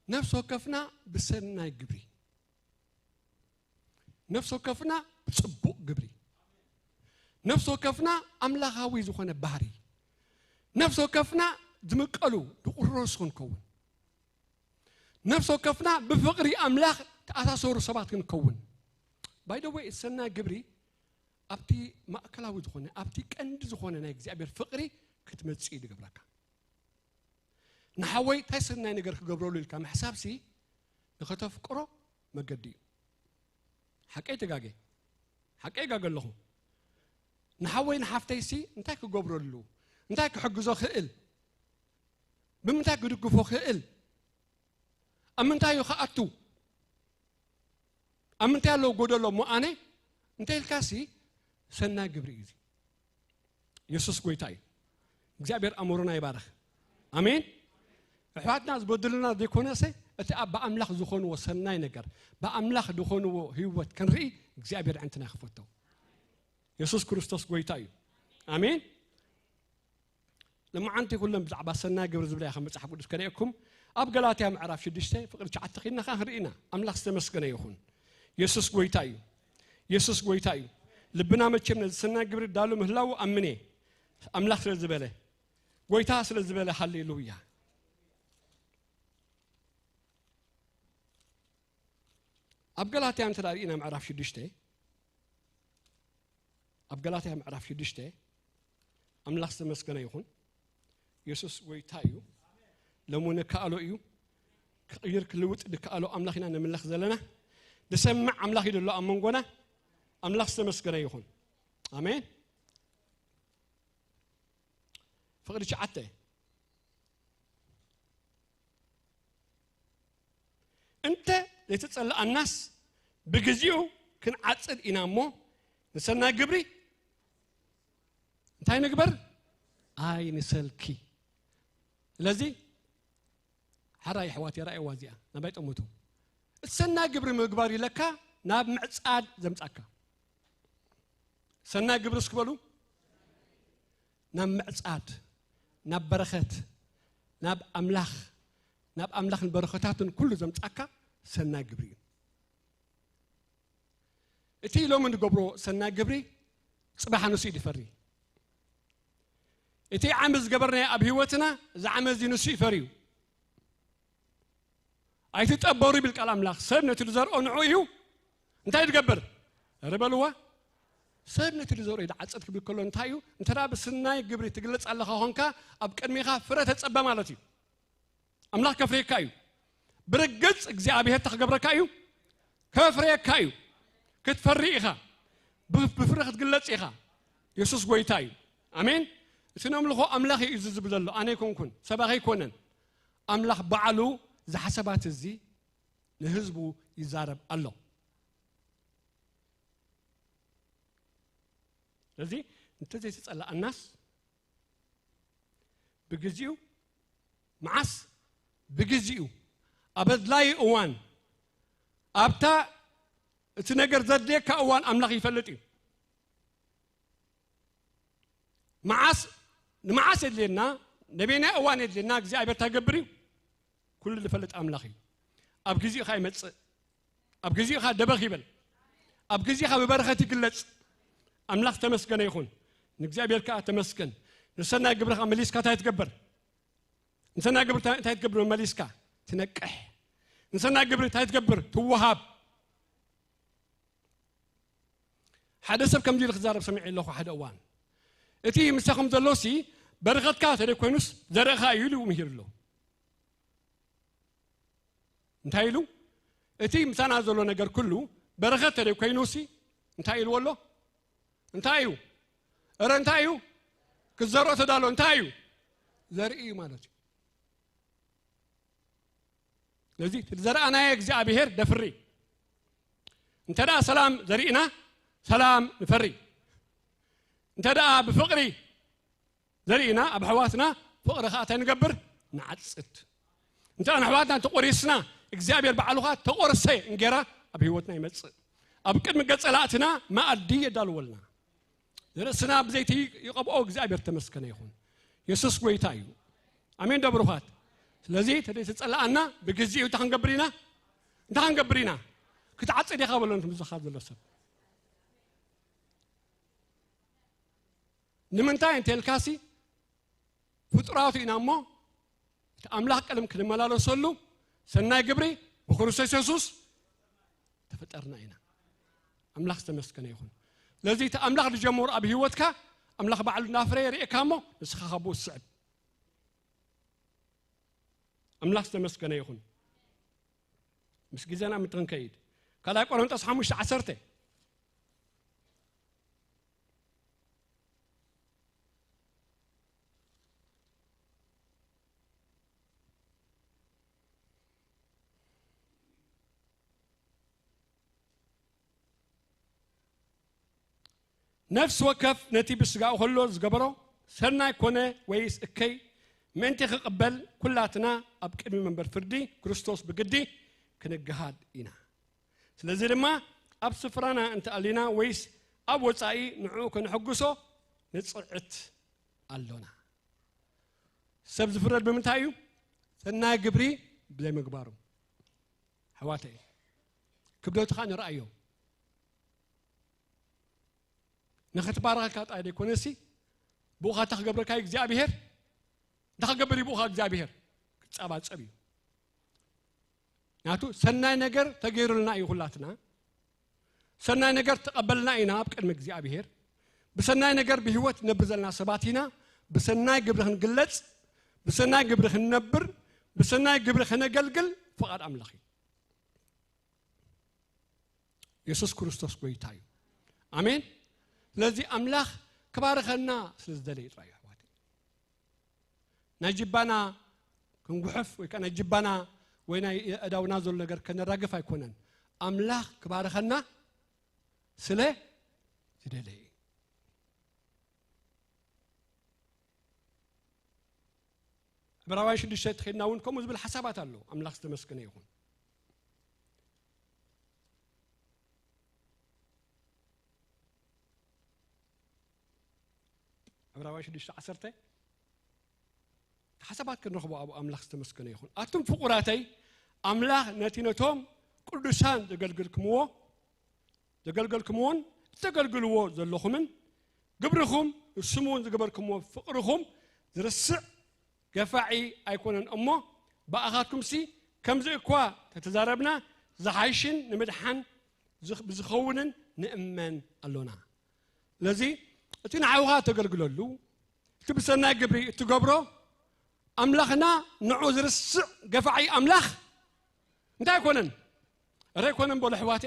ነፍሲ ወከፍና ብሰናይ ግብሪ፣ ነፍሲ ወከፍና ብጽቡቕ ግብሪ፣ ነፍሲ ወከፍና ኣምላኻዊ ዝኾነ ባህሪ፣ ነፍሲ ወከፍና ዝምቀሉ ዝቑረሱ ክንከውን፣ ነፍሲ ወከፍና ብፍቕሪ ኣምላኽ ተኣሳሰሩ ሰባት ክንከውን። ባይ ደ ወይ፣ ሰናይ ግብሪ ኣብቲ ማእከላዊ ዝኾነ፣ ኣብቲ ቀንዲ ዝኾነ ናይ እግዚኣብሔር ፍቕሪ ክትመጽእ እዩ ዝገብረካ። ንሓወይ እንታይ ሰናይ ነገር ክገብረሉ ኢልካ ምሕሳብሲ ንኸተፍቅሮ መገዲ እዩ። ሓቀይ ተጋጌ? ሓቀይ ይጋገ ኣለኹ? ንሓወይ ንሓፍተይሲ እንታይ ክገብረሉ፣ እንታይ ክሕግዞ ክእል፣ ብምንታይ ክድግፎ ክእል፣ ኣብ ምንታይ እዩ ክኣቱ፣ ኣብ ምንታይ ኣለዎ ጎደሎ እሞ ኣነ እንተ ኢልካሲ ሰናይ ግብሪ እዩ እዚ። የሱስ ጎይታ እዩ። እግዚኣብሔር ኣእምሮና ይባርኽ። ኣሜን። ኣሕዋትና ዝበድሉና ዘይኮነሰ እቲ ኣብ ብኣምላኽ ዝኾንዎ ሰናይ ነገር፣ ብኣምላኽ ዝኾንዎ ህይወት ክንርኢ እግዚኣብሔር ኣዕንትና ይኽፈቶ። የሱስ ክርስቶስ ጎይታ እዩ። ኣሜን። ልምዓንቲ ኩሎም ብዛዕባ ሰናይ ግብሪ ዝብላ ኢኻ መጽሓፍ ቅዱስ ከርእየኩም። ኣብ ገላትያ ምዕራፍ ሽዱሽተ ፍቕሪ ትሽዓተ ኺድና ኸዓ ንርኢ ኢና። ኣምላኽ ዝተመስገነ ይኹን። የሱስ ጎይታ እዩ። የሱስ ጎይታ እዩ። ልብና መቸም ነዚ ሰናይ ግብሪ ዳሉ ምህላዉ ኣምነ። ኣምላኽ ስለ ዝበለ፣ ጎይታ ስለ ዝበለ፣ ሃሌሉያ። ኣብ ገላትያ እንተ ርኢና ምዕራፍ ሽዱሽተ፣ ኣብ ገላትያ ምዕራፍ ሽዱሽተ፣ ኣምላኽ ዝተመስገነ ይኹን። የሱስ ጎይታ እዩ። ሎሚ ንከኣሎ እዩ። ክቕይር ክልውጥ ድከኣሎ ኣምላኽ ኢና ንምለኽ ዘለና። ዝሰምዕ ኣምላኽ እዩ ዘሎ ኣብ መንጎና። ኣምላኽ ዝተመስገነ ይኹን። ኣሜን። ፍቕሪ ትሽዓተ። እንተ ዘይተጸልኣናስ ብግዜኡ ክንዓጽድ ኢና እሞ ንሰናይ ግብሪ እንታይ ንግበር? ኣይንሰልኪ። ስለዚ ሕራይ ኣሕዋት የራእይዋ እዚኣ ናባይ ጠምቱ። እቲ ሰናይ ግብሪ ምግባር ኢለካ ናብ ምዕጻድ ዘምጻካ። ሰናይ ግብሪ እስኪ በሉ። ናብ ምዕጻድ፣ ናብ በረኸት፣ ናብ ኣምላኽ፣ ናብ ኣምላኽን በረኸታትን ኩሉ ዘምጻካ ሰናይ ግብሪ እዩ። እቲ ሎሚ ንገብሮ ሰናይ ግብሪ ጽባሕ ንሱ እዩ ዝፈሪ። እቲ ዓመት ዝገበርናዮ ኣብ ህይወትና እዚ ዓመት እዚ ንሱ እዩ ፈርዩ። ኣይትጠበሩ ይብል ቃል ኣምላኽ። ሰብ ነቲ ዝዘርኦ ንዑ እዩ እንታይ ዝገብር? ኧረ በልዋ። ሰብ ነቲ ዝዘርኦ እዩ ዝዓጽድ ክብል ከሎ እንታይ እዩ? እንተ ደኣ ብስናይ ግብሪ ትግለጽ ኣለኻ ኾንካ ኣብ ቅድሚኻ ፍረ ተጸበ ማለት እዩ። ኣምላኽ ከፍርየካ እዩ። ብርግጽ እግዚኣብሔር እንታይ ክገብረካ እዩ? ከፍርየካ እዩ። ክትፈሪ ኢኻ። ብ-፣ ብፍረ ክትግለጽ ኢኻ። የሱስ ጎይታ እዩ። ኣሜን። እቲ ነምልኾ ኣምላኽ እዩ እዚ ዝብል ዘሎ። ኣነ ኣይኮንኩን፣ ሰባኺ ኣይኮነን። ኣምላኽ ባዕሉ ዝሓሰባት እዚ ንህዝቡ ይዛረብ ኣሎ። ስለዚ እንተዘይተጸላኣናስ ብግዜኡ፣ መዓስ? ብግዜኡ፣ ኣብ ኣድላዪ እዋን፣ ኣብታ እቲ ነገር ዘድልየካ እዋን ኣምላኽ ይፈልጥ እዩ። መዓስ፣ ንመዓስ የድልየና፣ ነበየናይ እዋን የድልየና እግዚኣብሔር እንታይ ይገብር እዩ? ኩሉ ዝፈልጥ ኣምላኽ እዩ። ኣብ ግዜኡ ኸኣ ይመጽእ። ኣብ ግዜኡ ኸኣ ደበኽ ይበል። ኣብ ግዜኻ ብበረኸት ይግለጽ። ኣምላኽ ተመስገነ ይኹን። ንእግዚኣብሔር ከኣ ተመስገን። ንሰናይ ግብርኻ መሊስካ እንታይ ትገብር? ንሰናይ ግብሪ እንታይ ትገብር መሊስካ? ትነቅሕ። ንሰናይ ግብሪ እንታይ ትገብር? ትወሃብ። ሓደ ሰብ ከምዚ ኢሉ ክዛረብ ሰሚዐ ኣለኹ ሓደ እዋን። እቲ ምሳኹም ዘሎሲ በረኸትካ ተደይ ኮይኑስ ዘርእኻ እዩ ኢሉ ምሂር ኣሎ። እንታይ ኢሉ? እቲ ምሳና ዘሎ ነገር ኩሉ በረኸት ተደይ ኮይኑሲ እንታይ ኢልዎ ኣሎ? እንታይ እዩ? እረ እንታይ እዩ? ክዘርኦ ተዳሎ እንታይ እዩ? ዘርኢ እዩ ማለት እዩ። ስለዚ እቲ ዝዘርኣናዮ እግዚኣብሔር ደፍሪ። እንተ ደኣ ሰላም ዘሪእና፣ ሰላም ንፈሪ። እንተ ደኣ ብፍቕሪ ዘሪእና፣ ኣብ ኣሕዋትና ፍቕሪ ኸኣ እንታይ ንገብር? ንዓጽድ። እንተ ደኣ ንኣሕዋትና ተቖሪስና፣ እግዚኣብሔር ባዕሉ ኸኣ ተቖርሰ እንጌራ ኣብ ህይወትና ይመጽእ። ኣብ ቅድሚ ገጸ ላእትና መኣዲ የዳልወልና። ርእስና ብዘይቲ ይቐብኦ እግዚኣብሔር ተመስገነ ይኹን። የሱስ ጎይታ እዩ። ኣሜን ዶ ብሩኻት? ስለዚ ተደይ ተጸላኣና ብግዜኡ እንታይ ክንገብር ኢና? እንታይ ክንገብር ኢና? ክትዓጽድ ኢኻ በሎ ነቲ ምሳኻ ዘሎ ሰብ። ንምንታይ እንተ ኢልካሲ ፍጡራቱ ኢና እሞ እቲ ኣምላኽ ቀለም ክንመላለሰሉ ሰናይ ግብሪ ብክርስቶስ የሱስ ተፈጠርና ኢና። ኣምላኽ ዝተመስገነ ይኹን። ስለዚ እቲ ኣምላኽ ዝጀመሮ ኣብ ህይወትካ ኣምላኽ ባዕሉ እናፍረየ የርእየካ እሞ ንስኻ ካብኡ ትስዕብ። ኣምላኽ ዝተመስገነ ይኹን። ምስ ግዜና ምእንቲ ክንከይድ ካልኣይ ቆሮንጦስ ሓሙሽተ ዓሰርተ ነፍሲ ወከፍ ነቲ ብስጋኡ ከሎ ዝገበሮ ሰናይ ኮነ ወይስ እከይ ምእንቲ ክቕበል ኩላትና ኣብ ቅድሚ መንበር ፍርዲ ክርስቶስ ብግዲ ክንገሃድ ኢና። ስለዚ ድማ ኣብ ስፍራና እንተኣሊና ወይስ ኣብ ወጻኢ ንዕኡ ከነሐጉሶ ንጽዕት ኣሎና። ሰብ ዝፍረድ ብምንታይ እዩ? ሰናይ ግብሪ ብዘይምግባሩ። ኣሕዋተይ ክብደትኻ ንርኣዮ። ንኽትባረኸካ ጥራይ ዘይኮነሲ ብኡኻ እንታይ ክገብረካ እዩ እግዚኣብሄር? እንታይ ክገብር እዩ ብኡኻ እግዚኣብሄር? ክጸባጸብ እዩ። ናቱ ሰናይ ነገር ተገይሩልና እዩ ኩላትና። ሰናይ ነገር ተቐበልና ኢና ኣብ ቅድሚ እግዚኣብሄር። ብሰናይ ነገር ብህይወት ነብር ዘለና ሰባት ኢና። ብሰናይ ግብሪ ክንግለጽ፣ ብሰናይ ግብሪ ክንነብር፣ ብሰናይ ግብሪ ከነገልግል ፍቓድ ኣምላኽ እዩ። የሱስ ክርስቶስ ጎይታ እዩ። ኣሜን። ስለዚ ኣምላኽ ክባርኸና ስለ ዝደለየ ጥራይ እዩ ኣሕዋት። ናይ ጅባና ክንጉሕፍ ወይ ከዓ ናይ ጅባና ወይ ናይ ኣእዳውና ዘሎ ነገር ከነራግፍ ኣይኮነን። ኣምላኽ ክባርኸና ስለ ዝደለየ እዩ። ዕብራውያን ሽዱሽተ ተኸድና እውን ከምኡ ዝብል ሓሳባት ኣሎ። ኣምላኽ ዝተመስገነ ይኹን። ዕብራውያን ሽዱሽተ ዓሰርተ ሓሳባት ክንረኽቦ ኣብኡ ኣምላኽ ዝተመስገነ ይኹን። ኣቱም ፍቑራተይ ኣምላኽ ነቲ ነቶም ቅዱሳን ዘገልግልክምዎ ዘገልገልክምዎን እተገልግልዎ ዘለኹምን ግብርኹም ንስሙ እውን ዝገበርክምዎ ፍቕርኹም ዝርስዕ ገፋዒ ኣይኮነን እሞ ብኣኻትኩምሲ ከምዚ እኳ ተተዛረብና ዝሓይሽን ንምድሓን ብዝኸውንን ንእመን ኣሎና። ስለዚ እቲ ንዓውኻ እተገልግለሉ እቲ ብሰናይ ግብሪ እትገብሮ ኣምላኽና ንዑ ዝርስዕ ገፋዒ ኣምላኽ እንታይ ኣይኮነን? እረ ኣይኮነን በሉ ኣሕዋቴ።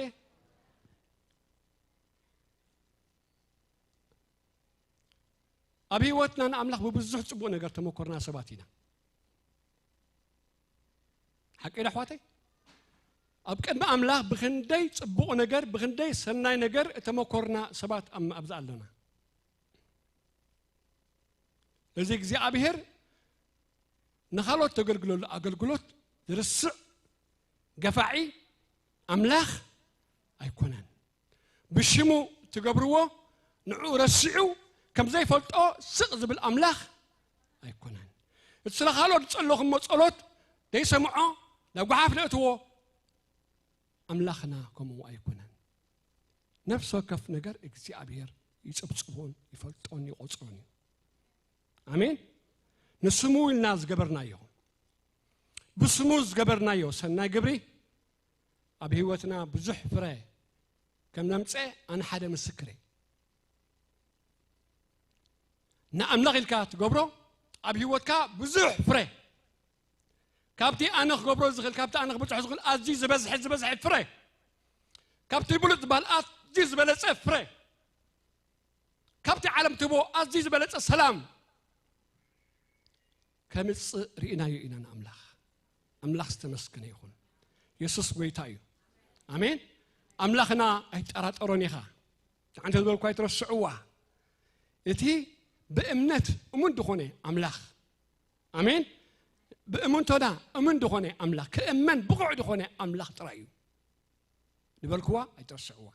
ኣብ ህይወትና ንኣምላኽ ብብዙሕ ጽቡቕ ነገር ተመኮርና ሰባት ኢና። ሓቂ ዶ ኣሕዋተይ? ኣብ ቅድሚ ኣምላኽ ብኽንደይ ጽቡቕ ነገር፣ ብኽንደይ ሰናይ ነገር እተመኮርና ሰባት ኣብ-፣ ኣብዚ ኣለና። እዚ እግዚኣብሔር ንኻልኦት ተገልግለሉ ኣገልግሎት ዝርስዕ ገፋዒ ኣምላኽ ኣይኮነን። ብሽሙ ትገብርዎ ንዕኡ ረሲዑ ከም ዘይፈልጦ ስቕ ዝብል ኣምላኽ ኣይኮነን። እቲ ስለ ካልኦት ዝጸለኹሞ ጸሎት ዘይሰምዖ ናብ ጓሓፍ ዘእትዎ ኣምላኽና ከምኡ ኣይኮነን። ነፍሲ ወከፍ ነገር እግዚኣብሔር ይጽብጽቦን ይፈልጦን ይቖጽሮን እዩ። ኣሜን። ንስሙ ኢልና ዝገበርናዮ፣ ብስሙ ዝገበርናዮ ሰናይ ግብሪ ኣብ ህይወትና ብዙሕ ፍረ ከም ነምጽእ ኣነ ሓደ ምስክር እየ። ንኣምላኽ ኢልካ ትገብሮ ኣብ ህይወትካ ብዙሕ ፍረ፣ ካብቲ ኣነ ክገብሮ ዝኽእል፣ ካብቲ ኣነ ክበጽሖ ዝኽእል ኣዝዩ ዝበዝሐ፣ ዝበዝሐ ፍረ፣ ካብቲ ብሉጽ ዝበሃል ኣዝዩ ዝበለጸ ፍረ፣ ካብቲ ዓለም ትህቦ ኣዝዩ ዝበለጸ ሰላም ከምጽእ ርኢናዮ ኢና ንኣምላኽ። ኣምላኽ ዝተመስገነ ይኹን። የሱስ ጎይታ እዩ። ኣሜን። ኣምላኽና ኣይጠራጠሮን ኢኻ። ንዓንተ ዝበልኳ ኣይትረስዕዋ። እቲ ብእምነት እሙን ዝኾነ ኣምላኽ፣ ኣሜን፣ ብእምንቶና እሙን ዝኾነ ኣምላኽ፣ ክእመን ብቑዕ ዝኾነ ኣምላኽ ጥራይ እዩ ዝበልክዋ ኣይትረስዕዋ።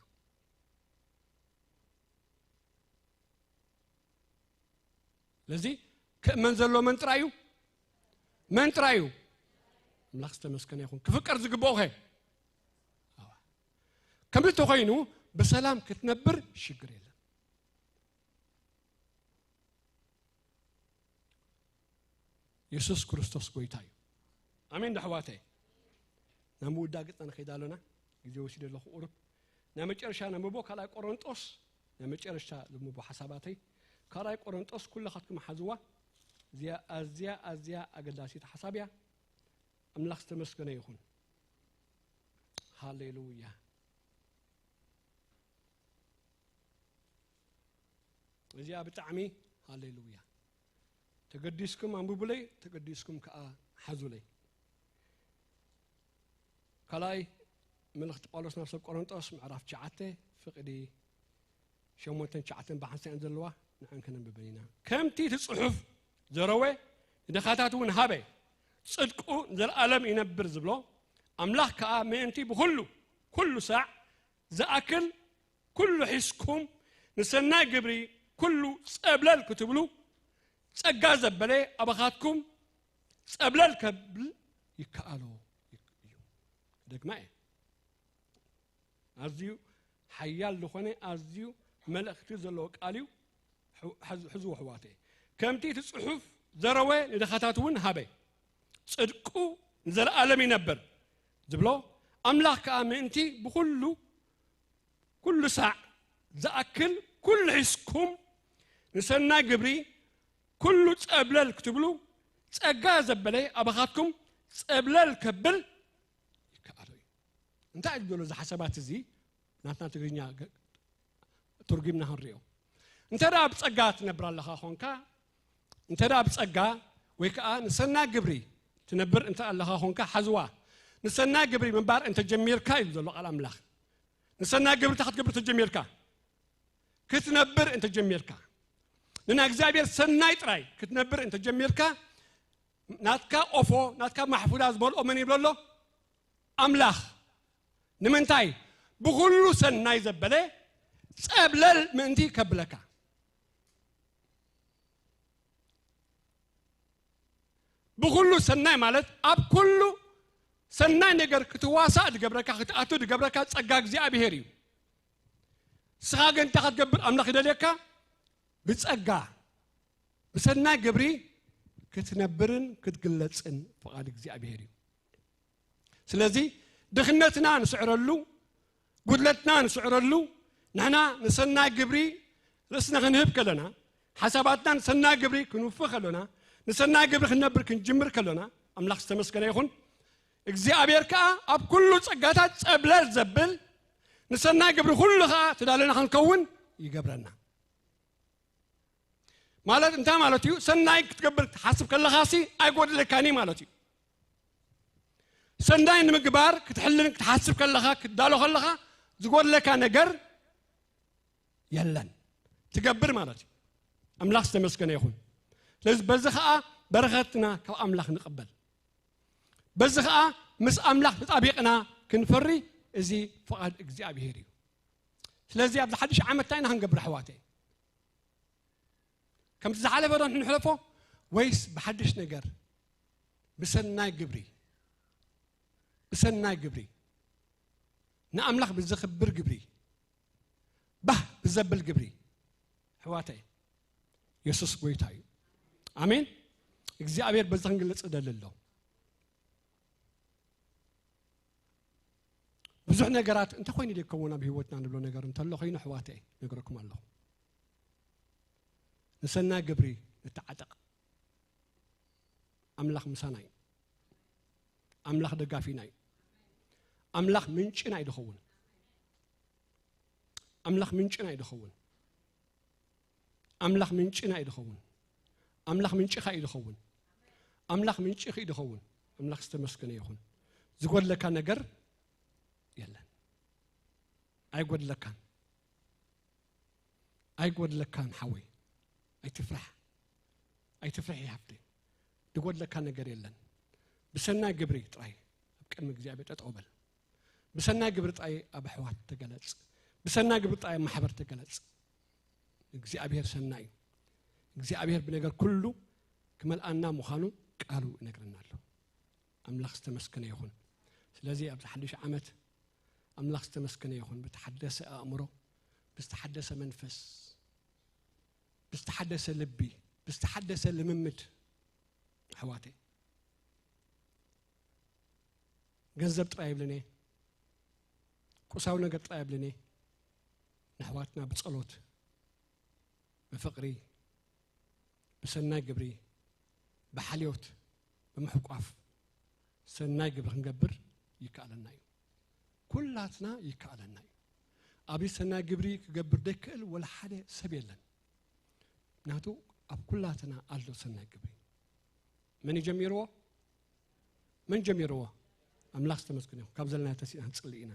ስለዚ ክእመን ዘሎ መን ጥራይ እዩ? መን ጥራይ እዩ? ኣምላኽ ዝተመስገነ ይኹን። ክፍቀር ዝግብኦ ኸ? ከምዚ ተኾይኑ ብሰላም ክትነብር ሽግር የለን። የሱስ ክርስቶስ ጎይታ እዩ። ኣሜን ዶ ኣሕዋተይ? ናብ ምውዳእ ገጽና ንኸይድ ኣሎና። ግዜ ወሲደ ኣለኹ ቁሩብ። ናይ መጨረሻ ነንብቦ ካልኣይ ቆሮንጦስ፣ ናይ መጨረሻ ዝንብቦ ሓሳባተይ ካልኣይ ቆሮንጦስ ኩላኻትኩም ሓዝዋ። እዚኣ ኣዝያ ኣዝያ ኣገዳሲት ሓሳብ እያ። ኣምላኽ ዝተመስገነ ይኹን። ሃሌሉያ። እዚኣ ብጣዕሚ ሃሌሉያ። ተገዲስኩም ኣንብቡለይ፣ ተገዲስኩም ከኣ ሓዙለይ። ካልኣይ መልእኽቲ ጳውሎስ ናብ ሰብ ቆሮንጦስ ምዕራፍ ትሽዓተ ፍቕዲ ሸሞንተን ትሽዓተን ብሓንሳእ እየን ዘለዋ፣ ንዐን ከነንብበን ኢና። ከምቲ እቲ ጽሑፍ ዘረወ ንድኻታት እውን ሃበ፣ ጽድቁ ንዘለኣለም ይነብር ዝብሎ ኣምላኽ ከኣ ምእንቲ ብኹሉ ኩሉ ሳዕ ዝኣክል ኩሉ ሒዝኩም ንሰናይ ግብሪ ኩሉ ጸብለል ክትብሉ ጸጋ ዘበለ ኣባኻትኩም ጸብለል ከብል ይከኣሎ እዩ። ክደግማ እየ። ኣዝዩ ሓያል ዝኾነ ኣዝዩ መልእኽቲ ዘለዎ ቃል እዩ። ሕዙ ኣሕዋተይ፣ ከምቲ እቲ ጽሑፍ ዘረወ ንድኻታት እውን ሃበ፣ ጽድቁ ንዘለኣለም ይነብር ዝብሎ ኣምላኽ ከኣ ምእንቲ ብኹሉ ኩሉ ሳዕ ዝኣክል ኩሉ ሒዝኩም ንሰናይ ግብሪ ኩሉ ጸብለል ክትብሉ ጸጋ ዘበለ ኣባኻትኩም ጸብለል ከብል ይከኣሎ እዩ። እንታይ እዩ ዘሎ እዚ ሓሳባት እዚ? ናትና ትግርኛ ገ-፣ ትርጉምና ክንሪኦ። እንተ ደኣ ብጸጋ ትነብር ኣለኻ ኾንካ፣ እንተ ደኣ ብጸጋ ወይ ከኣ ንሰናይ ግብሪ ትነብር እንተ ኣለኻ ኾንካ፣ ሓዝዋ፣ ንሰናይ ግብሪ ምንባር እንተ ጀሚርካ እዩ ዘሎ ቃል ኣምላኽ። ንሰናይ ግብሪ እንታይ ክትገብር ተጀሚርካ? ክትነብር እንተ ጀሚርካ፣ ንናይ እግዚኣብሔር ሰናይ ጥራይ ክትነብር እንተ ጀሚርካ፣ ናትካ ቆፎ፣ ናትካ ማሕፉዳ ዝመልኦ መን ይብሎ ኣሎ? ኣምላኽ። ንምንታይ? ብኹሉ ሰናይ ዘበለ ጸብለል ምእንቲ ከብለካ። ብኹሉ ሰናይ ማለት ኣብ ኩሉ ሰናይ ነገር ክትዋሳእ ዝገብረካ፣ ክትኣቱ ዝገብረካ ጸጋ እግዚኣብሔር እዩ። ንስኻ ግን እንታይ ክትገብር ኣምላኽ ይደልየካ? ብጸጋ፣ ብሰናይ ግብሪ ክትነብርን ክትግለጽን ፍቓድ እግዚኣብሔር እዩ። ስለዚ ድኽነትና ንስዕረሉ፣ ጉድለትና ንስዕረሉ፣ ንሕና ንሰናይ ግብሪ ርእስና ክንህብ ከለና፣ ሓሳባትና ንሰናይ ግብሪ ክንውፊ ከለና፣ ንሰናይ ግብሪ ክንነብር ክንጅምር ከለና፣ ኣምላኽ ዝተመስገነ ይኹን። እግዚኣብሔር ከኣ ኣብ ኩሉ ጸጋታት ጸብለል ዘብል፣ ንሰናይ ግብሪ ኩሉ ከኣ ተዳለና ክንከውን ይገብረና። ማለት እንታይ ማለት እዩ? ሰናይ ክትገብር ክትሓስብ ከለኻሲ ኣይጎድለካን እዩ ማለት እዩ። ሰናይ ንምግባር ክትሕልን ክትሓስብ ከለኻ ክትዳሎ ከለኻ ዝጎድለካ ነገር የለን። ትገብር ማለት እዩ። ኣምላኽ ዝተመስገነ ይኹን። ስለዚ በዚ ኸዓ በረኸትና ካብ ኣምላኽ ንቕበል። በዚ ኸዓ ምስ ኣምላኽ ተጣቢቕና ክንፈሪ፣ እዚ ፍቓድ እግዚኣብሔር እዩ። ስለዚ ኣብዚ ሓድሽ ዓመት እንታይ ኢና ክንገብር ኣሕዋተይ? ከምቲ ዝሓለፈ ዶ ንሕለፎ ወይስ ብሓድሽ ነገር፣ ብሰናይ ግብሪ፣ ብሰናይ ግብሪ፣ ንኣምላኽ ብዘኽብር ግብሪ፣ ባህ ብዘብል ግብሪ? ኣሕዋተይ፣ የሱስ ጎይታ እዩ። ኣሜን። እግዚኣብሔር በዚ ክንግለጽ እደሊ ኣሎ። ብዙሕ ነገራት እንተ ኮይኑ ደይከውን ኣብ ህይወትና ንብሎ ነገር እንተሎ ኮይኑ፣ ኣሕዋተይ፣ ነግረኩም ኣለኹ። ንሰናይ ግብሪ ንተዓጠቕ። ኣምላኽ ምሳና እዩ። ኣምላኽ ደጋፊና እዩ። ኣምላኽ ምንጭና እዩ ድኸውን። ኣምላኽ ምንጭና እዩ ድኸውን። ኣምላኽ ምንጭና እዩ ድኸውን። ኣምላኽ ምንጭኻ እዩ ድኸውን። ኣምላኽ ምንጭኺ እዩ ድኸውን። ኣምላኽ ዝተመስገነ ይኹን። ዝጎድለካ ነገር የለን። ኣይጎድለካን። ኣይጎድለካን ሓወይ። ኣይትፍራሕ። ኣይትፍርሒ ሓፍተይ። ዝጎድለካ ነገር የለን። ብሰናይ ግብሪ ጥራይ ኣብ ቅድሚ እግዚኣብሔር ጠጠው በል። ብሰናይ ግብሪ ጥራይ ኣብ ኣሕዋት ተገለጽ። ብሰናይ ግብሪ ጥራይ ኣብ ማሕበር ተገለጽ። እግዚኣብሔር ሰናይ እዩ። እግዚኣብሔር ብነገር ኩሉ ክመልኣና ምዃኑ ቃሉ ይነግረና ኣሎ። ኣምላኽ ዝተመስገነ ይኹን። ስለዚ ኣብዚ ሓድሽ ዓመት ኣምላኽ ዝተመስገነ ይኹን። ብተሓደሰ ኣእምሮ፣ ብዝተሓደሰ መንፈስ፣ ብዝተሓደሰ ልቢ፣ ብዝተሓደሰ ልምምድ፣ ኣሕዋተይ፣ ገንዘብ ጥራይ የብልን እየ፣ ቁሳዊ ነገር ጥራይ የብልን እየ። ንኣሕዋትና ብጸሎት፣ ብፍቕሪ፣ ብሰናይ ግብሪ፣ ብሓልዮት፣ ብምሕቋፍ ሰናይ ግብሪ ክንገብር ይከኣለና እዩ። ኩላትና ይከኣለና እዩ። ኣብዚ ሰናይ ግብሪ ክገብር ደይክእል ወላ ሓደ ሰብ የለን። ምክንያቱ ኣብ ኩላትና ኣሎ ሰናይ ግብሪ። መን እዩ ጀሚርዎ? መን ጀሚርዎ? ኣምላኽ ዝተመስገነ ይኹን። ካብ ዘለና ተሲእና ንጽሊ ኢና።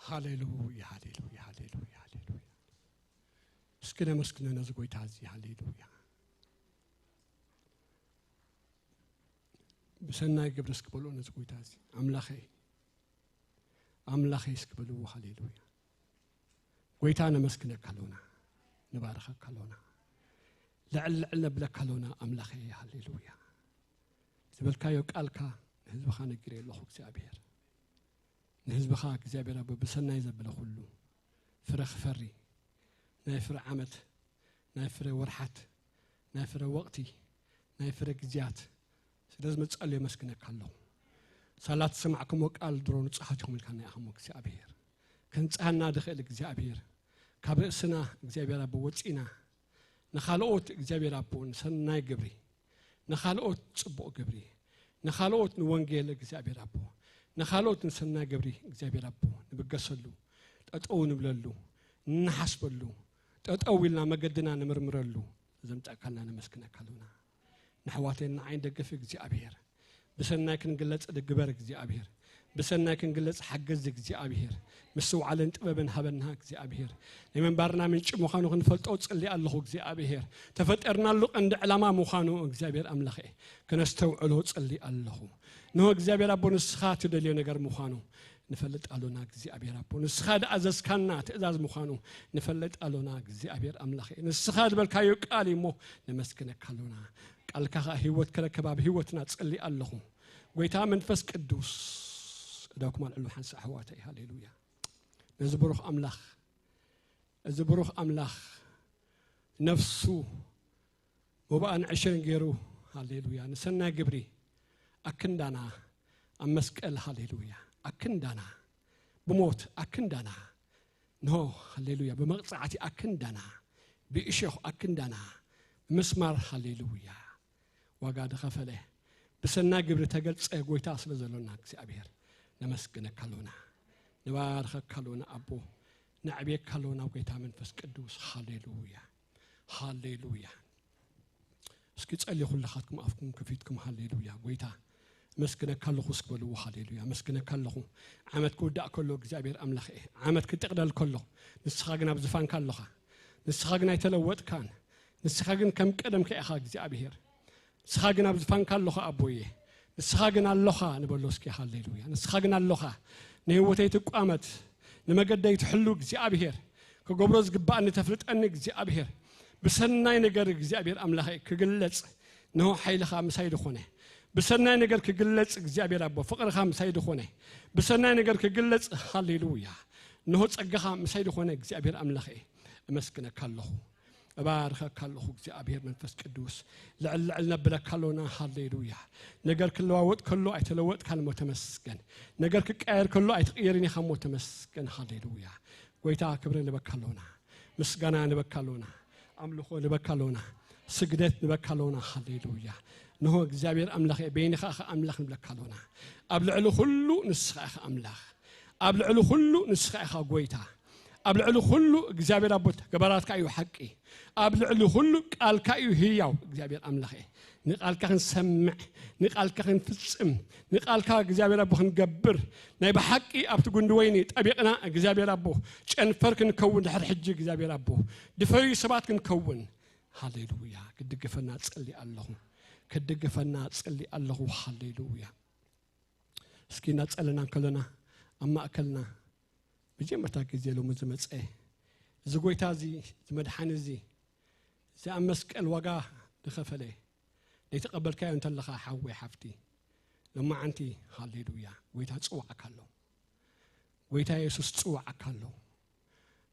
ሃሌሉያ፣ ሃሌሉያ፣ ሃሌሉያ፣ ሃሌሉያ። እስኪ ነመስግኖ ነዚ ጎይታ እዚ። ሃሌሉያ። ብሰናይ ግብሪ እስኪ በልዎ ነዚ ጎይታ እዚ። ኣምላኸይ፣ ኣምላኸይ እስኪ በልዎ። ሃሌሉያ። ጎይታ ነመስግነካ ኣሎና፣ ንባርኸካ ኣሎና፣ ልዕል ልዕል ነብለካ ኣሎና። ኣምላኸይ፣ ሃሌሉያ። ዝበልካዮ ቃልካ ንህዝብኻ ነጊረ ኣለኹ እግዚኣብሔር። ንህዝብኻ እግዚኣብሔር ኣቦ ብሰናይ ዘበለ ኩሉ ፍረ ክፈሪ፣ ናይ ፍረ ዓመት፣ ናይ ፍረ ወርሓት፣ ናይ ፍረ ወቕቲ፣ ናይ ፍረ ግዜያት ስለ ዝመጽኣሉ የመስግነካ ኣለኹ። ሳላ ትሰማዕኩሞ ቃል ድሮ ንጹሃት ኢኹም ኢልካና ኢኻ እሞ እግዚኣብሔር። ከንጽሃና ድኽእል እግዚኣብሔር፣ ካብ ርእስና እግዚኣብሔር ኣቦ ወጺና ንኻልኦት እግዚኣብሔር ኣቦ ንሰናይ ግብሪ፣ ንኻልኦት ጽቡቕ ግብሪ፣ ንኻልኦት ንወንጌል እግዚኣብሔር ኣቦ፣ ንኻልኦት ንሰናይ ግብሪ እግዚኣብሔር ኣቦ ንብገሰሉ፣ ጠጠው ንብለሉ፣ ንሓስበሉ፣ ጠጠው ኢልና መገድና ንምርምረሉ ዘምጻእካልና ነመስግነካ ኣሎና። ንኣሕዋተይን ንዓይን ደግፍ እግዚኣብሔር። ብሰናይ ክንግለጽ ድግበር እግዚኣብሔር። ብሰናይ ክንግለጽ ሓገዝ እግዚኣብሔር። ምስትውዓልን ጥበብን ሃበና እግዚኣብሔር። ናይ ምንባርና ምንጪ ምዃኑ ክንፈልጦ ጽሊ ኣለኹ እግዚኣብሔር። ተፈጠርናሉ ቀንዲ ዕላማ ምዃኑ እግዚኣብሔር ኣምላኸ ክነስተውዕሎ ጽሊ ኣለኹ። ንሆ እግዚኣብሔር ኣቦ ንስኻ ትደልዮ ነገር ምዃኑ ንፈልጥ ኣሎና እግዚኣብሔር ኣቦ። ንስኻ ድኣዘዝካና ትእዛዝ ምዃኑ ንፈልጥ ኣሎና እግዚኣብሔር ኣምላኸ። ንስኻ ዝበልካዮ ቃል እዩ እሞ ነመስግነካ ኣሎና። ቃልካ ኸኣ ህይወት ክረክብ ኣብ ህይወትና ጸሊ ኣለኹ። ጎይታ መንፈስ ቅዱስ እዳኩም ኣልዕሉ ሓንሳእ ኣሕዋተይ። ሃሌሉያ። ነዚ ብሩኽ ኣምላኽ፣ እዚ ብሩኽ ኣምላኽ ነፍሱ መባእን ዕሽርን ገይሩ፣ ሃሌሉያ፣ ንሰናይ ግብሪ ኣክንዳና ኣብ መስቀል፣ ሃሌሉያ፣ ኣክንዳና ብሞት ኣክንዳና፣ ንሆ፣ ሃሌሉያ፣ ብመቕጻዕቲ ኣክንዳና፣ ብእሾኽ ኣክንዳና፣ ብምስማር፣ ሃሌሉያ፣ ዋጋ ዝኸፈለ፣ ብሰናይ ግብሪ ተገልጸ ጎይታ ስለ ዘሎና እግዚኣብሔር ነመስግነካ ኣሎና፣ ንባርኸካ ኣሎና ኣቦ። ነዕብየካ ኣለዎ ናብ ጎይታ መንፈስ ቅዱስ። ሃሌሉያ፣ ሃሌሉያ። እስኪ ጸልዩ ኩልኻትኩም ኣፍኩም ከፊትኩም። ሃሌሉያ። ጎይታ መስግነካ ኣለኹ እስኪ በልዎ። ሃሌሉያ። መስግነካ ኣለኹ። ዓመት ክውዳእ ከሎ እግዚኣብሔር ኣምላኽ እየ፣ ዓመት ክጥቕለል ከሎ፣ ንስኻ ግን ኣብ ዝፋንካ ኣለኻ። ንስኻ ግን ኣይተለወጥካን። ንስኻ ግን ከም ቀደምካ ኢኻ እግዚኣብሔር። ንስኻ ግን ኣብ ዝፋንካ ኣለኻ ኣቦየ። ንስኻ ግን ኣለኻ ንበሎ እስኪ። ሃሌሉያ። ንስኻ ግን ኣለኻ። ንህይወተይ ትቋመት፣ ንመገደይ ትሕሉ እግዚኣብሔር። ክገብሮ ዝግባኣኒ ተፍልጠኒ እግዚኣብሔር። ብሰናይ ነገር እግዚኣብሔር ኣምላኸይ ክግለጽ፣ ንሆ ሓይልኻ ምሳይ ዝኾነ። ብሰናይ ነገር ክግለጽ እግዚኣብሔር ኣቦ፣ ፍቕርኻ ምሳይ ዝኾነ። ብሰናይ ነገር ክግለጽ፣ ሃሌሉያ። ንሆ ጸጋኻ ምሳይ ዝኾነ እግዚኣብሔር ኣምላኸይ፣ እመስግነካ ኣለኹ። እባርኸካ ኣለኹ እግዚኣብሔር መንፈስ ቅዱስ። ልዕል ልዕል ነብለካ ኣሎና። ሃሌሉያ። ነገር ክለዋወጥ ከሎ ኣይተለወጥካን እሞ ተመስገን። ነገር ክቀየር ከሎ ኣይትቕየርን ኢኻ እሞ ተመስገን። ሃሌሉያ። ጎይታ ክብሪ ንበካ ኣሎና። ምስጋና ንበካ ኣሎና። ኣምልኾ ንበካ ኣሎና። ስግደት ንበካ ኣሎና። ሃሌሉያ። ንሆ እግዚኣብሔር ኣምላኽ እየ፣ በይንኻ ኢኻ ኣምላኽ ንብለካ ኣሎና። ኣብ ልዕሊ ኩሉ ንስኻ ኢኻ ኣምላኽ። ኣብ ልዕሊ ኩሉ ንስኻ ኢኻ ጎይታ። ኣብ ልዕሊ ኩሉ እግዚኣብሔር ኣቦ ተግባራትካ እዩ ሓቂ። ኣብ ልዕሊ ኩሉ ቃልካ እዩ ህያው። እግዚኣብሔር ኣምላኽ እየ፣ ንቃልካ ክንሰምዕ፣ ንቃልካ ክንፍጽም፣ ንቃልካ እግዚኣብሔር ኣቦ ክንገብር፣ ናይ ብሓቂ ኣብቲ ጉንዲ ወይኒ ጠቢቕና እግዚኣብሔር ኣቦ ጨንፈር ክንከውን ድሕሪ ሕጂ እግዚኣብሔር ኣቦ ድፈዩ ሰባት ክንከውን። ሃሌሉያ። ክድግፈና ጸሊ ኣለኹ። ክድግፈና ጸሊ ኣለኹ። ሃሌሉያ። እስኪ እናጸለና እንከለና ኣብ ማእከልና መጀመርታ ግዜ ሎሚ ዝመጸ እዚ ጎይታ እዚ፣ እዚ መድሓኒ እዚ፣ እዚ ኣብ መስቀል ዋጋ ዝኸፈለ ዘይተቐበልካዮ እንተለኻ ሓወይ ሓፍቲ፣ ሎማዓንቲ ሃሌሉያ፣ ጎይታ ጽዋዕካ ኣሎ። ጎይታ የሱስ ጽዋዕካ ኣሎ።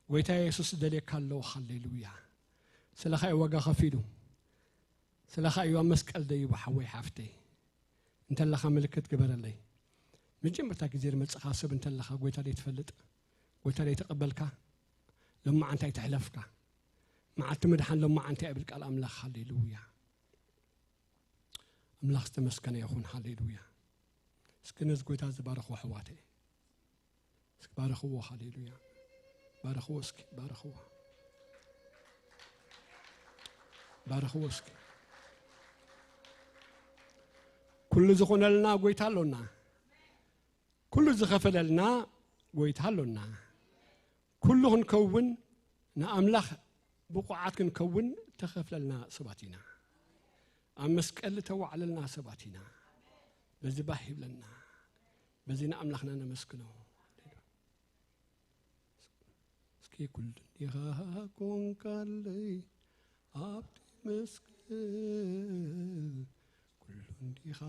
ጎይታ የሱስ ደልየካ ኣሎ። ሃሌሉያ። ስለኻ እዩ ዋጋ ከፊሉ። ስለኻ እዩ ኣብ መስቀል ደይቡ ሓወይ ሓፍተይ። እንተለኻ ምልክት ግበረለይ። መጀመርታ ግዜ ዝመጽኻ ሰብ እንተለኻ ጎይታ ዘይትፈልጥ፣ ጎይታ ዘይተቐበልካ፣ ሎማዓንቲ ኣይትሕለፍካ። መዓልቲ ምድሓን ሎማዓንቲ እያ ይብል ቃል ኣምላኽ። ሃሌሉያ። ኣምላኽ ዝተመስገነ ይኹን። ሃሌሉያ። እስኪ ነዚ ጎይታ ዝባረኽዎ ኣሕዋተይ እስኪ ባርኽዎ። ሃሌሉያ። ባርኽዎ እስኪ፣ ባርኽዎ። ባርኽዎ እስኪ። ኩሉ ዝኾነልና ጎይታ ኣሎና። ኩሉ ዝኸፈለልና ጎይታ ኣሎና። ኩሉ ክንከውን ንኣምላኽ ብቑዓት ክንከውን ተኸፍለልና ሰባት ኢና። ኣብ መስቀል ተዋዕለልና ሰባት ኢና። በዚ ባህ ይብለና። በዚ ንኣምላኽና ነመስግኖ። እስኪ ኩሉ እንዲኻ ኮንካለይ ኣብቲ መስቀል፣ ኩሉ እንዲኻ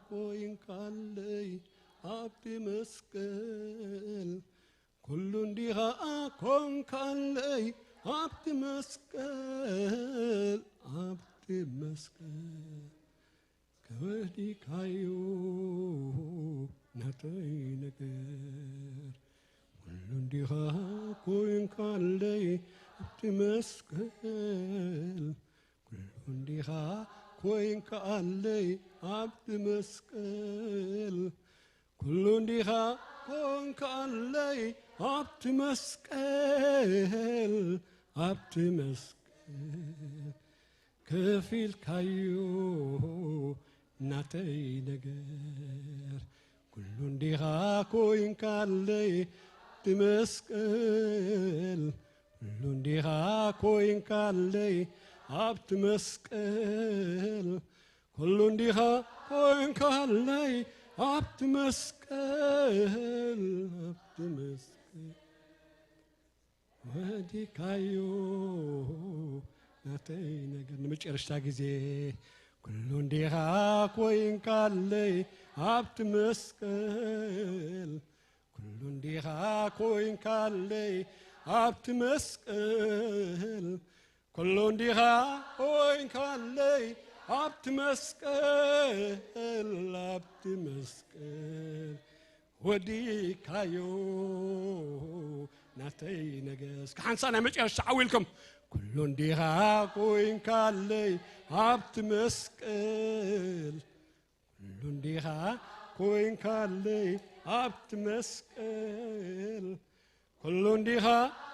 ኮንካለይ ኣብቲ መስቀል፣ ኩሉ እንዲኻ ኮንካለይ ኣብቲ መስቀል፣ ኣብቲ መስቀል። ከበዲካዮ ናተይ ነገር፣ ኩሉ እንዲኻ ኮይንካለይ ኣብቲ መስቀል፣ ኩሉ እንዲኻ ኮይንካለይ ኣብቲ መስቀል፣ ኩሉ እንዲኻ ኮንካለይ ኣብቲ መስቀል፣ ኣብቲ መስቀል። ከፊልካዮ ናተይ ነገር፣ ኩሉ እንዲኻ ኮይንካለይ ኣብቲ መስቀል፣ ኩሉ እንዲኻ ኮይንካለይ ኣብቲ መስቀል፣ ኩሉ እንዲኻ ኮይንካለይ ኣብቲ መስቀል፣ ኣብቲ መስቀል። ወዲካዮ ናተይ ነገር። ንመጨረሽታ ግዜ፣ ኩሉ እንዲኻ ኮይንካለይ ኣብቲ መስቀል፣ ኩሉ እንዲኻ ኮይንካለይ ኣብቲ መስቀል፣ ኩሉ እንዲኻ ኮይንካለይ ኣብቲ መስቀል፣ ኣብቲ መስቀል። ወዲካዮ ናተይ ነገስ። ክሓንሳ ናይ መጨረሻ ዓው ኢልኩም። ኩሉ እንዲኻ ኮይንካለይ ኣብቲ መስቀል፣ ኩሉ እንዲኻ ኮይንካለይ ኣብቲ መስቀል፣ ኩሉ እንዲኻ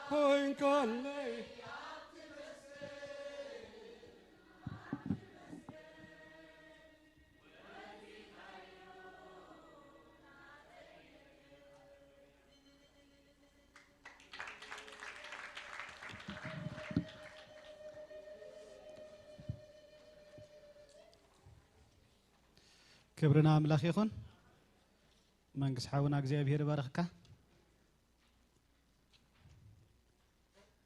ኮይንካለይ። ክብሪ ንኣምላኽ ይኹን። መንግስ ሓውና እግዚኣብሔር ይባርኽካ።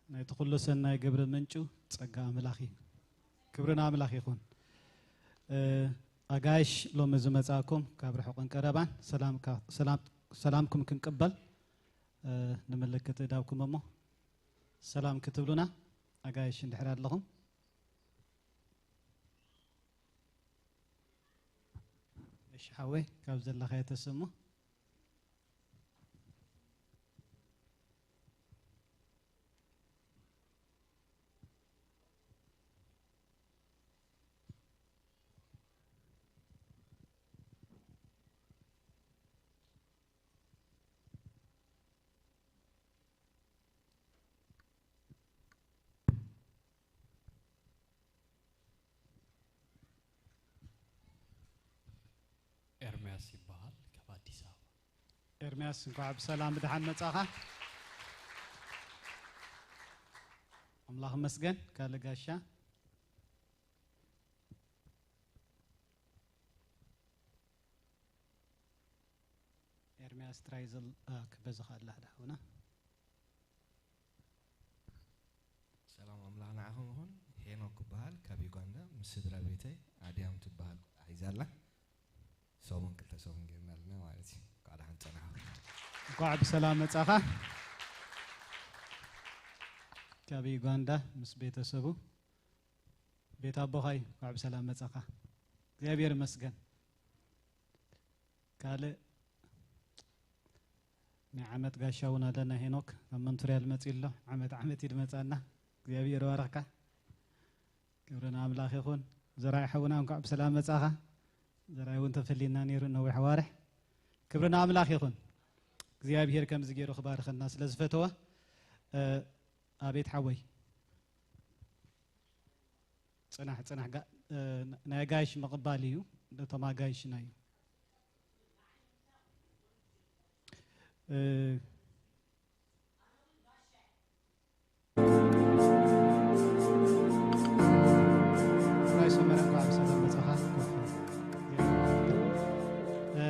ናይቲ ኩሉ ሰናይ ግብሪ ምንጩ ጸጋ ኣምላኽ እዩ። ክብሪ ንኣምላኽ ይኹን። እ፣ ኣጋይሽ ሎሚ ዝመጻእኩም ካብ ርሑቕን ቀረባን ሰላምካ-፣ ሰላም-፣ ሰላምኩም ክንቅበል፣ እ፣ ንምልክት እዳውኩም እሞ ሰላም ክትብሉና ኣጋይሽ እንድሕር ኣለኹም። እሺ ሓወይ ካብ ዘለኻዮ ተስእሞ። ኤርምያስ ይበሃል ካብ ኣዲስ ኣበባ። ኤርምያስ እንኳዕ ብሰላም ብደሓን መጻኻ። ኣምላኽ መስገን ካልእ ጋሻ። ኤርምያስ ትራይዘል፣ እ፣ ክበዝኻ ኣላ ሓደ ሓውና። ሰላም ኣምላኽ ንዓኹም ይኹን። ሄኖክ እበሃል ካብ ዩጋንዳ ምስ ስድራ ቤተይ ኣድያም ትበሃል ሒዛ ኣላ። ሰሙን ክልተ ሰሙን ጌርና ኣለና ማለት እዩ። እንኳዕ ደሓን ጸናሕኩም። እንኳዕ ብሰላም መጻኻ። ካብ ዩጋንዳ ምስ ቤተሰቡ ቤት ኣቦኻ እዩ። እንኳዕ ብሰላም መጻኻ። እግዚኣብሔር ይመስገን። ካልእ ናይ ዓመት ጋሻ እውን ኣለና ሄኖክ ካብ መንቱርያ ልመጽእ ኣሎ። ዓመት ዓመት እዩ ድመጻና። እግዚኣብሔር ይባርኽካ። ክብሪ ንኣምላኽ ይኹን። ዘራይ ሓውና እንኳዕ ብሰላም መጻኻ። ዘራይ እውን ተፈሊና ነይሩ ነዊሕ ኣዋርሕ። ክብሪ ንኣምላኽ ይኹን። እግዚኣብሔር ከምዚ ገይሩ ክባርኸና ስለ ዝፈተወ፣ እ፣ ኣቤት ሓወይ። ጽናሕ፣ ጽናሕ፣ ጋ-፣ እ፣ ናይ ኣጋይሽ ምቕባል እዩ። ነቶም ኣጋይሽና እዩ። እ፣ ናይ ሰመረ እንኳዕ ብሰላም መጻኻ። እ፣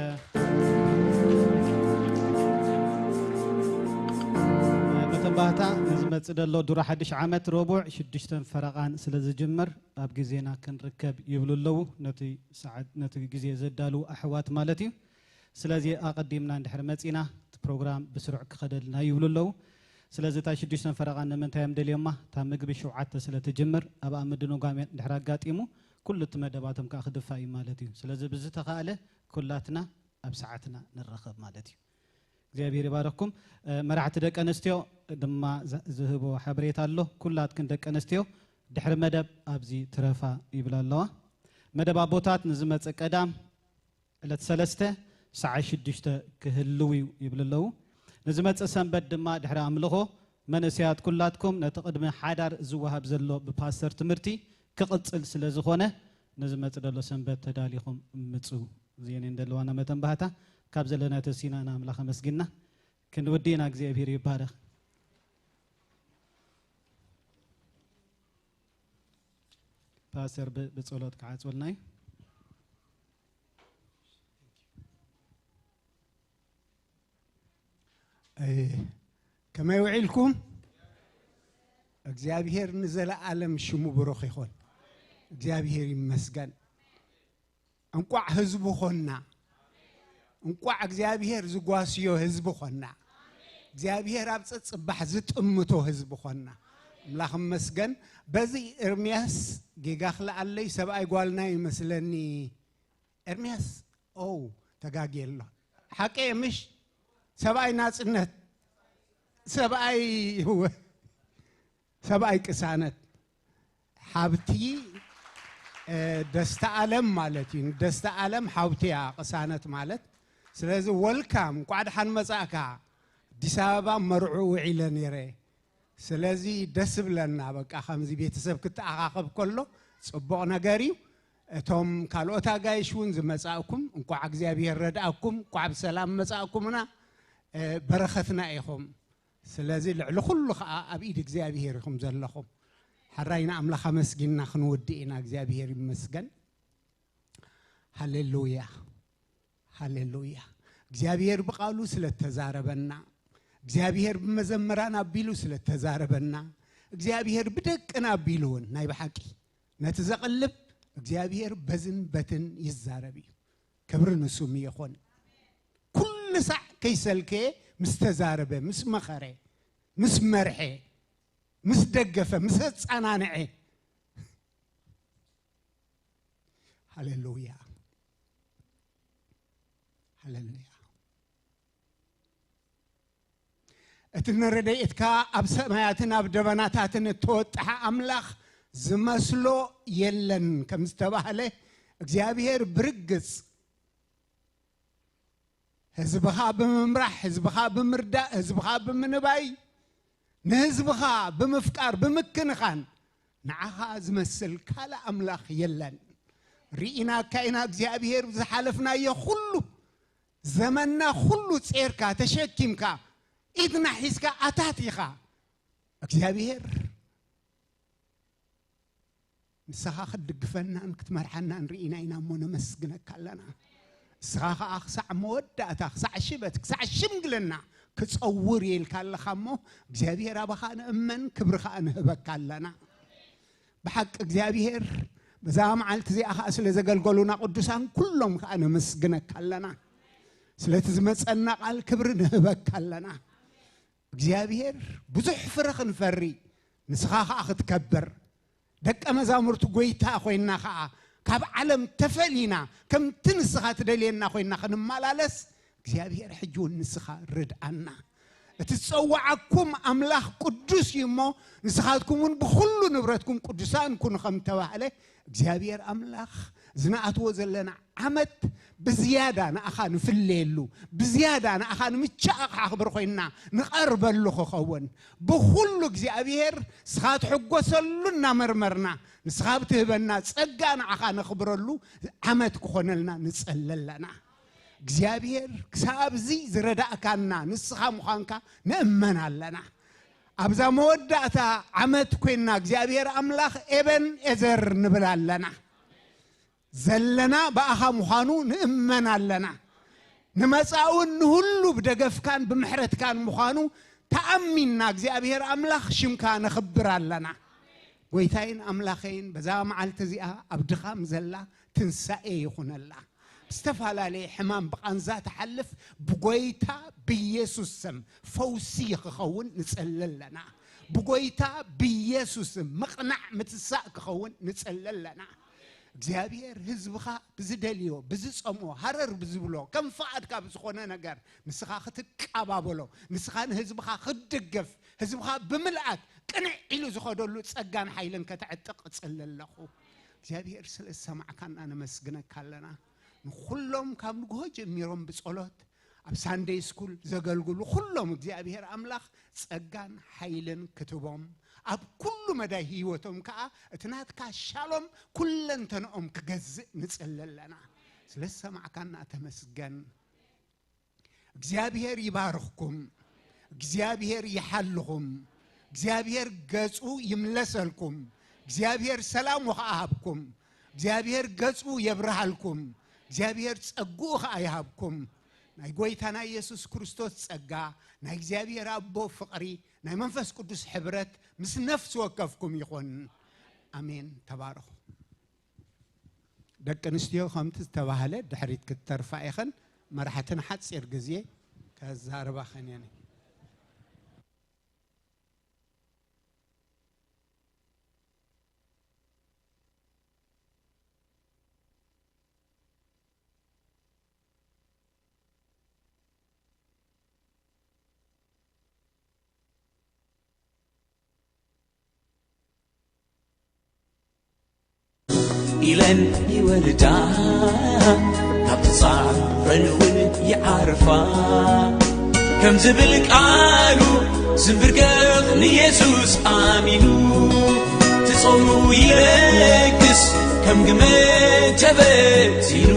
መተባህታ ንዝመጽእ ዘሎ ዱራ ሓድሽ ዓመት ረቡዕ ሽዱሽተን ፈረቓን ስለ ዝጅምር ኣብ ግዜና ክንርከብ ይብሉ ኣለዉ። ነቲ ሰዓት፣ ነቲ ግዜ ዘዳልዉ ኣሕዋት ማለት እዩ። ስለዚ ኣቐዲምና እንድሕር መጺና እቲ ፕሮግራም ብስሩዕ ክኸደልና ይብሉ ኣለዉ። ስለዚ እታ ሽዱሽተን ፈረቓን ንምንታይ እዮም ደልዮማ? እታ ምግቢ ሸውዓተ ስለ ትጅምር ኣብኣ ምድንጓም እንድሕር ኣጋጢሙ ኩሉ እቲ መደባቶም ከኣ ክድፋእ እዩ ማለት እዩ። ስለዚ ብዝተኻእለ ኩላትና ኣብ ሰዓትና ንራኸብ ማለት እዩ። እግዚኣብሔር ይባረኽኩም። እ፣ መራሕቲ ደቂ ኣንስትዮ ድማ ዝ-፣ ዝህቦ ሓበሬታ ኣሎ። ኩላትክን ደቂ ኣንስትዮ ድሕሪ መደብ ኣብዚ ትረፋ ይብላ ኣለዋ። መደብ ኣቦታት ንዝመጽእ ቀዳም ዕለት ሰለስተ ሰዓት ሽዱሽተ ክህልው እዩ ይብሉ ኣለዉ። ንዝመጽእ ሰንበት ድማ ድሕሪ ኣምልኾ መንእሰያት ኩላትኩም ነቲ ቅድሚ ሓዳር ዝወሃብ ዘሎ ብፓስተር ትምህርቲ ክቕጽል ስለ ዝኾነ ንዝመጽእ ዘሎ ሰንበት ተዳሊኹም ምጹ። እዚኤን እየን ዘለዋና መተንባህታ። ካብ ዘለና ተሲና ንኣምላኽ ኣመስጊንና ክንውዲ ኢና። እግዚኣብሔር ይባረኽ። ፓስተር ብ-፣ ብጸሎት ክዓጽወልና እዩ። እ፣ ከመይ ውዒልኩም? እግዚኣብሔር ንዘለኣለም ሽሙ ብሩኽ ይኹን። እግዚኣብሔር ይመስገን። እንቋዕ ህዝቡ ኾንና። እንቋዕ እግዚኣብሔር ዝጓስዮ ህዝቢ ኾንና። እግዚኣብሔር ኣብ ጸጽባሕ ዝጥምቶ ህዝቢ ኾንና። ኣምላኽ ይመስገን። በዚ ኤርምያስ ጌጋ ክልኣለይ ሰብኣይ ጓልና ይመስለኒ። ኤርምያስ፣ ኦ፣ ተጋግየ ኣሎ። ሓቀይ ምሽ? ሰብኣይ ናጽነት፣ ሰብኣይ፣ ሰብኣይ ቅሳነት፣ ሓብቲ፣ እ፣ ደስታ ኣለም ማለት እዩ። ደስታ ኣለም ሓብቲ እያ ቅሳነት ማለት። ስለዚ ወልካም፣ እንቋዕ ደሓን መጻእካ። ኣዲስ ኣበባ መርዑ ውዒለ ነይረ። ስለዚ ደስ ብለና፣ በቃ ከምዚ ቤተሰብ ክተኣኻኸብ ከሎ ጽቡቕ ነገር እዩ። እቶም ካልኦት ኣጋይሽ እውን ዝመጻእኩም፣ እንኳዕ እግዚኣብሔር ረድኣኩም፣ እንኳዕ ብሰላም መጻእኩምና። እ፣ በረኸትና ኢኹም። ስለዚ ልዕሊ ኩሉ ኸኣ ኣብ ኢድ እግዚኣብሔር ኢኹም ዘለኹም። ሕራይ ንኣምላኽ ኣመስጊንና ክንውድእ ኢና። እግዚኣብሔር ይመስገን። ሃሌሉያ፣ ሃሌሉያ። እግዚኣብሔር ብቓሉ ስለ እተዛረበና፣ እግዚኣብሔር ብመዘምራን ኣቢሉ ስለ እተዛረበና፣ እግዚኣብሔር ብደቅና ኣቢሉ እውን ናይ ብሓቂ ነቲ ዘቕልብ እግዚኣብሔር በዝን በትን ይዛረብ እዩ። ክብሪ ንስሙ ይኹን። ኩሉ ሳዕ ከይሰልከየ ምስ ተዛረበ፣ ምስ መኸረ፣ ምስ መርሐ፣ ምስ ደገፈ፣ ምስ ኣጸናንዐ። ሃሌሉያ፣ ሃሌሉያ። እቲ ንረድኤትካ ኣብ ሰማያትን ኣብ ደበናታትን እተወጥሐ ኣምላኽ ዝመስሎ የለን ከም ዝተባህለ፣ እግዚኣብሔር ብርግጽ ህዝብኻ ብምምራሕ፣ ህዝብኻ ብምርዳእ፣ ህዝብኻ ብምንባይ፣ ንህዝብኻ ብምፍቃር፣ ብምክንኻን፣ ንዓኻ ዝመስል ካልእ ኣምላኽ የለን። ርኢናካ ኢና እግዚኣብሔር፣ ዝሓለፍናዮ ኩሉ፣ ዘመንና ኩሉ ጼርካ፣ ተሸኪምካ፣ ኢድና ሒዝካ ኣታቲኻ። እግዚኣብሔር ንስኻ ክትድግፈናን ክትመርሓናን ርኢና ኢና እሞ ነመስግነካ ኣለና። ንስኻ ኸኣ ክሳዕ መወዳእታ፣ ክሳዕ ሽበት፣ ክሳዕ ሽምግልና ክጸውር እየ ኢልካ ኣለኻ እሞ፣ እግዚኣብሔር ኣባኻ ንእመን፣ ክብሪ ኸኣ ንህበካ ኣለና። ብሓቂ እግዚኣብሔር በዛ መዓልቲ እዚኣ ኸኣ ስለ ዘገልገሉና ቅዱሳን ኩሎም ከኣ ነመስግነካ ኣለና። ስለቲ ዝመጸና ቃል ክብሪ ንህበካ ኣለና። እግዚኣብሔር ብዙሕ ፍረ ክንፈሪ፣ ንስኻ ኸኣ ክትከብር፣ ደቀ መዛሙርቲ ጐይታ ኾይንና ኸኣ ካብ ዓለም ተፈሊና ከምቲ ንስኻ ትደልየና ኾይንና ክንመላለስ እግዚኣብሔር ሕጂ እውን ንስኻ ርድኣና። እቲ ዝጸውዓኩም ኣምላኽ ቅዱስ እዩ እሞ፣ ንስኻትኩም እውን ብኹሉ ንብረትኩም ቅዱሳን ኩኑ ከም ተባህለ፣ እግዚኣብሔር ኣምላኽ ዝነኣትዎ ዘለና ዓመት ብዝያዳ ንኣኻ ንፍለየሉ፣ ብዝያዳ ንኣኻ ንምቻእ ኣቕሓ ክብር ኮይንና ንቐርበሉ ክኸውን፣ ብኹሉ እግዚኣብሔር ንስኻ ትሕጎሰሉ እናመርመርና፣ ንስኻ ብትህበና ጸጋ ንኣኻ ነኽብረሉ ዓመት ክኾነልና ንጸሊ ኣለና። እግዚኣብሔር ክሳብ እዚ ዝረዳእካና ንስኻ ምዃንካ ንእመን ኣለና። ኣብዛ መወዳእታ ዓመት ኮይንና እግዚኣብሔር ኣምላኽ ኤበን ኤዘር ንብል ኣለና። ዘለና ብኣኻ ምዃኑ ንእመን ኣለና። ንመጻእውን ንሁሉ ብደገፍካን ብምሕረትካን ምዃኑ ተኣሚንና እግዚኣብሔር ኣምላኽ ሽምካ ነኽብር ኣለና። ጐይታይን ኣምላኸይን በዛ መዓልቲ እዚኣ ኣብ ድኻም ዘላ ትንሳኤ ይኹነላ። ዝተፈላለየ ሕማም ብቓንዛ ትሓልፍ ብጐይታ ብኢየሱስ ስም ፈውሲ ክኸውን ንጸሊ ኣለና። ብጐይታ ብኢየሱስ ስም ምቕናዕ ምትሳእ ክኸውን ንጸሊ ኣለና። እግዚኣብሔር ህዝብኻ ብዝደልዮ ብዝጸምኦ ሃረር ብዝብሎ ከም ፍቓድካ ብዝኾነ ነገር ንስኻ ክትቀባበሎ፣ ንስኻ ንህዝብኻ ክትድግፍ፣ ህዝብኻ ብምልኣት ቅንዕ ኢሉ ዝኸደሉ ጸጋን ሓይልን ከተዕጥቕ እጽሊ ኣለኹ። እግዚኣብሔር ስለ ዝሰማዕካና ነመስግነካ ኣለና። ንኹሎም ካብ ንግሆ ጀሚሮም ብጸሎት ኣብ ሳንደይ ስኩል ዘገልግሉ ኩሎም እግዚኣብሔር ኣምላኽ ጸጋን ሓይልን ክትቦም፣ ኣብ ኩሉ መዳይ ህይወቶም ከኣ እቲ ናትካ ሻሎም ኩለንተንኦም ክገዝእ ንጽሊ ኣለና። ስለ ዝሰማዕካና ተመስገን። እግዚኣብሔር ይባርኽኩም፣ እግዚኣብሔር ይሓልኹም፣ እግዚኣብሔር ገጹ ይምለሰልኩም፣ እግዚኣብሔር ሰላሙ ኸኣ ሃብኩም፣ እግዚኣብሔር ገጹ የብርሃልኩም፣ እግዚኣብሔር ጸግኡ ኸኣ ይሃብኩም። ናይ ጐይታና ኢየሱስ ክርስቶስ ጸጋ፣ ናይ እግዚኣብሔር ኣቦ ፍቕሪ፣ ናይ መንፈስ ቅዱስ ሕብረት ምስ ነፍሲ ወከፍኩም ይኹን። ኣሜን። ተባረኹ። ደቂ ኣንስትዮ ከምቲ ዝተባህለ ድሕሪት ክትተርፋ ኢኽን። መራሕትን ሓጺር ግዜ ከዛርባኽን እየን። ኢለን ይወርዳ፣ ካብ ጻዕረን እውን ይዓርፋ። ከም ዝብል ቃሉ ዝንብርከኽ ንየሱስ ኣሚኑ ትጾሙ ይለግስ ከም ግመ ተበቲኑ